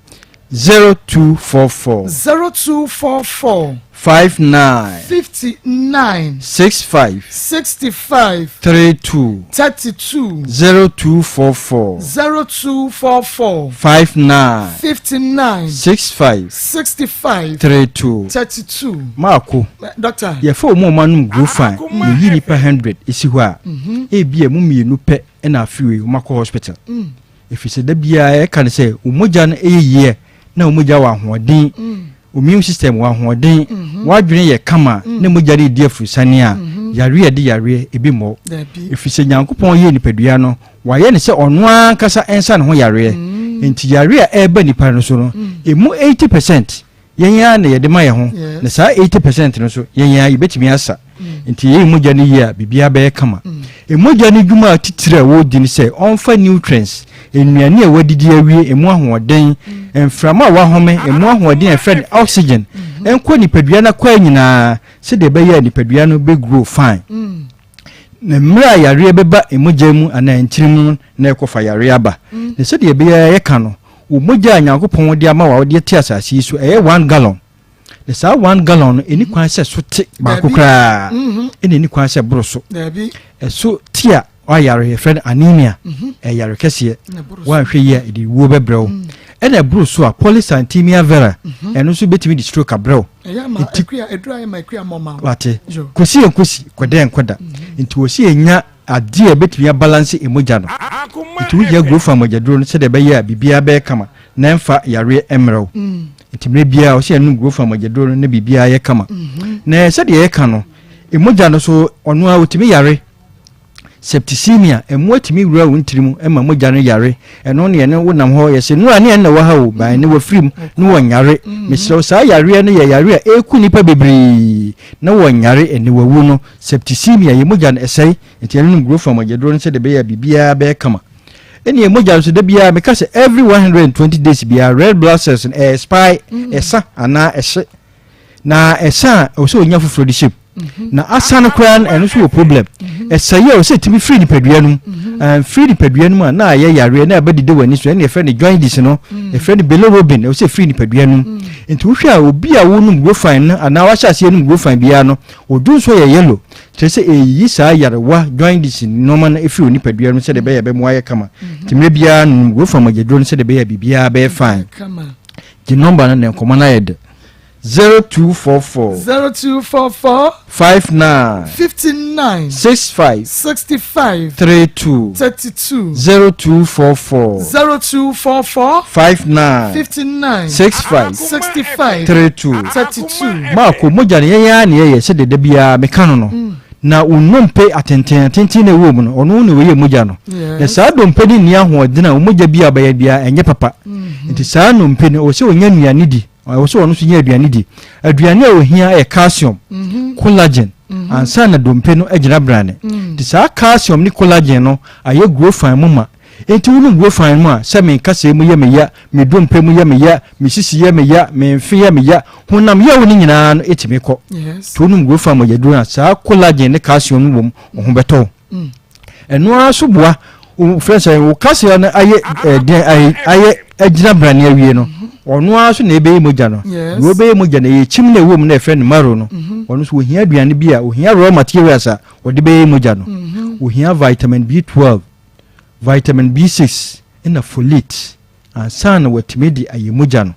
0244. 0244. 59. 59. 65. 65. 32. 32. 0244. 0244. 59. 59. 65. 65. 32. 32. Maako. Doctor. Yɛfa wɔn a wɔanom Grofine yɛyi nnipa 100 si hɔ a, ebia emu mmienu pɛ na afe wei wɔakɔ hospital. Ɛfiri sɛ da biara yɛka no sɛ wo mogya no yɛ yie na wo mogya wɔ ahoɔden, wo immune system wɔ ahoɔden, w'adwene yɛ kama na mogya no redi afurusane a, yareɛ a ɛde yareɛ ebi mmɔ wo. Ɛfiri sɛ Nyankopɔn yɛɛ nipadua no, wayɛ no sɛ ɔno ankasa nsa ne ho yareɛ. Nti yareɛ a ɛreba nipa no so no, ɛmu 80 percent Yɛn ara na yɛde ma yɛn ho, na saa 80 percent no nso, yɛn ara yɛbɛtumi asa. Nti yɛyi mogya no yie a, biribiara bɛyɛ kama. Mogya no dwuma titire a wɔredi ne sɛ ɔmfa nutrients, nnuane a wɔadidi awie, emu ahoɔden, mframa a wɔahome, emu ahoɔden a yɛfrɛ no oxygen, nkɔ nipadua no akwaa nyinaa sɛdeɛ ɛbɛyɛ a nipadua no bɛgrow fine. Na mmerɛ a yareɛ bɛba mogya mu anaa ntini mu no na ɛkɔfa yareɛ aba. Na sɛdeɛ ɛbɛyɛ a yɛka no, Wo mogya a Nyankopɔn de ama wo a wode te asase yi so, ɛyɛ one gallon. Na saa one gallon no, ɛni kwan sɛ so te baako koraa, mhm. ɛna ɛni kwan sɛ boro so. Ɛso te a wayare, yɛfrɛ no anemia, mhm. ɛyɛ yare kɛseɛ. Woanhwɛ yie a, ɛde wuo bɛbrɛ wo. Mm. Ɛna ɛboro so a, polycythemia vera, mhm. ɛno nso bɛtumi de stroke abrɛ wo. Nti, wate, kɔsi yɛn kɔsi, kɔdɛ nkɔda. Nti wɔsi yɛnya Adeɛ a ɛbɛtumi abalanse mogya no. Nti wohia Grofan mogyaduro no sɛdeɛ ɛbɛyɛ a biribiara bɛyɛ kama na ɛmfa yareɛ mmrɛ wo. Nti mmerɛ biara ɔsɛ yɛnom Grofan mogyaduro no na biribiara yɛ kama. Na sɛdeɛ yɛka no, mogya no so ɔno ara ɔtumi yare. Septicemia, mmoa tumi wura wo ntiri mu ma mogya no yare. Ɛno ne ɛne wo nam hɔ yɛse nora ne ɛne na ɛwɔ ha o, but ɛne wafiri mu ne wɔnyare. Mesrɛ wo saa yareɛ no yɛ yareɛ a ɛku nnipa bebree na wɔnyare ɛne wawu no. Septicemia, yɛ mogya no ɛsɛe, nti ɛno nom growth hormone aduro no sɛdeɛ ɛbɛyɛ a biribiara bɛyɛ kama. Ɛne mogya nso da biara meka sɛ every 120 days biara red blood cells no ɛyɛ expire, ɛsa anaa ɛhye. Na ɛsa a ɛwɔ sɛ ɔnya foforɔ de hyɛ mu mhm. na asa no koraa no ɛno nso wɔ problem mhm. ɛsa yi a ɛwɔ sɛ ɛtumi firi nipadua no mu mhm. firi nipadua no mu a na ayɛ yareɛ na ɛbɛdidi w'ani so ɛne yɛfrɛ no jaundice no yɛfrɛ no bilirubin ɛwɔ sɛ ɛfiri nipadua no mu nti wohwɛ a obi a wonom grofine no anaa wahyɛ aseɛ nom grofine biara no odwo nso yɛ yellow kyerɛ sɛ ɛyi saa yarewa jaundice nneɛma no ɛfiri onipadua no mu sɛdeɛ ɛbɛyɛ ɛbɛmoa ayɛ kama nti mmerɛ biara nom grofine mogyaduro no sɛdeɛ ɛbɛyɛ biribiara bɛyɛ fine gye nɔmba no na nkɔmmɔ no ayɛ dɛ 0244. 0244. 59. 59. 65. 65. 32. 32. 0244. 0244. 59. 59. 65. 65. 32. 32. Maako mogya no yɛn ara na yɛyɛ sɛ deda biara meka no no. Mm. Na wo nnompe atenten atenten na ɛwɔ mu no ɔno na ɔyɛ mogya no. Na saa dompe no nni ahoɔden a mogya bi a ɔbɛyɛ biara ɛnyɛ papa. Mm-hmm. Nti saa nnompe no ɔwɔ sɛ ɔnya nnuane di. Ɛwɔ sɛ ɔno nso nya aduane di. Aduane a ohia yɛ calcium, mhm. collagen, mhm. ansa na dompe no agyina brane. Mm. Nti saa calcium ne collagen no ayɛ growth mu ma. Nti wonom growth mu a, sɛ me nkasɛɛ mu yɛ me ya, me dompe mu yɛ me ya, me sisi yɛ me ya, me mfe yɛ me ya, honam yaw no nyinaa no ɛtumi kɔ. Nti wonom growth mu yɛduro a, saa collagen ne calcium no wɔ mu, wo ho bɛtɔ wo. Mm. Ɛno ara nso boa fɛn sɛ wo kaseɛ no ayɛ ɛdeɛn ayɛ ayɛ agyina brane awie no ɔno ara nso na ɛbɛyɛ mogya no deɛ ɔbɛyɛ mogya no ɛyɛ kyim na ɛwɔ mu na ɛfrɛ no marrow no mhm. ɔno nso ohia aduane bi a ohia raw materials a ɔde bɛyɛ mogya no mhm. ohia vitamin B12 vitamin B6 ɛna folate Ansa na watumi de ayɛ mogya no,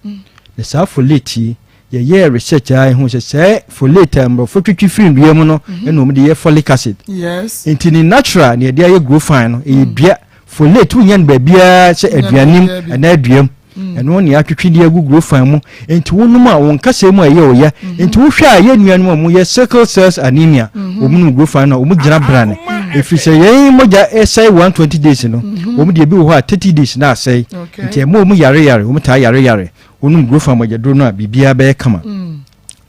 na saa folate yi, yɛyɛɛ research a ehu sɛ sɛ folate a mmorɔfo twetwe firi nnua mu no mhm. ɛna wɔn de yɛ folic acid. Yes. Nti ne natural na yɛde ayɛ growfine no ɛyɛ mm. dua folate wonya no baabiara sɛ aduanem anaa aduam. Mm. ɛno ne atwetwe de agu growfine mu nti wonom a wɔn kasa mu a ɛyɛ ɔya mm-hmm. nti wohwɛ a yɛn nuanom a wɔyɛ sickle cells anemia mm-hmm. wɔn nom growfine no a wɔn gyina brane ɛfiri sɛ yɛn mogya ɛsɛe 120 days no mhm. wɔn deɛ bi wɔ hɔ a 30 days na asɛe nti ɛma wɔn yare yare wɔn taa yare yare wɔnom grofa mogyaduro no a biribiara bɛyɛ kama mm.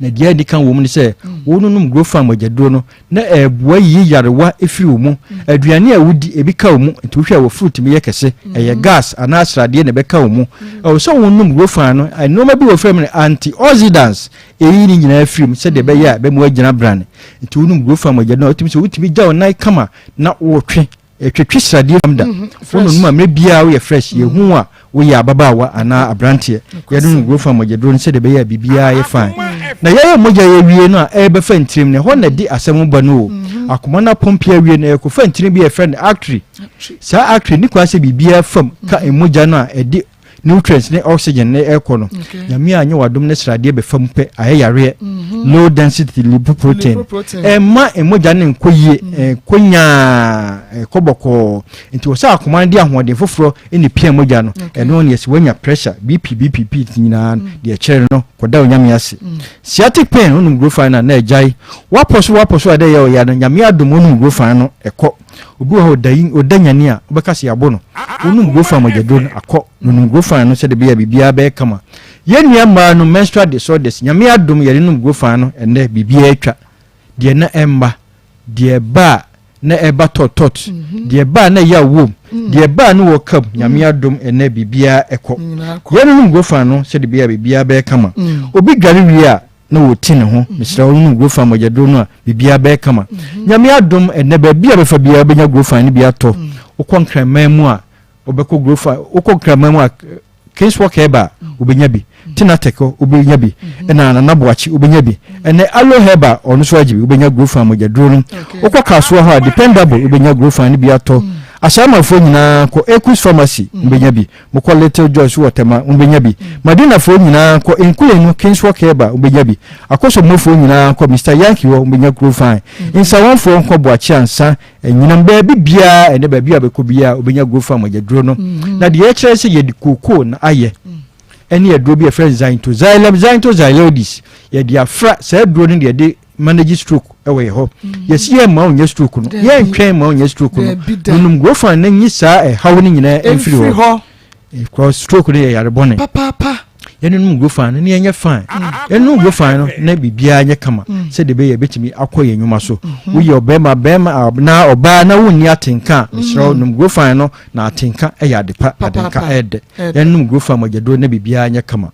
na deɛ adi kan wɔ mu ne sɛ mm. wɔnom grofa mogyaduro no na ɛboa yiyi yarewa ɛfiri wɔ mu mm. aduane a wodi ebi ka wɔ mu nti wohwɛ a wɔ fruit mi yɛ kɛse ɛyɛ gas anaa sradeɛ na ɛbɛka wɔ mu ɛwɔ sɛ wɔnom grofa no nneɛma bi wɔ fam no antioxidants Eyi ne nyinaa firi mu sɛdeɛ ɛbɛyɛ a ɛbɛma woagyina brane. Nti wonom Grofan mogya no a, wotumi sɛ wotumi gya wo nan kama na wotwe. Ɛtwetwe sradeɛ fam da. Mhm, Wononom a mmerɛ biara woyɛ fresh. Mm. Yɛhu wo a woyɛ ababaawa anaa aberanteɛ. Yɛnonom Grofan mogyaduro no sɛdeɛ ɛbɛyɛ a biribiara yɛ fine. Na yɛyɛ mogya yi awie no a ɛrebɛfa ntirim no, ɛhɔ na ɛde asɛm ba no o. Mhm. Akoma no apɔmpe awie no, ɛrekɔfa ntini bi a yɛfrɛ no artery. Saa artery ne kwan sɛ biribiara fam ka mhm. mogya no a ɛde nutrients ne oxygen ne ɛkɔ no nyame a nyɛ wadom ne sradeɛ bɛfa mu pɛ ayɛ yareɛ mhm. low density lipoprotein ɛma mogya no nkɔ yie mm. ɛnkɔ nyaa ɛkɔ bɔkɔɔ nti wɔ sɛ akoma no de ahoɔden foforɔ ne pia mogya no ɛno ne yɛsɛ wanya pressure bp bpp nyinaa mm. deɛ ɛkyerɛ no kɔda onyame ase mm. sciatic pain wonom grofan no a na agyae wapɔ so wapɔ so a dɛ yɛ ɔya no nyame adom wonom grofan no ɛkɔ Obi wɔ hɔ a ɔda yi ɔda nyane a wobɛka sɛ yɛabo no. Wonom Grofan mogyaduro no akɔ. Nonom Grofan no sɛdeɛ ɛbɛyɛ a biribiara bɛyɛ kama. Yɛn nua mmaa no menstrual disorders Nyame adom yɛde nom Grofan no ɛnnɛ biribiara atwa. Deɛ na ɛmma, deɛ ɛba a na ɛba tɔt tɔt, deɛ ɛba a na yaw wom, deɛ ɛba a na wɔka mu, Nyame adom ɛnnɛ biribiara ɛkɔ. Yɛnonom Grofan no sɛdeɛ ɛbɛyɛ a biribiara bɛyɛ kama. Obi dware wie a na wɔti ne ho mesrɛ wo nom grofan mogyaduro no a biribiara bɛyɛ kama mhm. nyame adom ɛnɛ baabi a bɛfa biara wobɛnya grofan no bi atɔ mm. wokɔ nkraman mu a wobɛkɔ grofan wokɔ nkraman mu a kingswalk herba mm. wobɛnya bi mm. tinatek wobɛnya bi mm-hmm. ɛna nanaboakye wobɛnya bi ɛnɛ alo herba ɔno nso agye bi wobɛnya grofan mogyaduro no wokɔ kasoa hɔ a dependable wobɛnya grofan no bi atɔ ahyɛamafoɔ nyinaa kɔ ecus pharmacy wobɛnya bi Mokɔ Little Joy's wɔ Tema, mobɛnya bi. Madinafoɔ nyinaa nkɔ Nkulenu, Kingswalk Herbal, mobɛnya bi. Akosombofoɔ nyinaa nkɔ Mister Yankee hɔ, mobɛnya Grofine. Nsawamfoɔ nkɔ Boakye Ansa, Anyinam, baabi biara, ɛnnɛ baabi a wobɛkɔ biara, wobɛnya Grofine mogyaduro no. Na deɛ ɛkyerɛ ne sɛ yɛde kookoo na ayɛ, ɛne aduro bi a yɛfrɛ no Xanthoxylum xanthoxyloides, yɛde afra saa aduro no na yɛde. manage stroke wɔ yɛ hɔ. Yɛsi yɛ mma onyɛ stroke no, yɛntwɛn mma onyɛ stroke no. Nonom Grofan na nyi saa ɛhaw no nyinaa mfiri hɔ. Because stroke no yɛ yare bɔne. Papaapa. Yɛnonom Grofan no na yɛnyɛ fine. Yɛnonom Grofan no na biribiara nyɛ kama sɛdeɛ ɛbɛyɛ yɛbɛtumi akɔ yɛn nnwuma so. Woyɛ ɔbarima bɛrima na ɔbaa na wonni atenka a, mesrɛ wo nom Grofan no na atenka yɛ ade pa, atenka yɛ dɛ. Yɛnonom Grofan mogyaduro na biribiara nyɛ kama.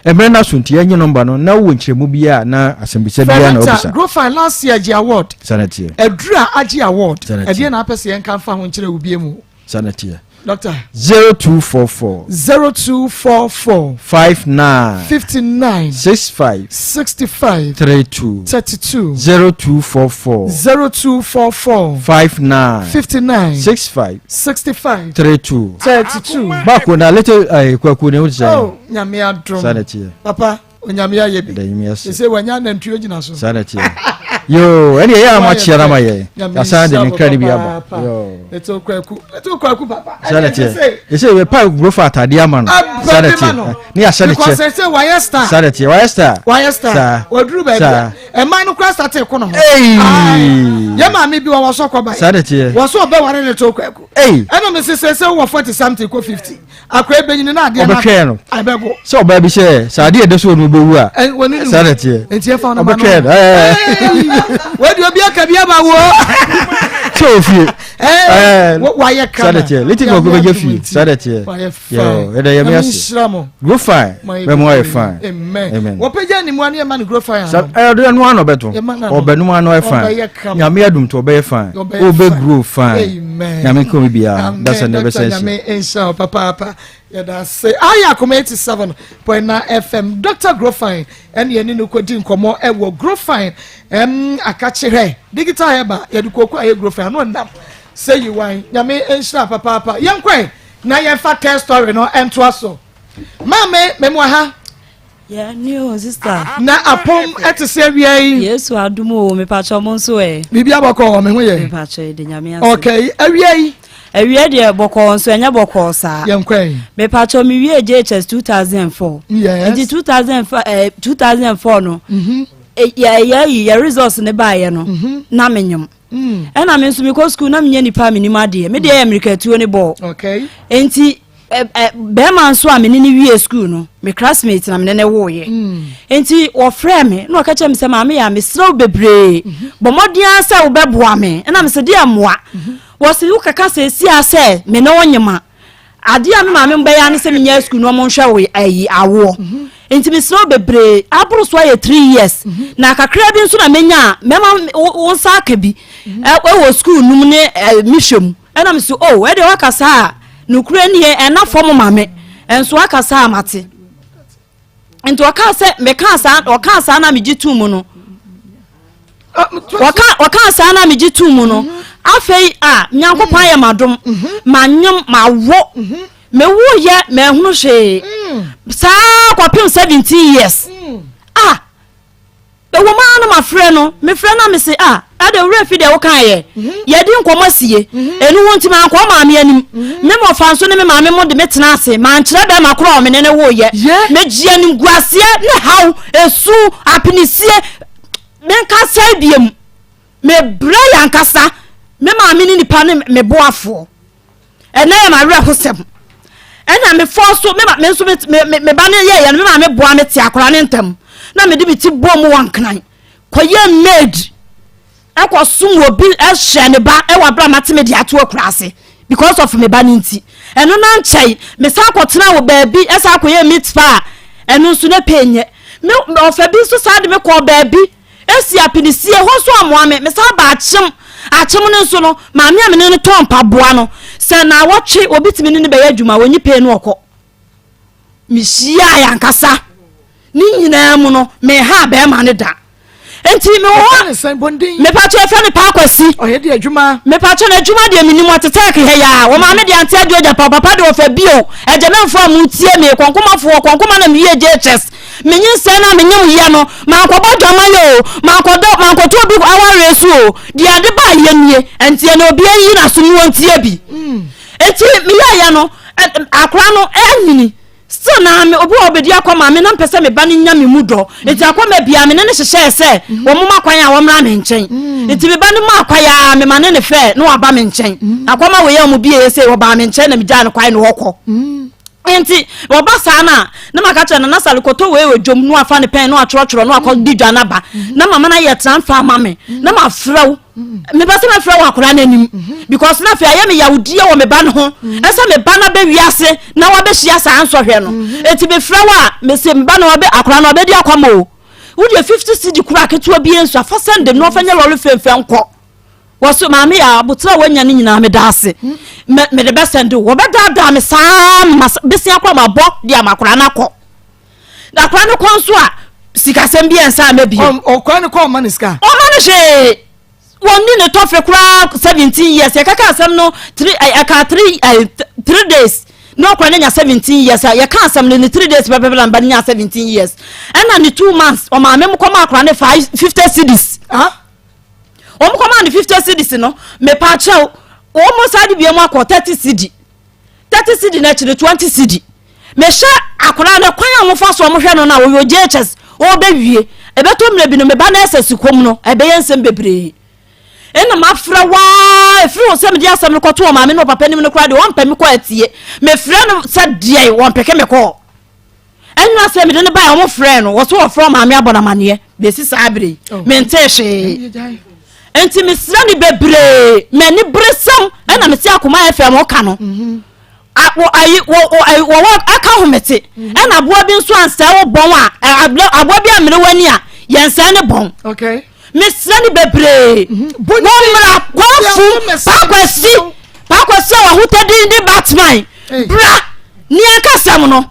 Mmerɛ no aso nti yɛnye nɔmba no na wowɔ nkyerɛmu biara anaa asɛmbisa biara na wobisa. Grofan last year gye award. Saa na ɛteɛ. Aduru a agye award. Ɛdeɛ na apɛ sɛ yɛnka mfa ho nkyerɛ wo bie mu. Saa na ɛteɛ. Doctor. 0244. 0244. 59. 59. 65. 65. 32. 32. 0244. 0244. 59. 59. 65. 65. 32. 32. Baako na little eh, kwaku ne ho te sɛ. Oh, nyame adom. Saa na ɛteɛ. Papa, onyame ayɛ bi. Ɛda nyame ase. Sɛ wanya nantwie gyina so. Saa na ɛteɛ. Yoo, ɛne ɛyɛ a moakyea no ama yɛn. Yɛasan de ne nkra no bi aba. Yoo. Little kwaku, little kwaku papa. Saa na ɛteɛ. Ɛsɛ yɛpa grofa atadeɛ ama no. Saa na ɛteɛ. Ne yɛahyɛ ne kyɛ. Because ɛsɛ wayɛ star. Saa na ɛteɛ, wayɛ star. Wayɛ star. Waduru baabi a. Ɛman no kora start ko no ho. Yɛ maame bi wɔ wɔsɔ kɔba. Saa na ɛteɛ. Wɔsɔ ɔbɛware little kwaku. Ɛna mesi sɛ sɛ wowɔ 40 something kɔ 50. Akora ebenyini na adeɛ ɔbɛtwɛn no abɛbo. Sɛ ɔbaa bi sɛ sɛ adeɛ ɛda so wɔ no bɛwu a saa na ɛteɛ. Nti ɛfa no ma no. Ɔbɛtwɛn no. Wadi obi aka bi aba wo. Sɛ ofie. Wayɛ kama. Saa na ɛteɛ. Little Kwaku bɛgye fie. Saa na ɛteɛ. Wayɛ fine. Ɛda yɛ mi ase. Grow fine. Bɛn mu ayɛ fine. Amen. Wɔpɛgya ne mu ani ɛma no grow fine. Ɛdɛ no ano bɛto. Ɔbɛnum ano ayɛ fine. Nyame adum to ɔbɛyɛ fine. Ɔbɛ grow fine. Amen. Nyame nka obi biara. Dasa na ɛbɛsɛ nhyɛ. Nyame nhyɛ wo papaapa. Yɛda ase. Ayɛ akoma 87.9 FM. Dr. Grofine ɛne yɛne no kɔdi nkɔmmɔ ɛwɔ Grofine ɛm akakye hɛ. Digital herba yɛde kooko ayɛ Grofine ano nnam sɛ yiwan. Nyame nhyira papaapa. Yɛnkɔe na yɛmfa tell story no ɛntoa so. Maame mɛmoa ha. Yeah, new sister. Na apom ɛte sɛ awia yi. Yesu adum o, mepakyɛ mo nso ɛ. Biribi abɔkɔ wɔ me ho yɛ. Mepakyɛ de nyame ase. Okay, awia yi. Awia deɛ bɔkɔɔ nso ɛnyɛ bɔkɔɔ saa. Yɛn kɔ yi. Mepakyɛ me wie JHS 2004. Yes. Nti 2004 eh, 2004 no. Mhm. Yɛ yɛ yi yɛ results ne baayɛ no. Mhm. Na menyom. Mm. Ɛna me nso mekɔ school na menyɛ nipa a menim adeɛ. Me deɛ yɛ mmirikatuo ne bɔɔl. Okay. Nti bɛrima nso a me ne no wie sukuu no me classmate na me ne no woeɛ mm. nti wɔfrɛ me na ɔka kyerɛ me sɛ maame yɛ a mesrɛ wo bebree mhm. bɔ mmɔden ara sɛ wobɛboa me ɛna mesɛ deɛ mmoa mhm. wɔse wokaka sɛ ɛsi a sɛ me ne wo nyema adeɛ a me maame bɛyɛ ne sɛ menyɛ sukuu no ɔmo nhwɛ wo ayi awoɔ mhm. nti mesrɛ wo bebree aboro so ayɛ 3 years na kakra bi nso na menya a mɛma wo nsa aka bi ɛwɔ sukuu no mu ne mehwɛ mu Ɛna me se, Oh, ɛdeɛ woaka saa a, nokorɛ nie, ɛnna fam ma me, nso woaka saa a mate. Nti ɔkaa sɛ, mekaa saa, ɔkaa saa na megye too mu no, ɔka ɔkaa saa na megye too mu no, afei a, Nyankopɔn ayɛ m'adom, manyem, mawo, mewoyɛ, manhunu hwee, saa kɔpem 17 years. Ah! Ɛwom ara na mafrɛ no, mefrɛ no a mese, Ah, Ada, wo werɛ fi deɛ wokaeɛ? Yɛadi nkɔmmɔ asie. Ɛno ho nti mankɔ wo maame anim. Me mmɔfra nso ne me maame mo de me tenaa ase. Mankyerɛ bɛrima korɔ a me ne no woeɛ. Megyee animguaseɛ ne haw, esu, apinisie. Menkasae biom. Mebrɛe ankasa. Me maame ne nipa ne me boafoɔ. Ɛnɛ yɛ m'awerɛhosɛm. Ɛna me fɔɔ so, me ma, me nso me, me, me ba no yɛɛyɛ no, me maame boa me te akwadaa no ntam. Na mede me ti bɔɔ mu wɔ Nkran. Kɔyɛɛ maid. Ɛkɔsom obi ɛhyɛ ne ba ɛwɔ abere a mate me de ato akuraase because of me ba no nti. Ɛno na nkyɛe, mesan kɔtena wɔ baabi ɛsan kɔyɛɛ meat pie a ɛno nso na pay nyɛ. Me, ɔfa bi nso saa de me kɔɔ baabi. Esi apinisie, hɔ nso ammoa me. Mesan baa Akyem. Akyem no nso no, maame a me ne no tɔn mpaboa no, sɛ naawɔtwe obi tumi ne no bɛyɛ adwuma a, ɔnyi pay no ɔkɔ. Mehyiae ankasa. Ne nyinaa mu no, menhaa bɛrima no da. Nti mewɔ hɔ a, mepatwɔ yɛfrɛ no Paa Kwasi. Ɔyɛ de adwuma. Mepatwɔ no adwuma deɛ menim, ɔte tɛk ha yi ara. Wɔ maame deɛ ante adeɛ ogya pa, papa deɛ ɔfa bio. Agyamɛnfoɔ a motie me, kɔnkomafoɔ, kɔnkoma na mewie JHS. Me nyinsɛn no a menyem yɛ no, mankɔbɔ dwaman o, mankɔdɔ, mankɔto obi awareɛ so o, deɛ ɛde baeɛ nie, ɛnti ɛnɛ obiara nyi n'aso mu ɔntie bi. Nti meyɛeɛ no, akora no anyini. Still na me obi wɔ ɔbɛdi akɔma me na mpɛ sɛ me ba no nya me mu dɔ. Nti akɔma bia me ne no hyehyɛɛ sɛ wɔn ma kwan a wɔmmra me nkyɛn. Nti me ba no maa kwan a me ma ne ne fɛ na waba me nkyɛn. Akɔma wei a wɔn bie sɛ wɔbaa me nkyɛn na me gyaa no kwan na ɔkɔ. Nti wɔba saa no a na maka kyerɛ no na sare kɔtɔ wei wɔ dwom na wafa ne pɛn na watwerɛtwerɛ na wakɔ di dwa no aba na mama no ayɛ transfer ama me na mafrɛ wo. Mepɛ sɛ mɛfrɛ wɔ akwadaa no anim because na afei ayɛ me yawdie wɔ me ba no ho ɛsɛ me ba no abɛ wiase na wabɛhyia saa nsɔhwɛ no eti mefrɛ wɔ a mese me ba no ɔbɛ akwadaa no ɔbɛdi akwama o wodeɛ 50 cedi kura ketewa bi nso afa sɛnde no ɔfɛ nyɛ lɔre fɛnfɛn nkɔ wɔso maame yɛ abotra a wanya no nyinaa meda ase mede bɛsɛnde wɔbɛdaadaa me saa ma besia kora mabɔ de ama akwadaa no akɔ Na akwadaa no kɔ nso a sikasɛm bi ɛnsa ama bio. Ɔkwadaa no kɔ ɔma ne sika. Ɔma no hwee. Wɔn ni ne tɔfe koraa 17 years yɛkaka asɛm no three ɛka three 3 days na ɔkwadaa no nya 17 years a yɛka asɛm no ne 3 days pɛpɛpɛ na mba no nya 17 years ɛna ne 2 months ɔmaame mu kɔma akwadaa no 550 cedis. Wɔn kɔma no 50 cedis no mepa kyɛw wɔn mo saa de bia mu akɔ 30 cedi. 30 cedi no akyi no 20 cedi. Mehwɛ akwadaa no kwan a wɔfa so wɔhwɛ no no a wɔyɛ JHS wɔbɛwie ɛbɛtɔ mmerɛ bi no meba no ɛsɛ sukɔm no ɛbɛyɛ nsɛm bebree ɛna mafrɛ waa ɛfiri wɔ sɛ mede asɛm no kɔto wɔ maame ne ɔpapa anim no koraa deɛ wɔmpɛ me kɔ atie mefrɛ no sɛ deɛ wɔmpɛke me kɔɔ ɛnna sɛ mede no baeɛ wɔn frɛ no wɔ so wɔfrɛ maame abɔ no amaneɛ bɛsi saa bere yi oh. mentee hwee nti mesrɛ no bebree m'ani bere sɛm ɛna mete akoma fm ɔka no mhm. ayi wɔwɔ aka homete mhm. ɛna aboa bi nso ansɛe wo bɔn a aboa bi ammere w'ani a yɛnsɛe ne bɔn mesrɛ no bebree mhm. wɔmmra kwafu pakwasi pakwasi a wahotadin de batman bra ne yɛnka sɛm no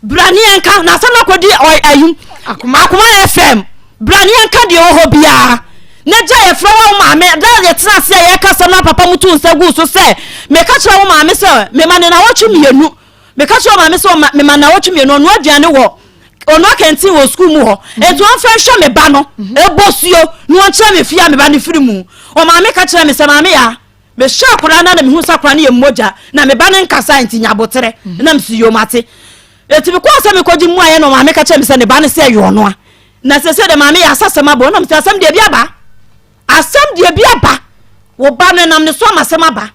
bra ne yɛnka na asɛm no akɔdi ayi akoma fm bra ne yɛnka deɛ wɔ hɔ biara na gya yɛfrɛ wo maame da yɛtena ase a yɛka sɛm na papa mu to nsa gu so sɛ meka kyerɛ wo maame sɛ mema ne nawɔtwe mmienu meka kyerɛ wo maame sɛ mema nawɔtwe mmienu ɔno aduane wɔ ɔno akɛnten wɔ sukuu mu hɔ nti ɔmfa nhwɛ me ba no ɛbɔ suo na ɔnkyerɛ me fie a me ba no firi mu ɔmaame ka kyerɛ me sɛ maame ya mehwɛ akwadaa no na mehu sɛ akwadaa no yɛ mmogya na me ba no nkasa nti nya aboterɛ na mesi yom ate eti mekɔɔ sɛ mekɔgye mu ayɛ na ɔmaame ka kyerɛ me sɛ ne ba no sɛ ɛyɛ ɔnoa na sɛ sɛ de maame yɛ asasɛm aba ɔnam sɛ asɛm deɛ bi aba asɛm deɛ bi aba wo ba no nam ne so ama asɛm aba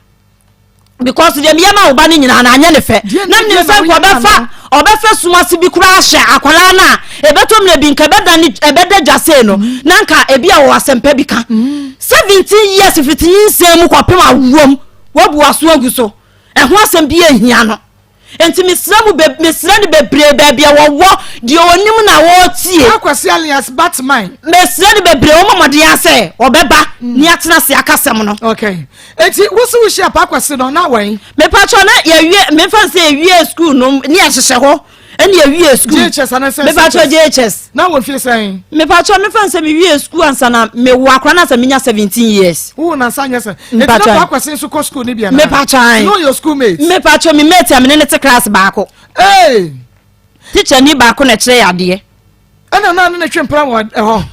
because deɛ meyɛ ma wo ba no nyinaa na anyɛ ne fɛ na menim sɛ nka ɔbɛfa ɔbɛfa sum ase bi koraa hyɛ akwadaa no a ɛbɛtɔ mmerɛ bi nka ɛbɛda ne ɛbɛda dwa sei no na nka ebi a wɔwɔ asɛmpa bi ka 17 years fiti nyinsɛn mu kɔpem awoɔ mu wabu aso agu so ɛho asɛm bi ahia no Enti mesrɛ mo be mesrɛ no bebree baabi a wɔwɔ deɛ ɔnim na wɔretie. Akwasi alias Batman. Mesrɛ no bebree wɔn mmɔden ara sɛ wɔbɛba ne atena ase aka asɛm no. Okay. Eti wosi wohyia Pa Akwasi no na wɔn. Mepatwɔ na yɛwie mefa sɛ yɛwie school no ne yɛhyehyɛ hɔ ɛne yɛwie school. JHS anasɛ. Mepatwɔ JHS. Na wɔ fie sɛn. Mepatwɔ mefa sɛ mewie school ansa na mewɔ akora na sɛ menya 17 years. Wo na nsa nyɛ sɛ. Eti na Pa Akwasi nso kɔ school ni bi anaa? Mepatwɔ ayi. No your school mate. Mepatwɔ me mate a me ne ne te class baako. Hey. Teacher ni baako na ɛkyerɛ yɛ adeɛ. Ɛna naa ne ne twe mpena wɔ ɛhɔ.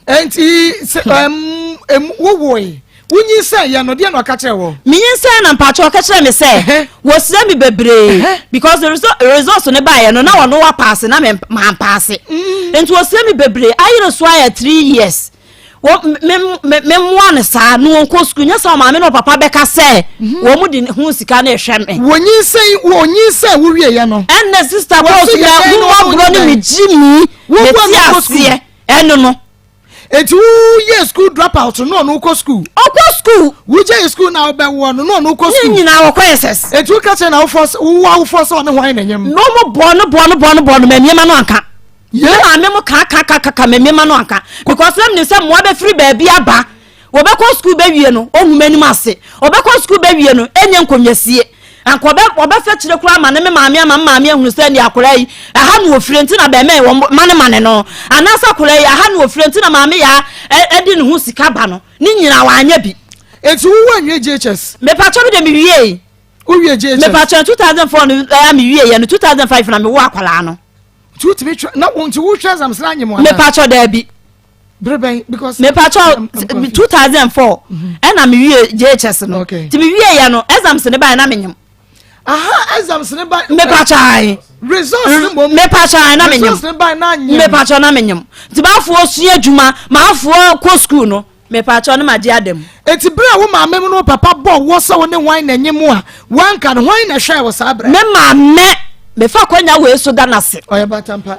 Enti sɛ ɛm ɛm wowoe wonyinsɛn yɛ no deɛ na ɔka kyerɛ wɔ. Menyinsɛn na mpakyɛ ɔka kyerɛ me sɛ wɔsrɛ me bebree because the result results no baeɛ no na ɔno wapaase na me mampaase nti wɔsrɛ me bebree ayere so ayɛ 3 years wɔ me me me mmoa no saa na wɔnkɔ sukuu nyɛ sɛ ɔmaame ne ɔpapa bɛka sɛ wɔn mu de ho sika na ɛhwɛ me. Wɔnyinsɛn wɔnyinsɛn wowie yɛ no. Ɛnna sister kɔɔ na wumɔborɔ ne me gyi mi me ti aseɛ ɛno no. Eti woyɛ school drop out no ɔno kɔ school. Ɔkɔ school. Wogye school na wobɛwoɔ no na ɔno kɔ school. Ne nyinaa wɔkɔ SS. Eti woka kyerɛ na awofoɔ wo awofoɔ sɛ ɔne hwan na nyem. Na ɔmo bɔ no bɔ no bɔ no bɔ no ma nneɛma no anka. Me maame mo ka ka ka ka ka ma nneɛma no anka because na menim sɛ mmoa bɛfiri baabi aba wɔbɛkɔ school bɛwie no ɔhu m'anim ase ɔbɛkɔ school bɛwie no ɛnyɛ nkonnwasie anka ɔbɛ ɔbɛfɛ kyerɛ koraa ma ne me maame ama me maame ahunu sɛ ne akwadaa yi aha na ofire nti na bɛmɛn wɔn mane mane no anaasɛ akwadaa yi aha na ofire nti na maame ya ɛde ne ho sika ba no ne nyinaa wanyɛ bi. Eti wo wo anwie JHS? Mepatwa mi de mi wie. Wo wie JHS? Mepatwa 2004 no ɛyà mi wie yɛ no 2005 na mi wo akwadaa no. Nti wotumi twɛ na nti wohwɛ exams na anyem ana? Mepatwa daabi. Bere bɛn because. Mepatwa 2004 ɛna mi wie JHS no. Nti mi wie yɛ no exams ne ba yɛ na mi nyem. Aha exams ne ba. Mepatwa ayi. Results no mmom. Mepakyɛ na menyem. Results no bae na anyem. Mepakyɛ na menyem. Nti m'afoɔ sua adwuma, m'afoɔ kɔ sukuu no, mepakyɛ na magye ada mu. Enti bere a wo maame ne wo papa bɔɔ woɔ sɛ wo ne hwan na nyem a woanka no, hwan na ɛhwɛɛ wo saa berɛ? Me maame. Mefa akwanya wei so da no ase. Ɔyɛ batampa.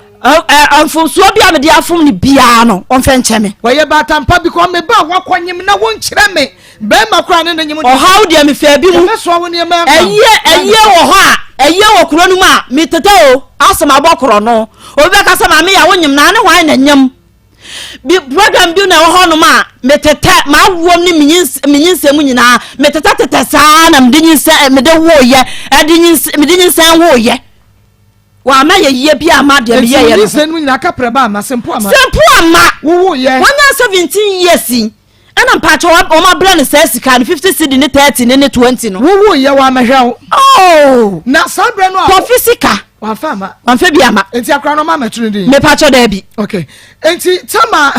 Mfomsoɔ bi a mede afom no biara no, ɔmfa nkyɛ me. Ɔyɛ batampa because me ba a woakɔnyem na wonkyerɛ me Bɛrima koraa ne ne nyem. Ɔhaw deɛ mefaa bi mu. Ɛbɛsoa wo nneɛma ama. Ɛyie ɛyie wɔ hɔ a ɛyie wɔ kuro no mu a metete o asɛm abɔ korɔ no. Obi bɛka sɛ maame yɛ wo nyem na ne hwan na nyem. Bi program bi na ɛwɔ hɔ nom a metetɛ m'awoɔm ne me nyinsɛn mu nyinaa metetɛ tetɛ saa na mede nyinsɛn mede woyɛ ɛde nyinsɛn mede nyinsɛn woyɛ. Wama yɛ yie bi ama deɛ meyɛyɛ no. Eti nyinsɛn mu nyinaa kaprɛ ba ama sempo ama. Sempo ama. Wowoyɛ. Wanya 17 years yi. Ɛna mpakyɛ wɔn abrɛ no saa sika no 50 cedi ne 30 ne ne 20 no. Wowo yɛ wɔn amɛhwɛ wo. Oh. Na saa brɛ no a. Kɔfi sika. Wamfa ama. Wamfa bi ama. Nti akora no ɔma amɛto no din. Mepakyɛ daabi. Okay. Nti tama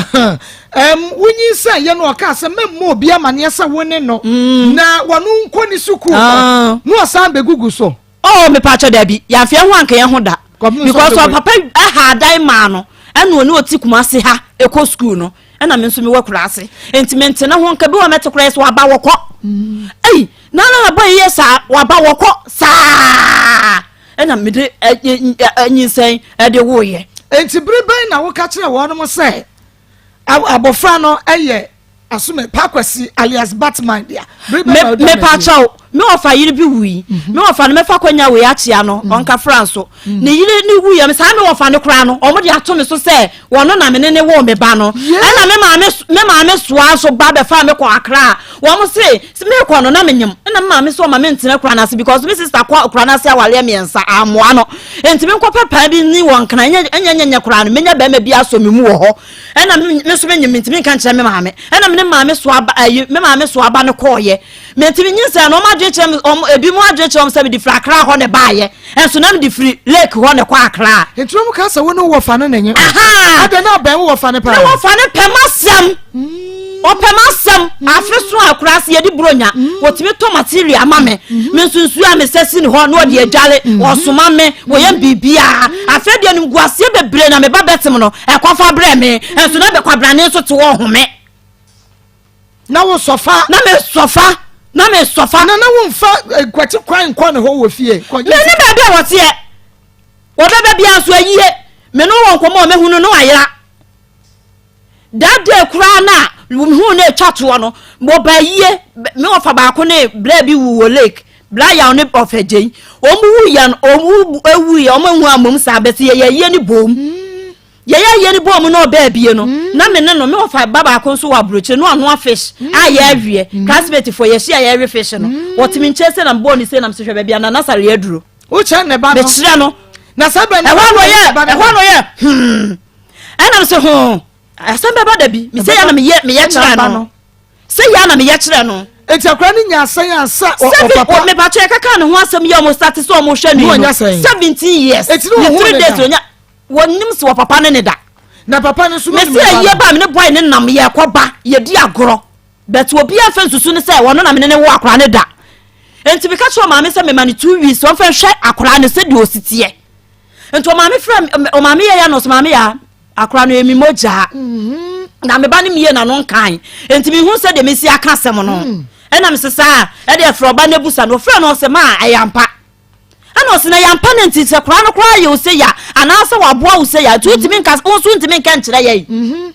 um, wonyin sɛ yɛ no ɔkaa sɛ mɛmmɔ obi amaneɛ sɛ wo ne no. Mm. Na wɔno nkɔ ne sukuu. Ah. Na ɔsan bɛgugu so. Oh mepaakyɛw dabi yɛamfa yɛn ho anka yɛn ho da because ɔpapa ɛha adan maa no ɛna ɔne ɔte Kumasi ha ɛkɔ school no ɛna me nso mewɔ Kurase nti mente ne ho nka bi wɔ mɛte koraa sɛ waba wɔkɔ mm. ei na na na bɔ yɛ saa waba wɔkɔ saa ɛna mede nyinsɛn ɛde woyɛ. Nti bere bɛn na woka kyerɛ wɔnom sɛ abɔfra no yɛ Asome Pakwasi alias Batman dea. Mepakyɛw, me wɔfa yere bi wui. Mhm. Me wɔfa no mɛfa kwanya wei akyea no, mhm. ɔnka fra nso. Mhm. Ne yere ne wui yɛ saa me wɔfa no koraa no, wɔn de ato me so sɛ wɔn na me ne ne woo me ba no. Ɛna me maame me maame soa so ba bɛfa me kɔ Accra. Wɔn se me kɔ no na me nyim. Ɛna me maame so ɔma me ntena kura n'ase because me sister kɔ kura n'ase awaleɛ mmiɛnsa amoa no. Nti me nkɔ pɛ paa bi ni wɔn nkran nyɛ nyɛ nyɛ koraa no menya bɛrima bi asɔ me mu wɔ hɔ. Ɛna me nso menyim mentumi nka nkyerɛ me maame. Ɛna me ne maame so aba ayi me maame so aba no kɔɔyɛ. Mentumi nyinsɛn no wɔn adwene kyerɛ me wɔn ebi mu adwene kyerɛ wɔn sɛ mede firi Accra hɔ na ɛbaayɛ. Ɛnso na mede firi lake hɔ na ɛkɔ Accra. Nti wɔn ka sɛ wo ne wo wɔfa no na enye. Ahaa. Adɛn na abɛn wo wɔfa no paa. Ne wɔfa no pɛ m'asɛm. Ɔpɛ m'asɛm. Afe so a akura ase yɛde buronya. Wɔtumi tɔ material ma me. Me nso nsuo a mesɛ si ne hɔ na ɔde adware. Ɔsoma me. Wɔyɛ biribiara. Afei deɛ animguaseɛ bebree na me ba bɛtem no ɛkɔfa brɛ me. Nso na bɛkwabrane nso te hɔ ɔhome. Na wo sɔfa. Na me sɔfa. Na me sɔfa. Na na womfa nkwati kwan nkɔ ne hɔ wɔ fie. Me ne baabi a wɔteɛ. Wɔbɛba biara nso ayie. Me ne wɔ nkɔmmɔ a mɛhu no na wayera. That day koraa no a mehuu no ɛtwa toɔ no, wɔbaa yie, me wɔfa baako ne braa bi wu wɔ lake, bra yaw ne ɔfɛ gyei. Wɔn wu yɛ no, wɔn wu yɛ, wɔn ehu amom saa bɛsi yɛyɛ yie ne boom. Yɛyɛ yie ne boom na ɔbaa bie no, na me ne no, me wɔfa ba baako nso wɔ aburokyire na ɔnoa fish a yɛaweɛ. Classmate foɔ yɛhyia yɛwe fish no, wɔte me nkyɛn sɛ na mebɔɔ ne sei na mesɛ hwɛ baabi a Nana Sare aduro. Wokyerɛ ne ba no. Mekyerɛ no. Na saa bɛn na ɛhɔ na ɔyɛ ɛhɔ na ɔyɛ hmm ɛna sɛ ho asɛm bɛba da bi mesɛ yɛ na meyɛ meyɛ kyerɛ no sɛ yɛ na meyɛ kyerɛ no. Eti akora no nya asɛn ansa ɔpapa. Mepatwa ɛkaka ne ho asɛm yɛ ɔmo start sɛ ɔmo hwɛ no yi no 17 years. Eti ne ohun ne da. Onya wɔnim sɛ ɔpapa ne ne da. Na papa no nso no nim ne ba no. Mesi ɛyɛ ba me ne boy ne nam yɛ kɔ ba yɛ di agorɔ. But obiara mfa nsusu no sɛ ɔno na me ne no wo akwadaa no da. Nti meka kyerɛ ɔmaame sɛ mema no 2 weeks ɔmfa nhwɛ akwadaa no sɛdeɛ ɔsi teɛ. Nti ɔmaame frɛ ɔmaame yɛ ya na ɔsɛ maame ya akwadaa no ɛmi mogyaa. Mm-hmm. Na me ba no mie n'ano nkan. Nti mehu sɛdeɛ mesi aka asɛm no. Mm. Ɛna mese saa ɛde ɛfrɛ ɔba no abusa no ɔfrɛ no ɔsɛ maa ɛyɛ ampa. Ɛna ɔsɛ na yɛampa no nti sɛ koraa no koraa yɛ wo sɛ ya anaasɛ waboa wo sɛ ya nti wontumi nka wo nso wontumi nka nkyerɛ yɛn. Mm-hmm.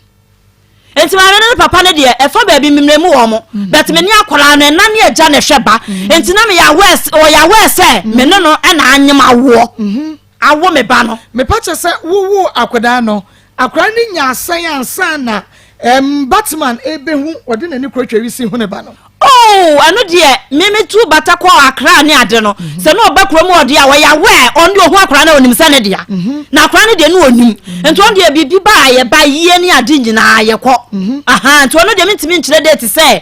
Nti maame no ne papa no deɛ ɛfa baabi memmerɛ mu wɔn mo mm. but me ne akwadaa no ɛna ne agya na ɛhwɛ ba mm. nti na meyɛ aware ɔyɛ aware sɛ mm. me ne no ɛna anyem awoɔ mm-hmm. awo me ba no. Mepa kyɛ sɛ wowo akwadaa no akwadaa no nya asɛn ansa na um, Batman ebehu ɔde n'ani kuro twɛ wisi hu ne ba no. Oh, ɛno deɛ me me tu bata kɔ Accra ne ade no mhm. sɛ na ɔba kurom ɔde a ɔyɛ aware ɔno deɛ ɔho akora no ɔnim sɛ ne dea mhm. na akora no deɛ ne ɔnim mhm. nti ɔno deɛ biribi ba a yɛba yie ne ade nyinaa yɛkɔ aha nti ɔno deɛ mentumi nkyerɛ date sɛ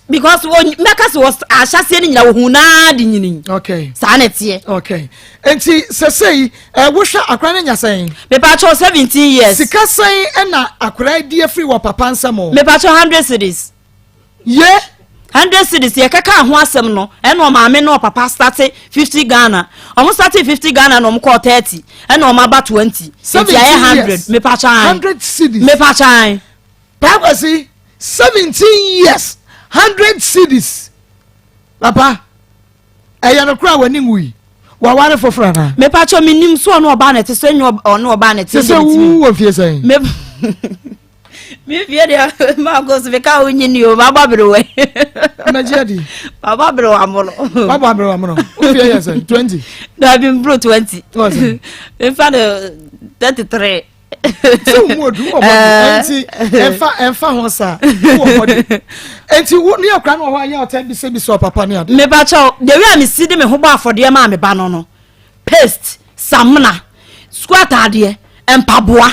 because mɛka sɛ ahyɛseɛ no nyina wɔhu naa de nyini okay. saa na ɛteɛ okay. nti sɛsɛi eh, wohwɛ akora no nya sɛn mepakyɛw 17 years sika sɛn ɛna akora di afiri wɔ papa nsɛm o mepakyɛw 100 cities Ye. 100 cedis yɛkɛkaa ho asɛm no ɛna ɔmaame ne ɔpapa starte 50 Ghana. Ɔmo starte 50 Ghana na ɔmo kɔɔ 30 ɛna ɔmo aba 20. Nti ayɛ 100. Mepatwa an. 100 cedis. Mepatwa an. Paa Kwasi, 17 years, 100 cedis. Papa, ɛyɛ no koraa w'ani nwui. Waware foforɔ anaa? Mepatwa menim so ɔne ɔbaa na ɛte sɛ nyɛ ɔne ɔbaa na ɛte. Sɛ sɛ wo wɔ mfie sɛn? Me fie deɛ maako so meka wo nyini o mabɔ aberewa mɛgye adi mabɔ aberewa mono wabɔ aberewa mono wo fie yɛ sɛ 20 dabi mbro 20 memfa no 33 sɛ wo mu odu wɔ bɔde nti ɛmfa ɛmfa ho saa wɔ bɔde nti wo ne akora no wɔ hɔ a yɛ ɔtɛ bisabisa ɔpapa ne ade mepakyɛw deɛ wi a mesi de me ho bɔ afɔdeɛ maa me ba no no paste, samina, sukuu ataadeɛ, mpaboa.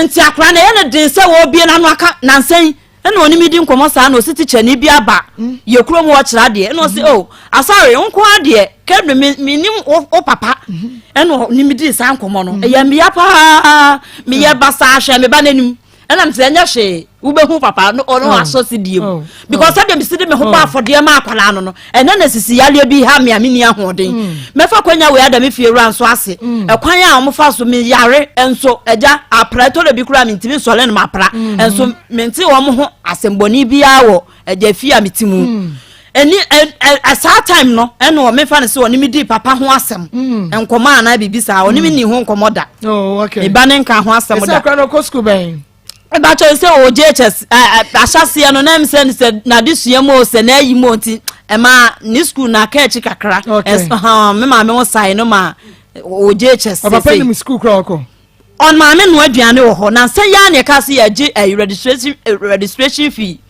Nti akwadaa no ɛyɛ no den sɛ wɔrebie n'ano aka nansa yi ɛna ɔne me di nkɔmmɔ saa na ɔsi tikyani bi aba mm. yɛ kurom hɔ kyerɛ adeɛ ɛna ɔsi mm-hmm. oh asɔre nko adeɛ kɛdu me me nim wo papa mm-hmm. ɛna ɔne me di saa nkɔmmɔ no mm-hmm. ɛyɛ mmea paa meyɛ basaa hwɛ me ba n'anim ɛna mesɛ ɛnyɛ hwee wobɛhu papa no ɔno oh. asɔ si die mu oh. because sɛdeɛ mesi de me ho bɔ oh. afɔdeɛ ma akwadaa no no ɛnɛ na sisi yareɛ bi ha me a menni ahoɔden mm. mɛfa kwanya wei ada me fie wura nso ase mm. ɛkwan a wɔfa so meyare nso agya apra ɛtɔ da bi koraa mentumi nsɔre no mapra mm. nso mente wɔn ho asɛmbɔne biara wɔ agya fie a mete mu ɛni ɛ saa time no ɛna ɔmefa no sɛ ɔne me di papa ho asɛm nkɔmɔ anaa biribi saa ɔne me ni ho nkɔmɔ da oh, okay. meba ne nka ho asɛm da ɛsɛ akora no ɔkɔ sukuu bɛn ɛbakyɛ sɛ ɔwɔ JHS ahyɛseɛ no na ɛm sɛ sɛ n'adesua mu o sɛ n'ayi mu o nti ɛma ne sukuu na aka akyi kakra ɛs me maame ho sae no ma ɔwɔ JHS ɔpapa nim sukuu kora ɔkɔ ɔn maame noa aduane wɔ hɔ na nsɛ yɛ a na ɛka sɛ yɛgye ɛyi registration registration fee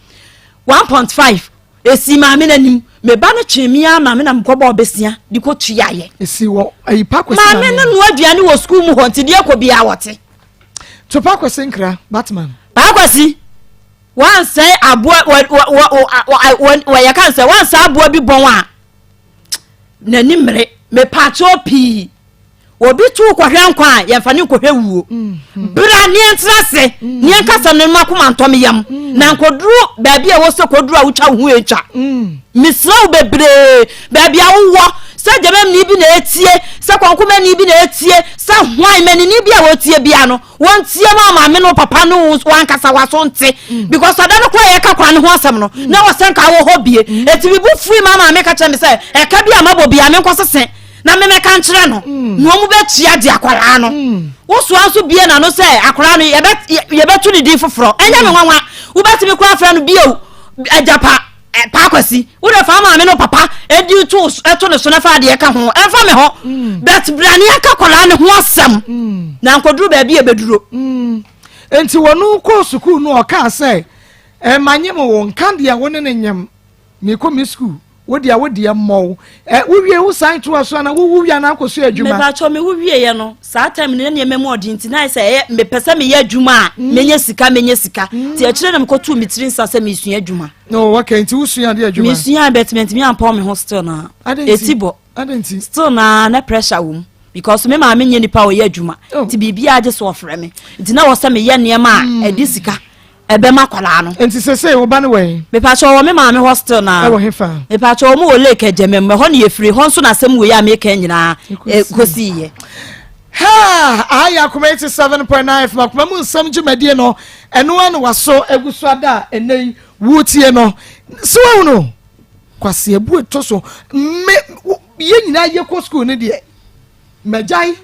1.5 Esii maame no anim. Me ba no twee me ara ma me na mekɔbɔɔ besia de kɔtuaeɛ. Esi wɔ ayi pa kwesi maame no noa aduane wɔ sukuu mu hɔ nti deɛ kɔ biara wɔte. To pa kwesi nkra Batman. Pa kwesi wansɛe aboa wɔ wɔ wɔ wɔ wɔ yɛka nsɛ wansɛe aboa bi bɔn a n'ani mmere mepaakyɛw pii. Obi tu kɔhwɛ nkwa a, yɛmfa ne nkɔhwɛ wuo. Bra ne yɛntena ase ne yɛnkasa no makoma ntɔ me yam. Na nkɔduru baabi a ɛwɔ sɛ kɔduru a wotwa wo ho atwa. Mesrɛ wo bebree, baabi a wowɔ, sɛ gyamamni bi na ɛtie, sɛ kɔnkomani bi na ɛtie, sɛ hwan manini bi a wɔtie bia no, wɔntie ma maame no papa no wo ankasa waso nte. Because ada no koraa yɛka kora no ho asɛm no, na wɔ sɛ nka wɔ hɔ bie. Ɛti me bo fui ma maame ka kyerɛ me sɛ, ɛka bi a mabɔ bia menkɔ sese. na memɛka nkyerɛ no mm. na wɔn bɛtua di akwaraa no mm. wosoa nso bie n'ano sɛ akwaraa no yɛbɛto ne din foforɔ ɛnyɛ me mm. nwanwa wobɛtumi koraa frɛ no bio agyapa paakwasi wode fa maame no papa ɛdi to ɛto ne so na fa adeɛ ka ho ɛmfa me ho but brane aka kwaraa ne ho asɛm na nkɔduru baabi a ɛbɛduro nti wɔn kɔɔ sukuu no ɔkaa sɛ ɛma nyem wo nka deɛ wo ne ne nyem Mekɔ me sukuu, wo deɛ wo deɛ mmɔ wo. Ɛ wo wie wo san toa so anaa wo wo wie anaa akɔ so adwuma? Mepakyɛw me wo wie yɛ no saa time no na nneɛma mu ɔden nti na ayɛ sɛ ɛyɛ mepɛ sɛ meyɛ adwuma a mm. menya sika menya sika mm. nti akyire na mekɔtoo me tiri nsa sɛ mesua adwuma. Oh, okay nti wosua adeɛ adwuma? Mesua but mantumi ampɔn me ho still na ɛti bɔ still na na pressure wɔ mu because me maame nyɛ nipa a ɔyɛ adwuma oh. nti biribiara gye so ɔfrɛ me nti na wɔ sɛ meyɛ nneɛma a mm. ɛde sika ɛbɛma akwadaa no. Nti sesei wo ba no wɔ he? Mepakyɛ ɔwɔ me maame hɔ still naa. Ɛwɔ he fa? Mepakyɛ wɔn wɔ lake Agyamam ɛhɔ na yɛfiri hɔ nso na asɛm wei a meka nyinaa kɔsii yɛ. Haa! Aha yɛ Akoma 87.9 FM Akoma mu nsɛm dwumadie no ɛno ara na waso agu so ada a ɛnɛ yi wotie no. So wahunu? Kwasi abu ɛtɔ so me yɛ nyinaa yɛkɔ sukuu no deɛ magyae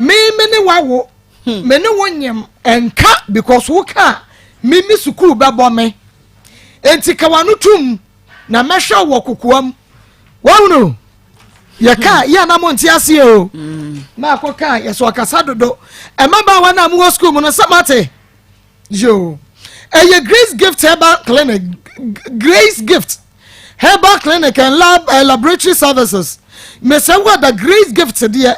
me me ne wawo Hmm. Me ne wo nyem nka because wo ka a me me sukuu bɛbɔ me. Enti ka w'ano tum na mɛhwɛ wɔ kokoam. Wahunu? Yɛka hmm. yɛ na mo nte aseɛ o. Hmm. Maakɔ ka yɛ sɛ ɔkasa dodo. Mmabaawa no a mowɔ sukuu mu no sɛ mate. Yoo. Ɛyɛ Grace Gift Herbal Clinic. Grace Gift Herbal Clinic and Lab, uh, Laboratory Services. Mesɛ wo ada Grace Gift deɛ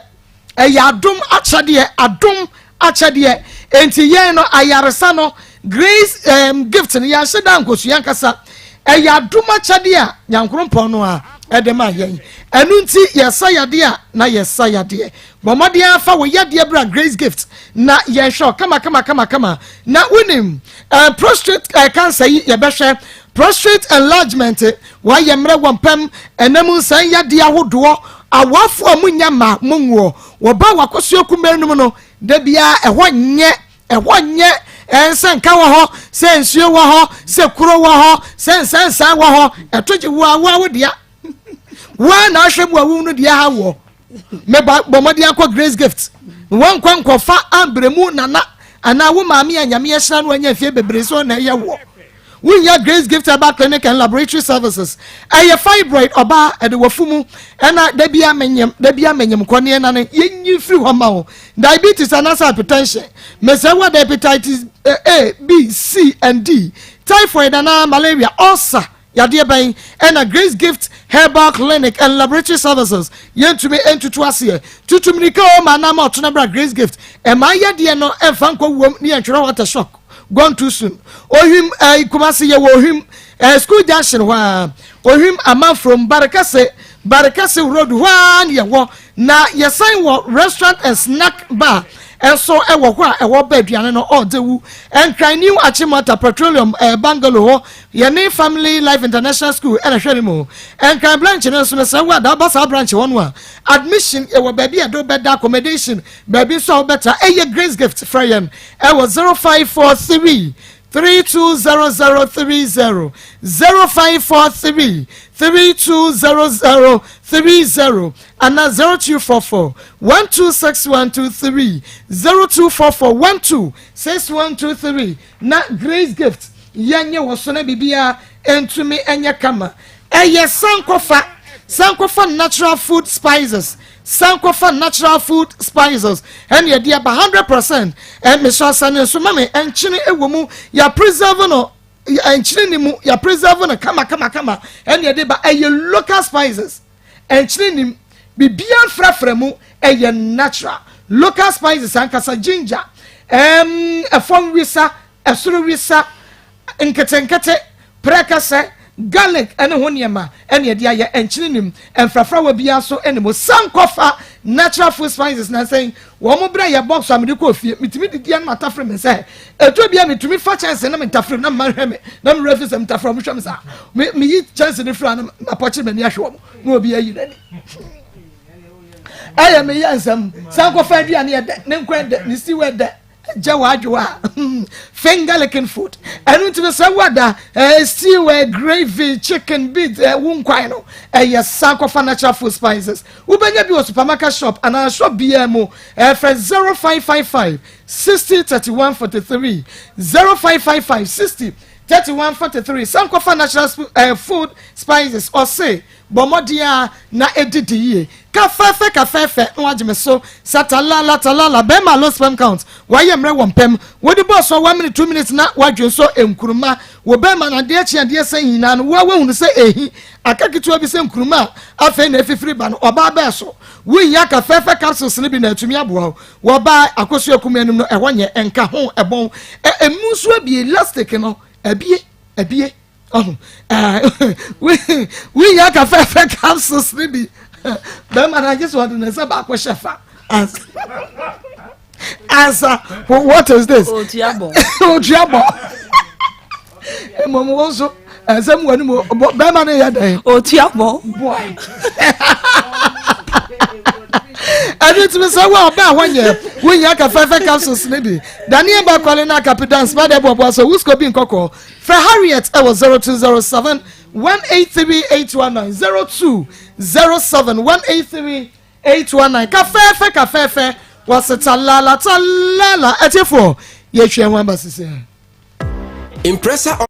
Ɛyɛ adom akyɛdeɛ, adom akyɛdeɛ. Enti yɛn no, ayaresa no, grace um, gift no, yɛanhyɛ da nkosua ankasa. Ɛyɛ adom akyɛdeɛ a Nyankorompɔn no a ɛde ma yɛn. Ɛno nti yɛsa yadeɛ a na yɛsa yadeɛ. Bɔ mmɔden ara fa wo yadeɛ bra Grace Gift na yɛnhwɛ wo kama kama kama kama. Na wonim, uh, prostate uh, cancer yi yɛbɛhwɛ, Prostrate enlargement, Wayɛ mmerɛ wɔ mpam, ɛna mu nsan yadeɛ ahodoɔ, Awoafoɔ a monnya mma monwoɔ, Wɔba w'akosua kumaa no mu no, da biara ɛhɔ nyɛ, ɛhɔ nyɛ, ɛn sɛ nka wɔ hɔ, sɛ nsuo wɔ hɔ, sɛ kuro wɔ hɔ, sɛ nsansan wɔ hɔ, ɛto gye wo a, wo a wo dea. Wo a na ahwɛ mu a wohunu deɛ ha woɔ. Meba bɔ mmɔden akɔ Grace Gift. Wɔnkɔ nkɔfa ambrɛmu nana anaa wo maame a Nyame ahyira no anya mfie bebree sɛ ɔna ɛyɛ woɔ. Wohia Grace Gift Herbal Clinic and Laboratory Services. Ɛyɛ fibroid ɔbaa ɛde wafu mu ɛna da bia menyem da bia menyem kɔ ne ɛna ne yɛnyi firi hɔ ma wo. Diabetes anaasɛ hypertension. Mesrɛ wo ada hepatitis A, B, C and D, typhoid anaa malaria, ulcer. Yadeɛ bɛn na Grace Gift Herbal Clinic and Laboratory Services yɛntumi ntutu aseɛ? Tutu mmirika o ma anaa ma ɔtena bra Grace Gift. Ɛmaa yadeɛ no mfa nkɔ wuom ne yɛntwerɛ hɔ te shock. Gone too soon. Ohwim eh, Kumasi yɛwɔ Ohwim eh, School Junction hɔ ara. Ohwim Amanfrom Barekɛse Barekɛse Road hɔ ara ne yɛwɔ. Na yɛsan wɔ Restaurant and Snack Bar nso wɔ hɔ a ɛhɔ bɛ aduane no ɔɔdɛ wu. Nkran New Achimota Petroleum eh, Bungalow hɔ Yɛne Family Life International School na ɛhwɛ no mu. Nkran branch no nso mesrɛ wo a da woba saa branch hɔ no a, admission wɔ baabi a yɛde wo bɛda, accommodation, baabi nso a wobɛtra. Ɛyɛ Grace Gift. Frɛ yɛn ɛwɔ 0543 320030, 0543 320030 anaa 0244 126123, 0244 126123 na Grace Gift Yɛnyɛ wɔ so na biribiara ntumi nyɛ kama. Ɛyɛ sankɔfa, sankɔfa natural food spices, sankɔfa natural food spices ɛne ɛde aba 100%. Mesɔ asɛ ne nso ma me nkyene ɛwɔ mu, yɛ preserve no, nkyene ne mu, yɛ preserve no kama kama kama ɛne ɛde ba. Ɛyɛ local spices, nkyene nim, biribiara mfrafra mu, ɛyɛ natural local spices ankasa, ginger, ɛfɔm wisa, Ɛsoro wisa nketenkete, prɛkɛsɛ, garlic ne ho nneɛma na yɛde ayɛ. Nkyene nnim, mfrafrawa biara nso nni mu. San kɔfa natural food spices nansa yi. Wɔn brɛ yɛ box a mede kɔɔ fie. Metumi didi a na matafere me nsa. Ɛtɔ bi a metumi fa kyɛnse na metafere mu na mma nhwɛ me na me werɛ fi sɛ metafere wɔn hwɛ me saa. Me meyi kyɛnse no firi a na mapɔkyere m'ani ahwɛ wɔn na obi ayi n'ani. Ɛyɛ meyɛ nsɛm. San kɔfa aduane ɛdɛ, ne nkwan ɛdɛ, ne stew ɛdɛ. gya w'adwewa a finger licking food ɛno nti sɛ wada eh, stew eh, gravy chicken beat eh, wo nkwan no ɛyɛ san kɔfa natural food spices wobɛnya bi wɔ supermarket shop anaa shop biara mu ɛfrɛ 0555 60 31 43 0555 60 31 43 san kɔfa natural eh, food spices ɔse Bɔ mmɔden ara na didi yie. Ka fɛɛfɛ ka fɛɛfɛ na wagye me so sa talala talala bɛɛma low sperm count wayɛ mmerɛ wɔ mpam wode bɔɔ soɔ one minute two minutes na wadwen sɔ nkuruma wo bɛɛma no adeɛ kye adeɛ sɛ nyinaa no woa wahunu sɛ ɛhi aka ketewa bi sɛ nkuruma a afei na ɛfifiri ba no ɔbaa bɛɛ so wohia ka fɛɛfɛ capsules no bi na atumi aboa wo wɔ baa akosua kum anim no ɛhɔ nyɛ ɛnka ho ɛbɔn ɛmu nso abie elastic no abie abie ɔho wonya ka fɛfɛ capsules ne bi bɛrima no agye sɛ ɔde ne nsa baako hyɛ fa ansa what is this otua bɔ mmom wo nso ɛsɛ mu w'anim bɛrima no yɛ dɛn otua bɔ boy ɛno ntumi sɛ wo a ɔbɛ a wɔnyɛ wonya ka fɛfɛ capsules ne bi daniel bakwale no akapidan spada boaboa sɛ wusko bi nkɔkɔɔ Frɛ Harriet wɔ 0207 183 819, 0207 183 819. Ka fɛɛfɛ ka fɛɛfɛ wɔse talala talala. Atiefoɔ yɛtwa ho aba sisi a. Impressa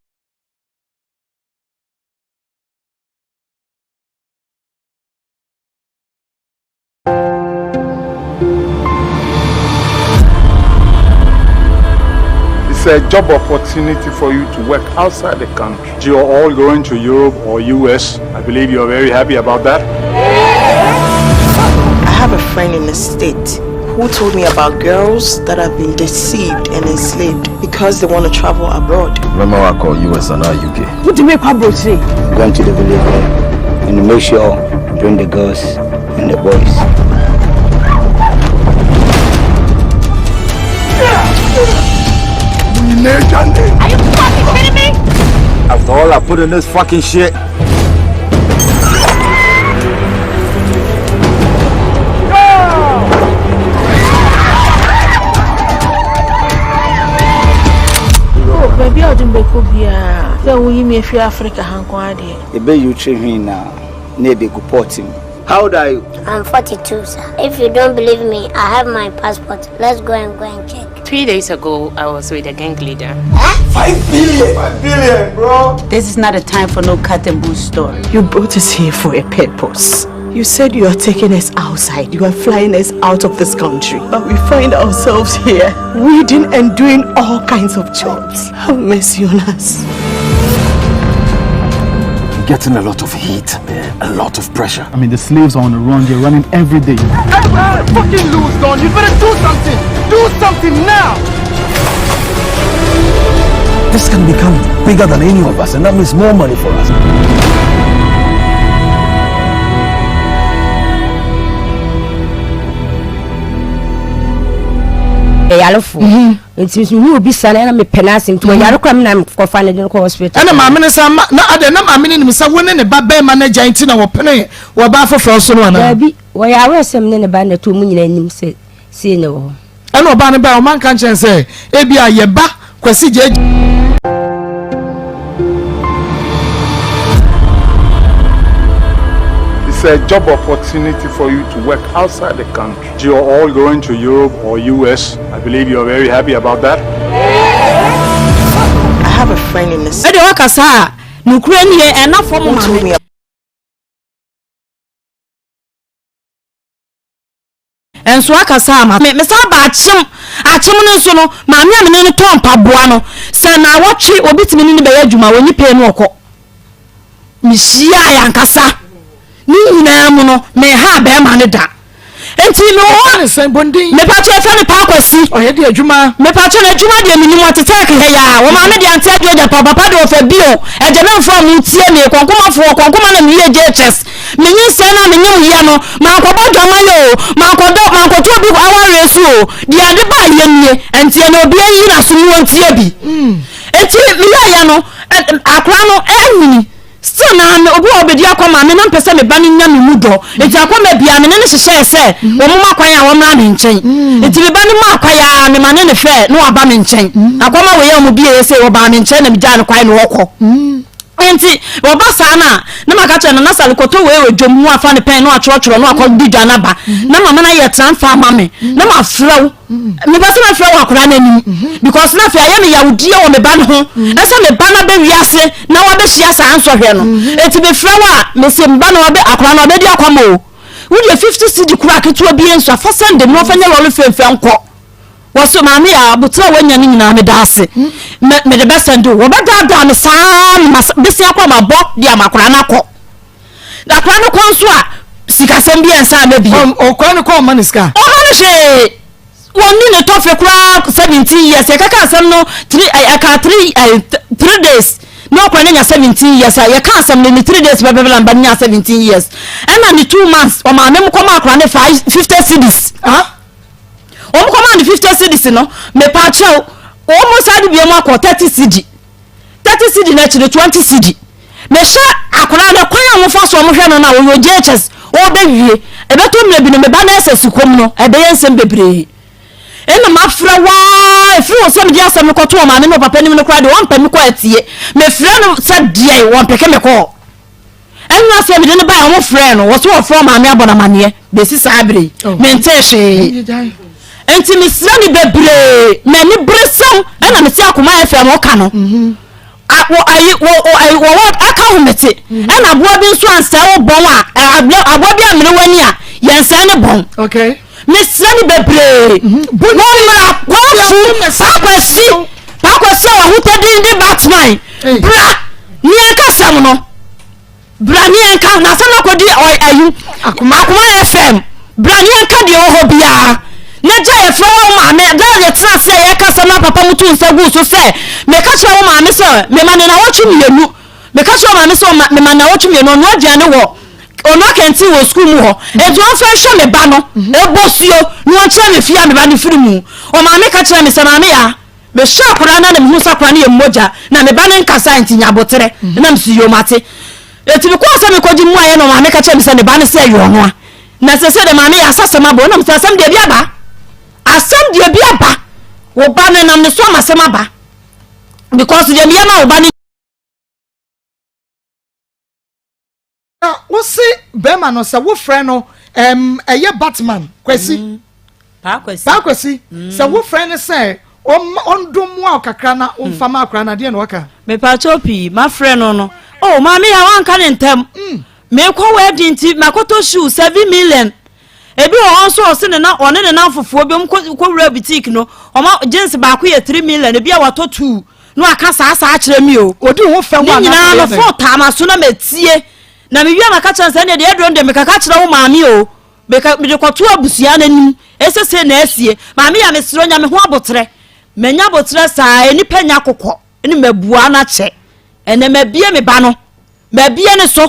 It's a job opportunity for you to work outside the country. You're all going to Europe or US. I believe you're very happy about that. I have a friend in the state who told me about girls that have been deceived and enslaved because they want to travel abroad. Remember I call US and UK. What do you make abroad today? Going to the village there and make sure bring the girls and the boys. Are you fucking kidding me? After all I put in this fucking shit. Oh, baabi a wode me bɛkɔ biara, sɛ woyi me afiri Africa ha nko ara deɛ. Yɛbɛyi wo tiri hwii na na ɛbɛgu pɔt mu. How old are you? I'm 42, sir. If you don't believe me, I have my passport. Let's go and go and check. Three days ago, I was with a gang leader. Five billion! Five billion, bro! This is not a time for no cat and bull story. You brought us here for a purpose. You said you are taking us outside. You are flying us out of this country. But we find ourselves here, weeding and doing all kinds of jobs. Have mercy on us. Getting a lot of heat, a lot of pressure. I mean, the slaves are on the run. They're running every day. Hey, man, fucking lose, Don. You better do something. Do something now. This can become bigger than any of us, and that means more money for us. Ɛyarefo mhm. nti nso mehu obi sa no ɛna mepɛ no ase nti ɔyare kora me na mekɔfa no de no kɔ hospital ɛna maame no sa ma na adɛ na maame no nim sɛ wo ne ne ba bɛrima no agya nti na wɔpene wɔ ba foforɔ so no anaa daabi wɔyɛ awerɛ sɛ me ne ne ba na ɛtɔ mu nyinaa nim sɛ sei na ɛwɔ hɔ Ɛna ɔbaa no bae, ɔma nka nkyerɛ no sɛ, Ebia yɛ ba Kwasi gye. It's a job opportunity for you to work outside the country. You're all going to Europe or US. I believe you're very happy about that. I have a friend in the Ɛdeɛ waka saa a, nokorɛ nie, ɛnna fam who ma told me. me Nso aka saa ma me mesan ba akyem akyem no nso no maame a me ne no tɔn mpaboa no sɛ naawɔtwe obi tumi ne no bɛyɛ adwuma wɔnyi pay no ɔkɔ mehyiae ankasa ne nyinaa mu no meha bɛrima no da nti mewɔ hɔ mepatwɛ fɛ no paa kwasi ɔyɛ de adwuma mepatwɛ no adwuma deɛ menim ɔte sɛ kɛhɛ yɛ a wɔn maame deɛ ante adwo agya pa papa deɛ ɔfɛ bio agyamɛmfoɔ a motie me kɔnkomafoɔ kɔnkoma na meyɛ JHS Me nyinsɛn no a menyem yɛ no, mankɔbɔ dwaman o, mankɔdɔ, mankɔto obi awareɛ so o, deɛ ɛde baeɛ nie, ɛnti ɛnɛ obiara nyi n'aso mu ɔntie bi. Nti meyɛeɛ no, akwadaa no anyini. Still na me, obi wɔ hɔ ɔbɛdi akɔma me, na mpɛ sɛ me ba no nya me mu dɔ. Nti akɔma biara me ne no hyehyɛɛ sɛ wɔn ma kwan a wɔmmra me nkyɛn. Nti me ba no maa kwan a, mema ne ne fɛ na waba me nkyɛn. Akɔma wei a wɔn bieɛ sei, wɔbaa me nkyɛn na megyaa no kwan na ɔkɔ. Enti ɔba saa no a, na maka kyerɛ no, na sɛ mekɔtɔ wei wɔ dwam na wafa ne pɛn na watwerɛtwerɛ na wakɔ di dwa no aba, na mama no ayɛ transfer ama me, na mafrɛ wo. Mepɛ sɛ mɛfrɛ wo akwadaa no anim because na afei ayɛ me yawdeɛ wɔ me ba no ho, ɛsɛ me ba no abɛ wiase na wabɛhyia saa nsɔhwɛ no. Enti mefrɛ wo a, mese me ba no wabɛ, akwadaa no wabɛdi akwama o. Wodeɛ 50 cedi koraa ketewa bi nso a, fa sɛnde me na ɔfa nyɛ lɔre fɛmfɛ nkɔ. Wɔse maame a aboterɛ a wanya no nyinaa meda ase me mede bɛsɛnde o wɔbɛdaadaa me saa na mas besia kɔ mabɔ de ama akwadaa no akɔ na akwadaa no kɔ nso a sikasɛm bi ɛnsa ama bio. Ɔkwadaa no kɔ ɔma no sika. Ɔma no hwee wɔnni ne tɔfe koraa 17 years yɛkaka asɛm no three ɛka three three days na ɔkwadaa no nya 17 years a yɛka asɛm no ne three days pɛpɛpɛ na mba no nya 17 years ɛna ne two months ɔmaame mo kɔma akwadaa no five 50 cedis. Ah? Wɔn kɔmaa no 50 cedis no, mepaakyɛw, wɔn san de biom akɔ 30 cedi. 30 cedi no akyi no 20 cedi. Mehwɛ akwadaa no kwan a wɔfa so wɔhwɛ no no a ɔyɛ JHS ɔrebɛwie. Ɛbɛtɔ mmerɛ bi no me ba no SS kɔm no ɛbɛyɛ nsɛm bebree. Ɛna mafrɛ waa ɛfiri wɔ sɛ mede asɛm no kɔto ɔmaame ne ɔpapa anim no koraa deɛ wɔmpɛ me kɔ atie. Mefrɛ no sɛ deɛn wɔmpeke me kɔɔ. Ɛnna sɛ mede no bae a, wɔfrɛɛ no, wɔso wɔfrɛ ɔmaame abɔ no amanneɛ. Bɛsi saa bere yi, oh. mentee hwee. Nti mesrɛ no bebree, m'ani bere sɛm ɛna mete akoma FM ɔka no. Mhm. Wɔwɔ aka ho mete mhm. ɛna aboa bi nso ansɛe wo bɔn a aboa bi ammere w'ani a yɛnsɛe ne bɔn. Mesrɛ no bebree. Mhm. Wɔmmra kwafu pakwasi pakwasi a wahotɔ din de Batman bra ne yɛnka sɛm no bra ne yɛnka na asɛm no akɔdi ayi akoma fm bra ne yɛnka deɛ wɔ hɔ biara na gya yɛfrɛ wo maame da yɛtena ase a yɛka sɛm na papa mu to nsa gu so sɛ meka kyerɛ wo maame sɛ mema ne nawɔtwe mmienu meka kyerɛ wo maame sɛ mema nawɔtwe mmienu ɔnoa aduane wɔ ɔnoa kɛnten wɔ sukuu mu hɔ nti ɔmfa nhwɛ me ba no ɛbɔ suo na ɔnkyerɛ me fie a me ba no firi mu ɔmaame ka kyerɛ me sɛ maame ya. Mehwɛ akwadaa no na mehu sɛ akwadaa no yɛ mogya na me ba no nkasa nti nya aboterɛ na mesi yom ate. Eti mekɔɔ sɛ mekɔgye mmuaeɛ na maame ka kyerɛ me sɛ ne ba no sɛ ɛyɛ ɔno a. Na sɛ sɛ de maame yɛ asasɛm abɔ na mesɛ asɛm deɛ bi aba. Asɛm deɛ bi aba. Wo ba no nam ne so ama asɛm aba. Because deɛ meyɛ ma wo ba no Na wose bɛrima no sɛ wofrɛ no ɛm ɛyɛ Batman Kwasi. Mm. Paa Kwasi. Paa Kwasi. Mm. Sɛ wofrɛ no sɛ ɔndom mmoa wo kakra na ɔmfa ma akora no adeɛ na waka. Mepakyɛw pii mafrɛ no no. Oh maame ya wanka ne ntɛm. Mm. Mekɔ wɛdi nti makɔtɔ shoe 7 million. Ebi wɔ hɔ nso ɔse ne na ɔne ne namfofoɔ bi ɔmo kɔ wura boutique no ɔma jeans baako yɛ 3 million ebi a watɔ two. Na waka saa saa akyerɛ me o. Odi ho fɛw Ne nyinaa no fon taa m'aso na matie. Na mewie a maka kyerɛ no sɛ ɛnneɛ deɛ aduro no deɛ mekaka kyerɛ wo maame o. Meka mede kɔto abusua no anim. Ɛsɛ sei na asie. Maame yɛ a mesrɛ wo nya me ho aboterɛ. Manya aboterɛ saa nnipa nya kokɔ ne mabua no akyɛ. Ɛnɛ mabie me ba no. Mabie ne so.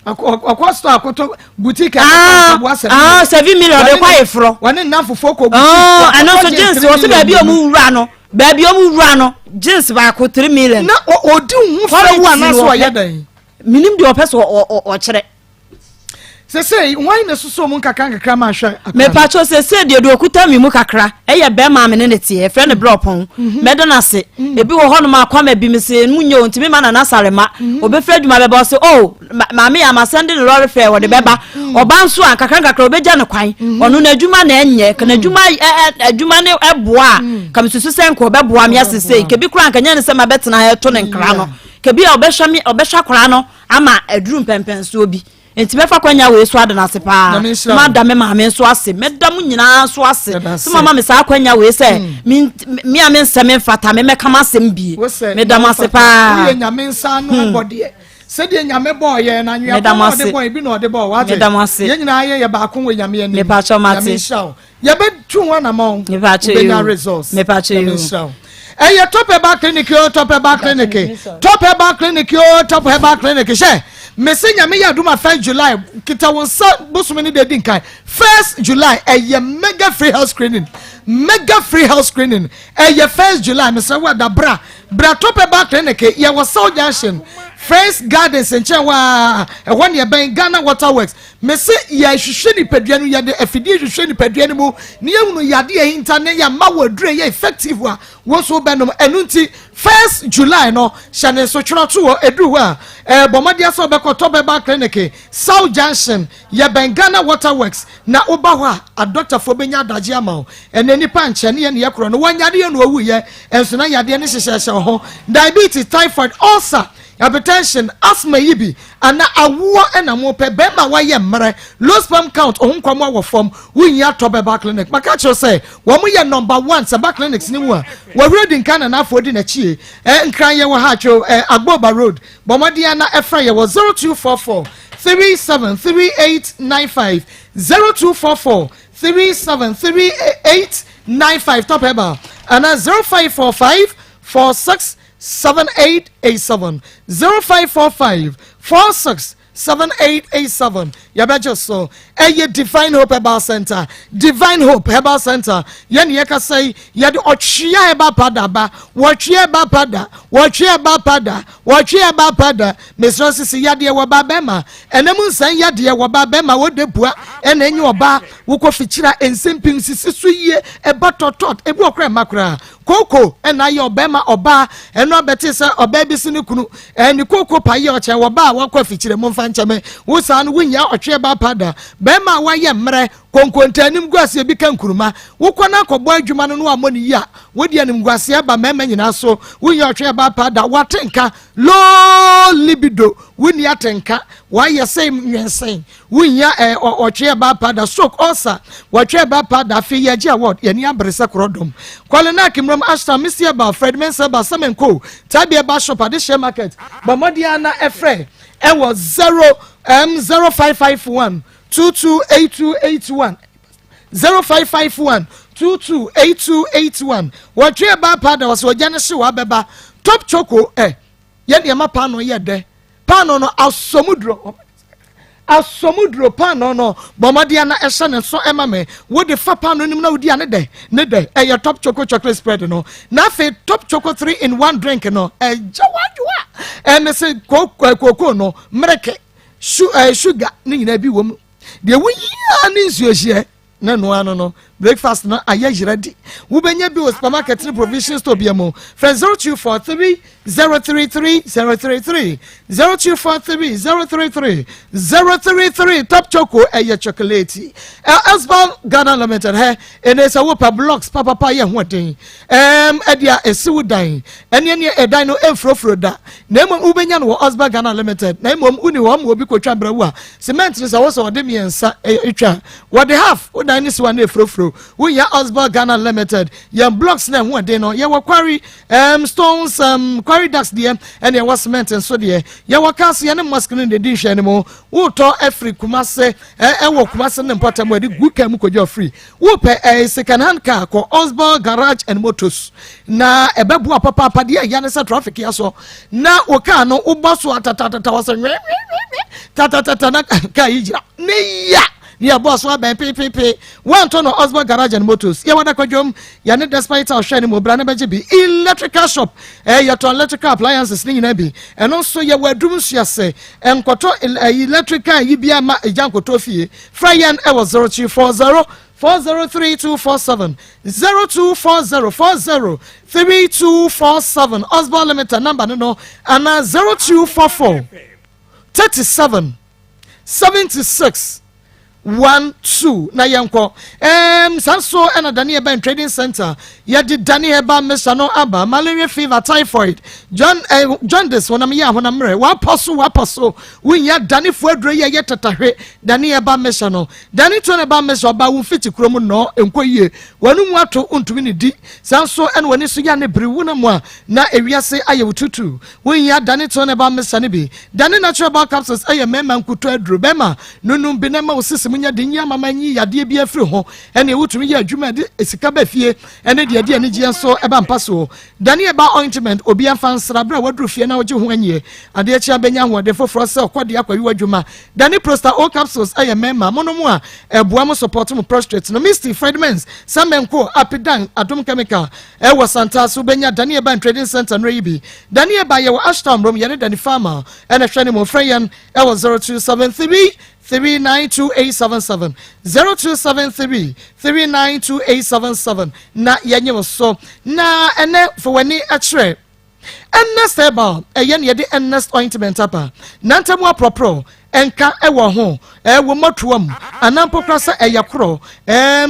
Ɔkɔ store akɔtɔ boutique akɔtɔ mpaboa 7 Ah, 7 million de kɔ ayeforɔ. Wɔne nnamfofoɔ kɔ boutique. Ah, ɛno nso jeans wɔ sɛ baabi a ɔmo wura no, baabi a ɔmo wura no jeans baako 3 million. Na ɔdi ho fɛ wo anaasɛ ɔyɛ dɛn? Minim deɛ ɔpɛ sɛ ɔkyerɛ. Sese wɔn na soso mu nkakra nkakra ma ahwɛ akora. Mepatro sese deɛ deɛ okuta mi mu kakra ɛyɛ bɛrima mi ne ne teɛ ɛfrɛ ne brɛ ɔpɔn mhm. mɛda n'ase mhm. Ebi wɔ hɔnom akwama bi mi se mu nye o ntumi ma nana sare ma mhm. Obɛfiri adwuma bɛba ɔse o oh, maame yɛ ama sɛnde ne lɔre fɛ wɔde bɛba. Ɔba nso a nkakra nkakra obɛgya ne kwan. Ɔno n'adwuma na ɛnyɛ ka n'adwuma adwuma ne ɛboa a ka mi susu sɛ nka ɔbɛboa mi asese kebi kora nka nyɛ ne sɛ ma bɛtena ha ɛto ne nkra no kebi a ɔbɛhwɛ mi ɔbɛhwɛ akora no ama aduru mpɛmpɛnsoɔ bi. Nti mɛfa kwanya wei so ada no ase paa. Na mada me maame nso ase. Mɛda mo nyinaa nso ase. Sɛ mama me saa kwanya wei sɛ me a me nsɛ me mfata me mɛka m'asɛm bie. Meda mo ase paa. Woyɛ Nyame nsa ano abɔdeɛ. Sɛdeɛ Nyame bɔɔ yɛn na anwea pɔn na ɔde bɔɔ yɛn bi na ɔde bɔɔ wate. Meda mo ase. Yɛn nyinaa yɛ yɛ baako wɔ Nyame anim. Mepakyɛw mate. Nyame nhyira wo. Yɛbɛtu ho anamɔn. Wobɛnya results. Mepakyɛw yoo. Ɛyɛ Top Herbal Clinic o, Top Herbal Clinic. Top Herbal Clinic o, Top Herbal Clinic. Hyɛ, mese Nyame yɛ adom a 1 July, kita wo nsa bosome ne da di nkan. 1 July, ɛyɛ mega free health screening. Mega free health screening. Ɛyɛ 1 July, mesrɛ wo ada bra. Bra Top Herbal Clinic, yɛwɔ South Junction, Friends Gardens nkyɛn hɔ a, ɛhɔ ne ɛbɛn Ghana Water Works. Mese yɛhwehwɛ nipadua no, yɛde afidie hwehwɛ nipadua no mu na yɛhunu yadeɛ a ɛhinta ne yɛma wɔ aduro ɛyɛ effective a wo nso wobɛnom. Ɛno nti first July no hyɛ ne nso twerɛ to hɔ, ɛduru hɔ a eh, bɔ mmɔden sɛ wobɛkɔ Top Herbal Clinic, South Junction, yɛbɛn Ghana Water Works, na woba hɔ a adɔktafoɔ bɛnya adagye ama wo. Ɛnɛ nipa nkyɛ ne yɛ ne yɛ korɔ no, wɔnyadeɛ na ɔwuiɛ, nso na yadeɛ no hyehyɛhyɛ wo ho, diabetes, typhoid, ulcer, hypertension, asthma yi bi, Ana awoɔ na mopɛ? Bɛɛma wayɛ mmerɛ, low sperm count, wo ho nkwamoa wɔ fam, wo hia tɔ bɛba clinic. Maka akyerɛ wo sɛ wɔn yɛ number one sɛ ba clinics no mu a, Wahuro di nkan na n'afoɔ di n'akyie. Eh, Nkran yɛwɔ ha atwo eh, Agboba road. Bɔ mmɔden ara na ɛfrɛ yɛ wɔ 0244 37 3895, 0244 37 3895 Top Herbal anaa 0545 46 7887 0545 46 7887 yɛbɛgye so. Ɛyɛ Divine Hope Herbal Center, Divine Hope Herbal Center. Yɛne yɛkasa yi, yɛde ɔtwea herbal powder ba. Wɔtwea herbal powder, wɔtwea herbal powder, wɔtwea herbal powder. Mesrɛ sisi yadeɛ wɔ ba bɛma ɛnam nsɛn yadeɛ wɔ ba bɛma wɔde bua ɛna enye ɔba wokɔ fikyira nsɛmpim sisi so yie ɛba tɔtɔt ebi wɔ koraa ɛma koraa. Kooko na ayɛ ɔbɛrima ɔbaa ɛno abɛte sɛ ɔbaa bi si ne kunu ɛɛ ne kooko pa yɛ ɔkyɛn wɔ baa wakɔ afikyire mo nfa nkyɛn me wo saa no wonya ɔtweɛ baa pa da bɛrima a wayɛ mmerɛ konkonta anim gu aseɛ bi ka nkuruma wokɔ no akɔbɔ adwuma no no ammɔ ne yi a wode anim gu aseɛ ba mmarima nyinaa so wonya ɔtweɛ baa pa da wate nka low libido wonni atenka wayɛ sɛ nwensɛn Wonhia ɛ ɔ ɔtwe ɛba apa da stroke ulcer wɔtwe ɛba apa da afei yɛgye award yɛni abere sɛ korɔdɔm Kwalenak mmram Ashtown Missy ɛba Fred Mensah ɛba Semenko Tabi ɛba shop Adehyeɛ market bɔ mmɔden ara na ɛfrɛ ɛwɔ 0 m 0551 228281 0551 228281 wɔtwe ɛba apa da wɔsɛ ɔgya no hye wɔ abɛba Top Choco ɛ yɛ nneɛma paano yɛ dɛ paano no asɔmu duro. Asɔ mu duro paanoo no, bɔ mmɔden na ɛhyɛ ne nso ma me. Wode fa paanoo no mu na wodi a ne dɛ, ne dɛ. Ɛyɛ Top Choco Chocolate Spread no. Na afei Top Choco 3 in 1 drink no, ɛgya w'adwoa. Ɛne se kookoo no, mmereke, sugar ne nyinaa bi wɔ mu. Deɛ wohia ne nsuohyeɛ. Ne noa no no, breakfast no ayɛ yera di. Wobɛnya bi wɔ supermarket ne provision store bia mu. Frɛ 0243 033 033 0243 033 033. Top Choco ɛyɛ chocolate. Esbal Ghana Limited hɛ ɛnɛ sɛ wopɛ blocks papapa yɛ ho den. Ɛde a ɛsi wo dan. Ɛne ɛne ɛdan no ɛmfurofuro da. Na mmom wobɛnya no wɔ Osbal Ghana Limited. Na mmom woni hɔ ma obi kɔtwa brɛ wo a cement no sɛ wo sɛ ɔde mmiɛnsa ɛtwa. Wɔde half wo dan no si wa na efurofuro. Wonya Osbal Ghana Limited. Yɛn blocks na ɛho ɛden no yɛwɔ quarry stones quarry ducts deɛ ɛne ɛwɔ cement nso deɛ. Yɛwɔ cars yɛne mosque no na ɛdi nhwɛ no mu. Wotɔ afiri Kumase ɛwɔ Kumase ne mpɔtam wɔde gu kaa mu kɔgye ɔfiri. Wopɛ second hand car kɔ Osbal Garage and Motors na ɛbɛboa papaapa. Deɛ ɛya ne sɛ traffic ya so na wo car no wobɔ so atatatata wɔ sɛ nwɛnwɛnwɛ tatatata na car yi gyina ne ya ne yɛbɔɔ so abɛn pepepe. Woantɔ no Osbal Garage and Motors. Yɛwɔ Dakwadwom yɛne Despite a ɔhwɛ ne mu bra ne bɛgye bi. Electrical shop yɛtɔn electrical appliances ne nyinaa bi. Ɛno nso yɛwɔ Adum Nsuase. Nkɔtɔ electrical yi bi ama ɛgya nkɔtɔ fie. Frɛ yɛn ɛwɔ 0240 403247 0240 403247. Osbal Limited number no ana 0244 37 76 12 na yɛnkɔ. Saa nso ɛna Dani Herbal Trading Center yɛde Dani Herbal mixture no aba. Malaria, fever, typhoid, john jaundice, wɔnam yɛ ahonam mmerɛ wapɔ so wapɔ so, wonya Danifoɔ aduro yi a ɛyɛ tatahwe. Dani Herbal mixture no, Dani to herbal mixture ɔba wo mfiti kurom nnɔ nkɔ yie, wɔn mu ato ntumi ne di. Saa nso ɛna wɔn ani so yɛ ne bere wuna mu a na ewiase ayɛ wo tutu, wonya Dani to herbal mixture no bi. Dani natural herbal capsules ɛyɛ mmarima nkuto aduro. Bɛrima nunum bi na ma wo sisi mu nya de nyi amama nyi yadeɛ bi afiri ho ɛne wotumi yɛ adwuma de sika ba fie ɛne deɛ de anigyeɛ nso ɛba mpa soɔ. Dani herbal ointment, obi afa nsra berɛ a waduru fie na wogye ho anyie adeɛ kyea bɛnya ahoɔden foforɔ sɛ ɔkɔde akɔyi w'adwuma. Dani Prosta O capsules ɛyɛ mmarima monom a ɛboa mo support mo prostate no. Misty Fredmans Samenko Apidan Adom Chemical ɛwɔ Santase wobɛnya Dani Herbal Trading Center no yi bi. Dani Herbal yɛwɔ Ashtown Rom yɛne Dani Farmer ɛna hwɛ ne mu. Frɛ yɛn ɛwɔ 0273 392877 0273 392877 na yɛnyɛ wo so. Na ɛnɛ fa w'ani kyerɛ Ernest Herbal. Ɛyɛ ne yɛde Ernest ointment aba nantam aporɔporɔ ɛnka ɛwɔ ho ɛwɔ mmɔtoa mu anaa mpo kora sɛ ɛyɛ korɔ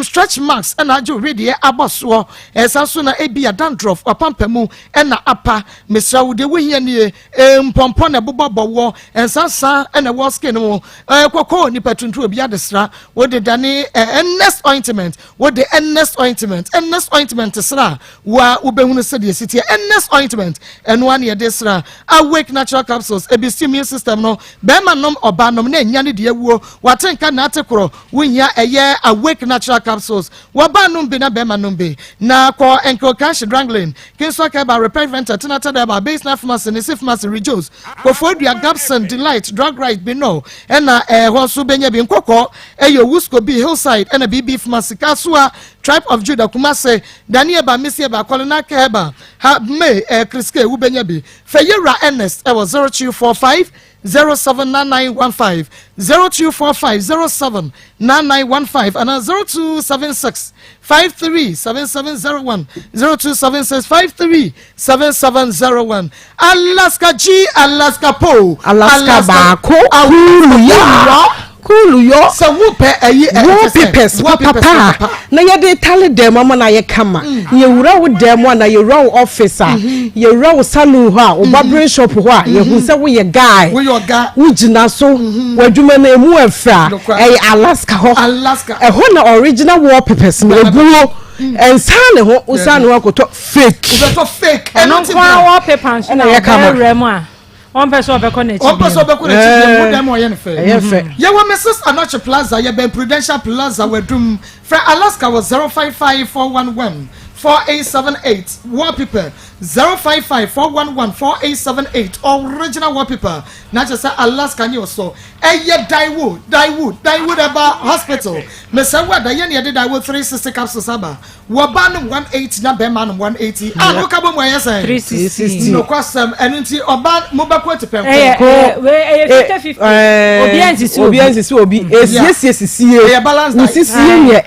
stretch marks ɛna agye wedeɛ abɔ soɔ. Ɛsan so na ebi a dandruff ɔpampa mu ɛna apa. Mesra wo deɛ wohia nie. Mpɔmpɔ na ɛbobɔ bɔwɔ ɛnsansan ɛna ɛwɔ skin mu kɔkɔɔ nipa tuntum obi adesra wode dane Ernest ointment. Wode Ernest ointment, Ernest ointment sra wa wobɛhunu sɛdeɛ si teɛ. Ernest ointment ɛno a ne yɛde sra. Awake natural capsules ebi si immune system no. Bɛrima nom, ɔbaa nom na enya ne deɛ wuo wate nka na ate korɔ. Wonya ɛyɛ Awake natural capsules, wɔbaa nom bi na bɛrima nom bi. Na kɔ Nkokanhye Dranglin Kingsway Keba Repair Venter Tinata Deba Base na Pharmacy ne si Pharmacy Rejos Koforidua Gabson Delight Drug Right bi no ɛna ɛhɔ nso bɛnya bi. Nkɔkɔ ɛyɛ Owusko bi Hillside ɛna BB Pharmacy Kasua Tribe of Judah Kumase Daniel ba Misi Eba Kɔlina Keba ha May Kriske wobɛnya bi. Fɛ Yɛwura Ernest ɛwɔ 0245 079915 0245 079915 ana 0276 537701 0276 537701. Alaska G, Alaska Po. Alaska baako kuuluyɔ kuuluyɔ. Sɛ wopɛ ɛyi wallpapers papapa na yɛde tale dɛm ama na ayɛ kama. Yɛwura wo dɛm a na yɛwura wo office a yɛwura wo salon hɔ a wo barbering shop hɔ a yɛhu sɛ woyɛ guy. Woyɛ ɔga. Wogyina so w'adwuma no emu ɛfɛ a ɛyɛ Alaska hɔ. Alaska. Ɛhɔ na original wallpapers no eguo ɛnsa ne ho wosan ne ho akɔtɔ fake. Wobɛtɔ fake. Ɛno nko ara wallpaper nso ɛna na ɛyɛ kama. ɔbɛwura mu a wɔmpɛ sɛ ɔbɛkɔ n'akyi. Ɔmpɛ sɛ ɔbɛkɔ n'akyi bio mu dɛm ɔyɛ no fɛ. Ɛyɛ fɛ. Yɛwɔ Mrs Anokye Plaza, yɛbɛn Prudential Plaza, Wadum. Frɛ Alaska wɔ 055411. 4878 wallpaper 055 411 4878 original wallpaper na kyerɛ sɛ Alaska ne ɔsɔ ɛyɛ Daewoo Daewoo Daewoo ɛba hospital mesɛ wo ada yɛ ne yɛde Daewoo 360 capsules aba Wɔba nom 180 na bɛrima nom 180 a no ka bɔ mu ɛyɛ sɛn? 360. Nokwasɛm ɛno nti ɔba mo bɛko atipɛnko. Ɛyɛ ɛyɛ wei ɛyɛ 50 50. Obi ansisi obi. Obi ansisi obi. Esiesie sisie. Ɛyɛ balance diet. Wo sisie nyɛ.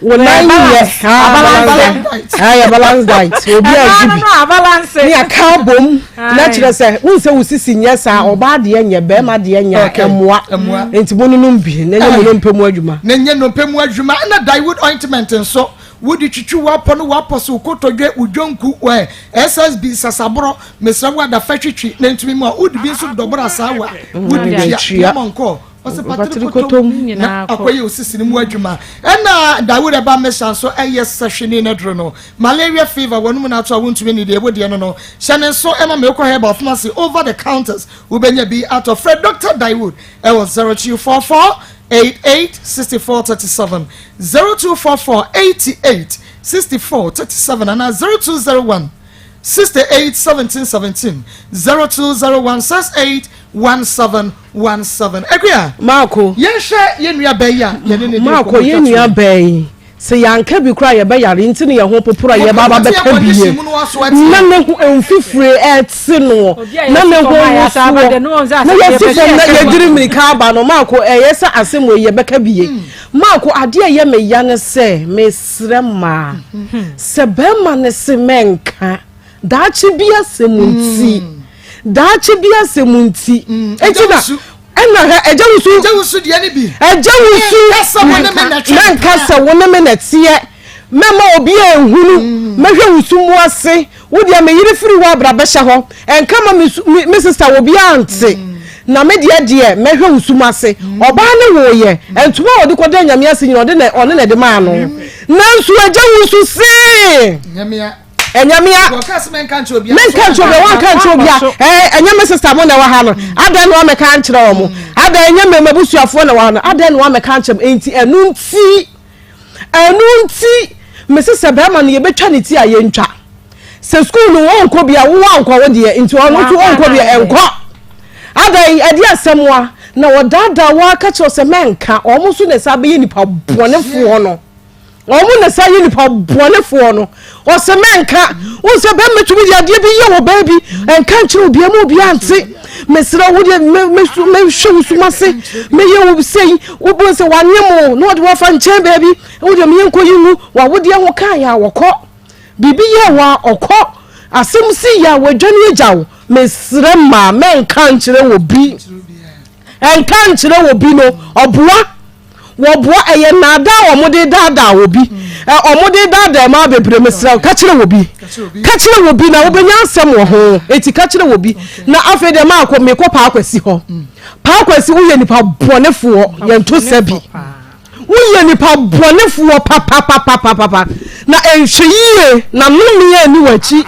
Wo nan nyɛ. Balance diet. Ɛyɛ balance diet. Obi ansi bi. Balance. Ne aka abom. Na kyerɛ sɛ wo nsɛ wo sisi nyɛ saa ɔbaa deɛ nyɛ bɛrima deɛ nyɛ ɛmoa. Nti mo nonom bi na nyɛ mo nnompe mu adwuma. Na nyɛ nnompe mu adwuma ɛna Daiwood ointment nso. Wode twitwi w'apɔ ne w'apɔ so, wo kotodwe, wo dwonku, wɔ SSB, sasaborɔ, mesrɛ wo adafa twitwi na ntumi mu a wode bi nso dɔboro asaawa, wode tua pia nkɔ ɔsɛ patiri kotom na akɔyɛ osisi no mu adwuma. Ɛna Dawud ɛba mmɛhyɛ nso ɛyɛ sahwini no duro no malaria fever wɔn mu na ato a wontumi ne deɛ ɛwɔ deɛ no no hyɛ ne nso ɛma mekɔ herbal pharmacy over the counters wobɛnya bi atɔ frɛ Dr. Dawud ɛwɔ 0244 88 64 37 0244 88 64 37 anaa 0201 68 17 17 0201 68 17 17. Akua, Maako. Yɛnhwɛ yɛn nua baa yi a yɛne no di Maako, nkɔmmɔ yɛn twa nua toɔ yi. baa yi, sɛ yɛanka bi koraa a yɛbɛyare nti na yɛn ho poporo a yɛba aba bɛka bi yɛ na ne ho mfifire ɛte noɔ na ne ho wosoɔ na yɛsi fam na yɛdiri mmirika aba no maako ɛyɛ sɛ asɛm wei yɛbɛka bi yɛ maako adeɛ ɛyɛ me ya ne sɛ mesrɛ maa sɛ bɛrima ne se mɛnka Daakye bi asɛm nti. Daakye bi asɛm nti. Eti na ɛna hɛ ɛgya wusu. Ɛgya wusu deɛ ne bi. Ɛgya wusu. Mɛnka sɛ wo ne me na ɛteɛ. Mɛma obi ehunu. Mɛhwɛ wusu mu ase. Wo deɛ me yere firi hɔ abra bɛhyɛ hɔ. Ɛnka ma me me me sista obi ante. Na me deɛ deɛ mɛhwɛ wusu mu ase. Ɔbaa ne wo yɛ. Ntoma a ɔde kɔda nyame ase nyina ɔde na ɔne na ɛde maa no. Nanso ɛgya wusu see. Nyamea. Ɛnyɛ me a. Menka nkyerɛ obi a. Menka nkyerɛ obi a wanka nkyerɛ obi a. Ɛɛ ɛnyɛ me sista mo na ɛwɔ ha no. Adɛn na wamɛka ankyerɛ wɔn? Adɛn ɛnyɛ me m'abusuafoɔ na ɛwɔ ha no? Adɛn na wamɛka ankyerɛ m? Enti ɛno nti ɛno nti mese sɛ bɛrima no yɛbɛtwa ne ti a yɛntwa. Sɛ sukuu no ɔnkɔ bi a wo ankɔ wo deɛ nti ɔno nso ɔnkɔ bi a ɛnkɔ. Adɛn ɛde asɛm a na wɔdaadaa wo aka kyerɛ sɛ mɛnka wɔn nso na ɛsɛ abɛyɛ nipa bɔnefoɔ no. Wɔn na saa yɛ nipa bɔnefoɔ no. Ɔsɛ mɛnka. Wohu sɛ bɛrima tumi de adeɛ bi yɛ wɔ baa bi. Ɛnka nkyerɛ obiara ma obiara nte. Mesrɛ wo deɛ mehwɛ wo sum ase. Meyɛ wo sei. Wobɛhu sɛ wanyem wo na ɔde wafa nkyɛn baabi. Wo deɛ meyɛ nkɔyi ngu. Wawodeɛ ho kaa yɛ a wɔkɔ. Biribi yɛ wɔ a ɔkɔ. Asɛm si yɛ a wadwane agya wo. Mesrɛ ma mɛnka nkyerɛ obi. Ɛnka nkyerɛ obi no ɔboa. Wɔboa, ɛyɛ nnaadaa a wɔde daadaa obi. Ɛ, wɔde daadaa mmaa bebree. Mesrɛ wo, ka kyerɛ obi. Ka kyerɛ obi na wobɛnya asɛm wɔ ho. Enti ka kyerɛ obi. Na afei deɛ maakɔ, mekɔ Paa Kwasi hɔ. Paa Kwasi, woyɛ nipa bɔnefoɔ. Yɛnto sɛ bi. Woyɛ nipa bɔnefoɔ papapapapapa. Na nhwɛ yie na nnome anni w'akyi.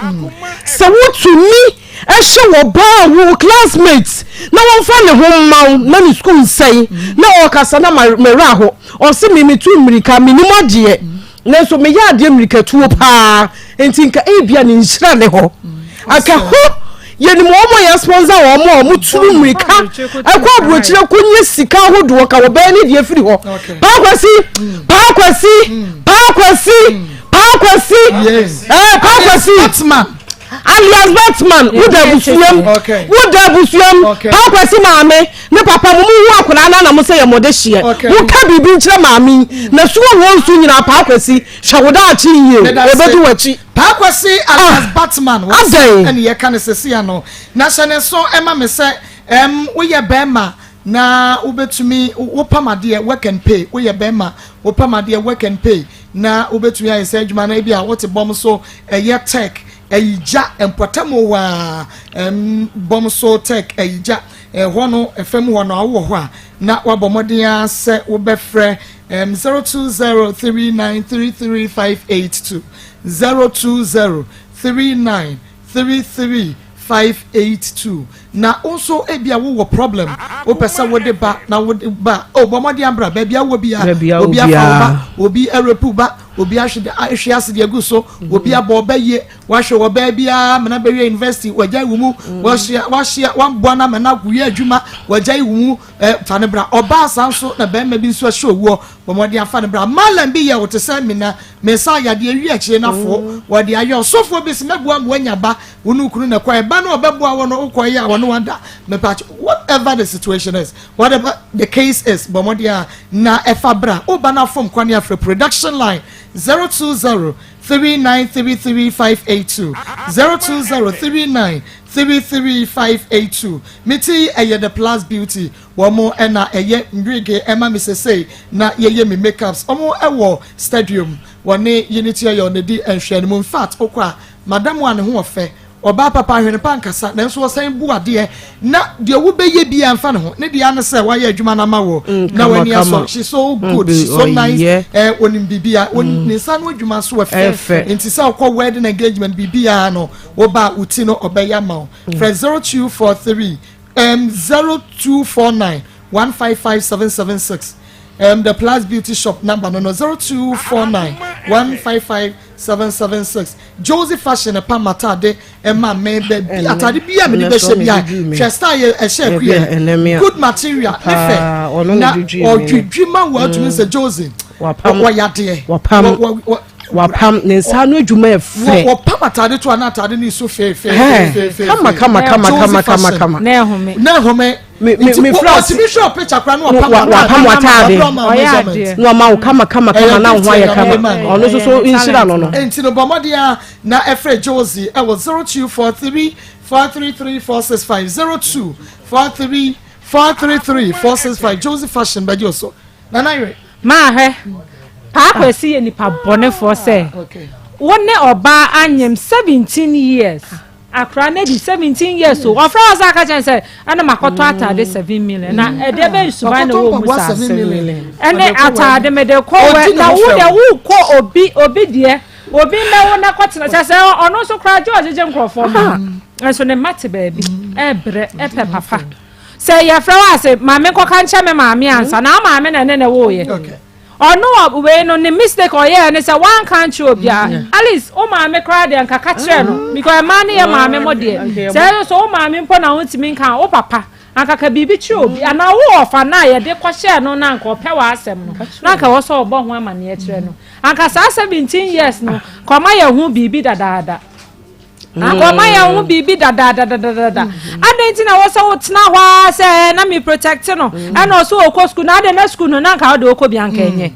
Sɛ wotumi Hyɛ wɔ baa wo classmate na wɔmfa ne ho mma wo na ne sukuu nsɛe na ɔkasa na ma me werɛ aho ɔse me metu mmirika menim adeɛ nanso meyɛ adeɛ mmirikatuo paa nti nka ebia ne nhyira ne hɔ anka hɔ yɛnim wɔn a yɛ sponsor wɔn a wɔn turu mmirika ɛkɔ aburokyire kɔ nye sika ahodoɔ ka wɔbɛn ne deɛ firi hɔ paakwasi paakwasi paakwasi paakwasi ɛɛ paakwasi. Alias Batman wo da abusuam wo da abusuam Paa Kwasi maame ne papa mo mo hu akwadaa no na mo sɛ yɛ mo de hyeɛ mo ka biribi nkyerɛ maame yi na su wɔ wɔn su nyinaa Paa Kwasi hwɛ wo daakye yie ebedu w'akyi. Paa Kwasi alias Batman wɔn ɛne yɛ ka ne sɛsi ano na hyɛ ne nso ɛma me sɛ ɛm woyɛ bɛrima na wobɛtumi wopam adeɛ work and pay woyɛ bɛrima wopam adeɛ work and pay Na wobɛtumi ayɛ saa adwuma no ebi a wote bɔm so ɛyɛ tech ayigya mpɔtam hɔ a ɛm bɔm so tech ayigya ɛhɔ no ɛfam hɔ no awowɔ hɔ a na wabɔ mmɔden ara sɛ wobɛfrɛ ɛm 0203933582 020393 33582 na wo nso ebia wowɔ problem wopɛ sɛ wode ba na wode ba o bɔ mmɔden abra baabi a wowɔ bia Baabi a obi afa wo ba wɔ obi arepu ba. Obi ahwe ahwe ase de agu so. Obi abɔ ɔbɛ yie. Wahwɛ wɔ bɛɛ biara mena bɛwie university wagya wo mu. Wahyia wahyia wamboa na mena wie adwuma wagya wo mu. Eh, fa ne bra. Ɔbaa saa nso na bɛrima bi nso ahyɛ owuo. Bɔ mmɔden afa ne bra. Malam bi yɛ wo te sɛ mina. Mesa yadeɛ wie akyire no afo. Wɔde ayɛ ɔsɔfoɔ bi sɛ mɛboa ma wanya ba. Wo ne wo kunu na ɛkɔɛ. Ba no ɔbɛboa wo no wokɔɛ a wɔne wada. Mepatwo whatever the situation is, whatever the case is, bɔ mmɔden a na ɛfa bra. Woba no afom kwane afrɛ production line 020 3933582 020 3933582. Me ti ɛyɛ the plus beauty wɔn ɛna ɛyɛ nwige ɛma me sesei na yɛyɛ me makeups wɔn ɛwɔ stadium wɔne unity oil na di nhwɛ no mu in fact okɔ a madam a ne ho ɔfɛ Ɔbaa papa ahwene pa nkasa nanso ɔsan bu adeɛ na deɛ wobɛyɛ biara mfa ne ho ne deɛ ano sɛ wayɛ adwuma no ama wɔ mm, na w'ani asɔ she so mm, good she so nice eh, onim biribia mm. ne nsa no adwuma nso ɛfɛ nti sɛ wokɔ wedding engagement biribiara no woba wo ti no ɔbɛyɛ ama wo frɛ 0243 um, 0249 155776 um, the plus beauty shop number no no 0249 155 776 Josie fashion ɛpam m'ataade ɛma me bɛ bi ataade bi a mede bɛhyɛ bi a hwɛ style yɛ ɛhyɛ akuyɛ good material ne fɛ na ɔdwidwi ma wɔ atumi sɛ Josie wɔyɛ adeɛ wapam ne nsa ano adwuma yɛ fɛ wɔpam ataade to a na ataade no so fɛɛfɛɛfɛɛfɛ kama kama kama kama kama kama na ɛhome na ɛhome me me me fura ɔtumi hwɛ ɔpicture kora na wapam wapam wataade na ɔma wo kama kama kama na wo ho ayɛ kama ɔno nso so nhyira no no. Nti no bɔ mmɔden a na ɛfrɛ Josie ɛwɔ 0243 433 465 0243 433 465 Josie Fashion bɛgye o so Nana Yere. Maa hwɛ, Paa Kwesi yɛ nipa bɔnefoɔ sɛ wo ne ɔbaa anyem 17 years. Akora no adi 17 years o. Ɔfrɛ wo sɛ aka kyerɛ sɛ ɛna makɔtɔ atade 7 million. Na ɛdeɛ bɛn suban na ɛwɔ mu saa? Ɛne atade mede kɔ wɛ na wo deɛ wokɔ obi obi deɛ obi mmɛwo na kɔtena kyɛ sɛ ɔno nso koraa gye ɔgyegye nkurɔfoɔ ma nso ne mma te baabi ɛbrɛ ɛpɛ papa sɛ yɛfrɛ wo ase maame nkɔka nkyɛ me maame ansa na maame na ɛne ne woyɛ. Ɔno ɔ wei no ne mistake ɔyɛɛ ne sɛ wanka ankyerɛ obiara mm. At least wo maame koraa deɛ nka ka kyerɛ no mm. because ɛmaa ne yɛ maame mo deɛ sɛ ɛyɛ so wo maame mpo na wontumi nka wo papa anka ka biribi kyerɛ obi mm. anaa wo ɔfa no a yɛde kɔhyɛɛ no na anka ɔpɛ w'asɛm no na anka wɔ sɛ ɔbɔ ho amanneɛ kyerɛ no anka saa 17 years no kɔma yɛ ho biribi dadaada Anka ɔma yɛn ho biribi dadaadadadada. Adɛn nti na wɔ sɛ wotena hɔ ara sɛ eh, na me protect no ɛna ɔsɛ ɔkɔ sukuu na adɛn na sukuu no na anka wode wokɔ bi anka ɛnyɛ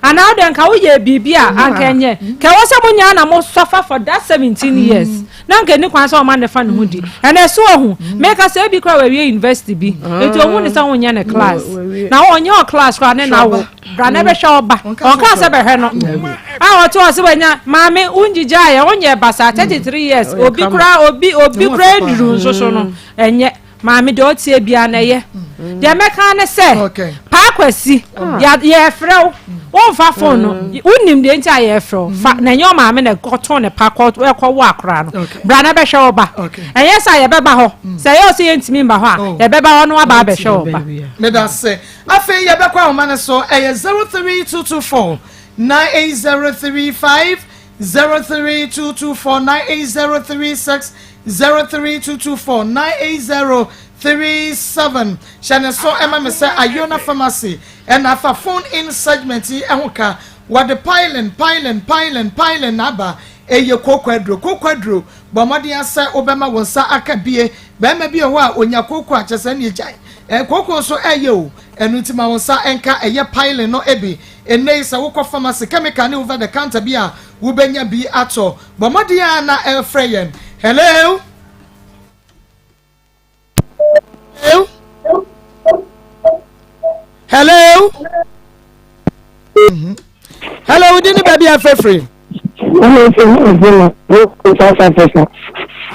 anaa wode anka woyɛ biribi a anka ɛnyɛ ka ɛwɔ sɛ mo nyinaa na mo suffer for that 17 years na anka ɛni kwan sɛ ɔma ne fa ne ho di ɛna ɛso ɔho meka sɛ ebi koraa wawie university bi nti ɔhu ne sɛ wonyɛ ne class na ɔnyɛ ɔ class koraa ne na wo bra na bɛhwɛ ɔba ɔnka sɛ bɛhwɛ no a ɔte hɔ sɛ wanya maame wongyigyaeɛ wonyɛ basa 33 years obi kora obi obi kora nnuru nso so no ɛnyɛ maame deɛ ɔteɛ bia na ɛyɛ deɛ mɛka ne sɛ paa kwasi yɛfrɛ wo womfa fon no wonim deɛ nti a yɛfrɛ wo fa na ɛnyɛ ɔmaame na ɛkɔto ne pa kɔwo akora no bra na bɛhwɛ wo ba ɛnyɛ sɛ yɛbɛba hɔ sɛ ɛyɛ ɔsɛ yɛntumi mba hɔ a yɛbɛba hɔ no waba abɛhwɛ wo ba meda se Afei yɛbɛkɔ ahoma no so, ɛyɛ 03224 98035, 03224 98036, 03224 98037. Hyɛ ne so ɛma me sɛ Iona Pharmacy ɛna afa phone in segment yi ɛho ka. Wɔde piling, piling, piling, piling na aba. Ɛyɛ kooko aduro, kooko aduro. Bɔ mmɔden ara sɛ wobɛma wo nsa aka bie. Barima bi wɔ hɔ a, ɔnya kooko a, kyerɛ sɛ ɛnneɛ gyae. Ɛɛ, kooko nso ɛyɛ o. Ɛno nti ma wo nsa nka ɛyɛ piling no bi. Ɛnnɛ yi, sɛ wokɔ pharmacy, chemical ne over the counter bi a, wobɛnya bi atɔ. Bɔ mmɔden ara na frɛ yɛn. Hello? Hello? Hello? Mm-hmm. Hello, wodi ne baabi afɛfiri? South Africa.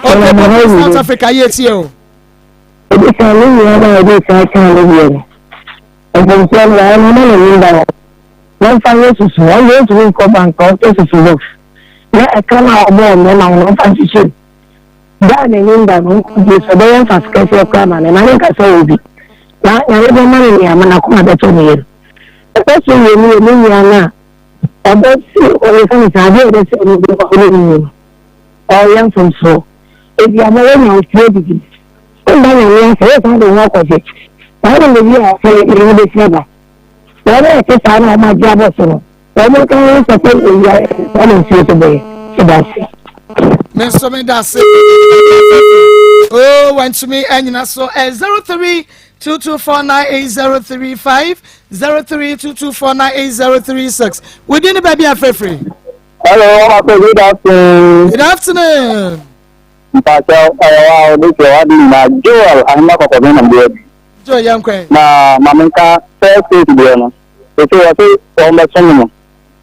Okay, South Africa, yɛ tie o. Ebi kan ne nua na ebi kan kan ne deɛ no. Mfomsoɔ no wɔn no na n'anim da hɔ. Wɔmfa nyɛ susu, wɔn deɛ ntumi nkɔ bank ɔntɔ susu box. Na ɛka no a ɔbɔɔ mmarima no wɔmfa nhyehyɛ mu. Da a n'anim da no, nkwagye sɛ ɔbɛyɛ mfaso kɛseɛ koraa ma no, mma no nka sɛ ɔwɔ bi. Na Nyame bɛma no nea ama n'akoma bɛtɔ ne yam. Ɛtɔ so mmienu yɛ ne nua no a Ɔbɛsi ɔyɛfɛ no sɛ adeɛ a ɔbɛsi ɔno bi ɔno mu no ɔyɛ mfomsoɔ. Ebi ama woanya wo fie didi. Womma Nyame asɛ wosan de wo ho akɔgye. Saa na meyi a ɔsɛ yere no bɛsi aba. Wɔn a ɛte saa na wɔn agye abɔ so no, wɔn nka ho sɛ sɛ eyi ayɛ saa na nsuo so bɛyɛ. Meda ase. Me nso meda ase. Oh, wantumi anyina so. 0322498035 0322498036. Within the baby afrefre. Hello, Papa. Good afternoon. Good afternoon. Mpakyɛw, ɛyɛ wa o, de kyerɛ wa de nyinaa. Joel ahema kɔkɔ mi nam deɛ bi. Joel yɛn kɔɛ. Na maame nka first state deɛ no, ese wɔ se wɔn bɛ som no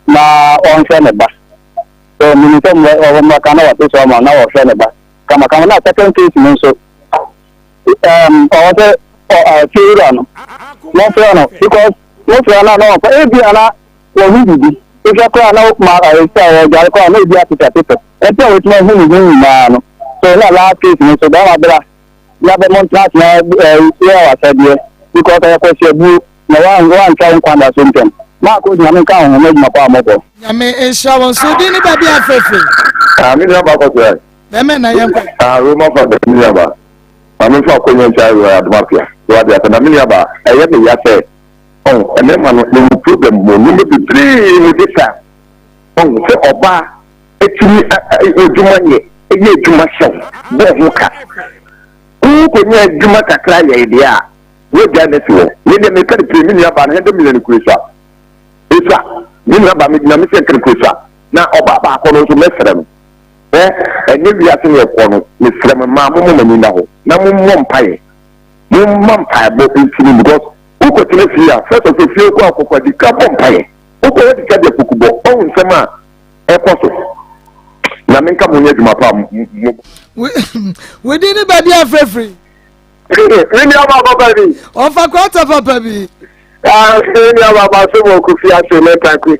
na ɔnhwɛ ne ba. So minim sɛ wɔn bɛka na wɔte so ama na wɔhwɛ ne ba. Kamakama na second case no nso, um, ɔwɔ sɛ fiewura no, wɔfrɛ no because wɔfrɛ no na wɔfa ebi ana wɔhu biribi. Wohwɛ koraa na ma ɛsɛ a wɔdware koraa na ebi atetɛ tetɛ. Ɛnti a wɔtumi ahu ne ho nyinaa no. So na last case no nso bɛrima bra na bɛ mo ntena ase na yɛ wasɛdeɛ because ɛyɛ kwasiabuo na wantwa wo nkwa da so ntɛm. Maako Nyame nka wo ho na adwuma pa a mobɔ. Nyame nhyira wɔn so din ne baabi afefe. Ah, me nua ba kɔsɛ. Bɛmɛ na yɛn kɔ. Ah, Roma fa bɛ me nua ba. Maame nfa akɔnya nkyɛn ayɛ adoma pia. So ade asa na me nua ba ɛyɛ me ya sɛ ɔn ɛmɛma no yɛwɔ problem mu nneɛma bebree mu de sa ɔn sɛ ɔbaa etumi adwuma yɛ ɛyɛ adwuma hyɛw bɔ ho ka wokɔnya adwuma kakra yɛ deɛ a wogya ne si hɔ me deɛ meka ne pire me nua baa no hɛndɛ million kure so a ɛsua me nua baa megyina me sɛ nkene kure so a na ɔbaa baako no nso mɛsrɛ no ɛ ɛnyɛ wiase ne ɛkɔ no mesrɛ mo maa mo mo m'ani nna hɔ na mommɔ mpaeɛ momma mpaebɔ ntini because wokɔtena fie a first of all fie kɔ akɔkɔ adi ka bɔ mpaeɛ wokɔ hɔ di ka de akukubɔ ɔhu nsɛm a ɛkɔ so nyame nka mo nyɛ adwuma pa mo. Wodi ne baabi afirafiri. Me nua ba papa bi. Ɔfa kwata papa bi. Me nua ba ba so wɔ kofi ase ne tankwe.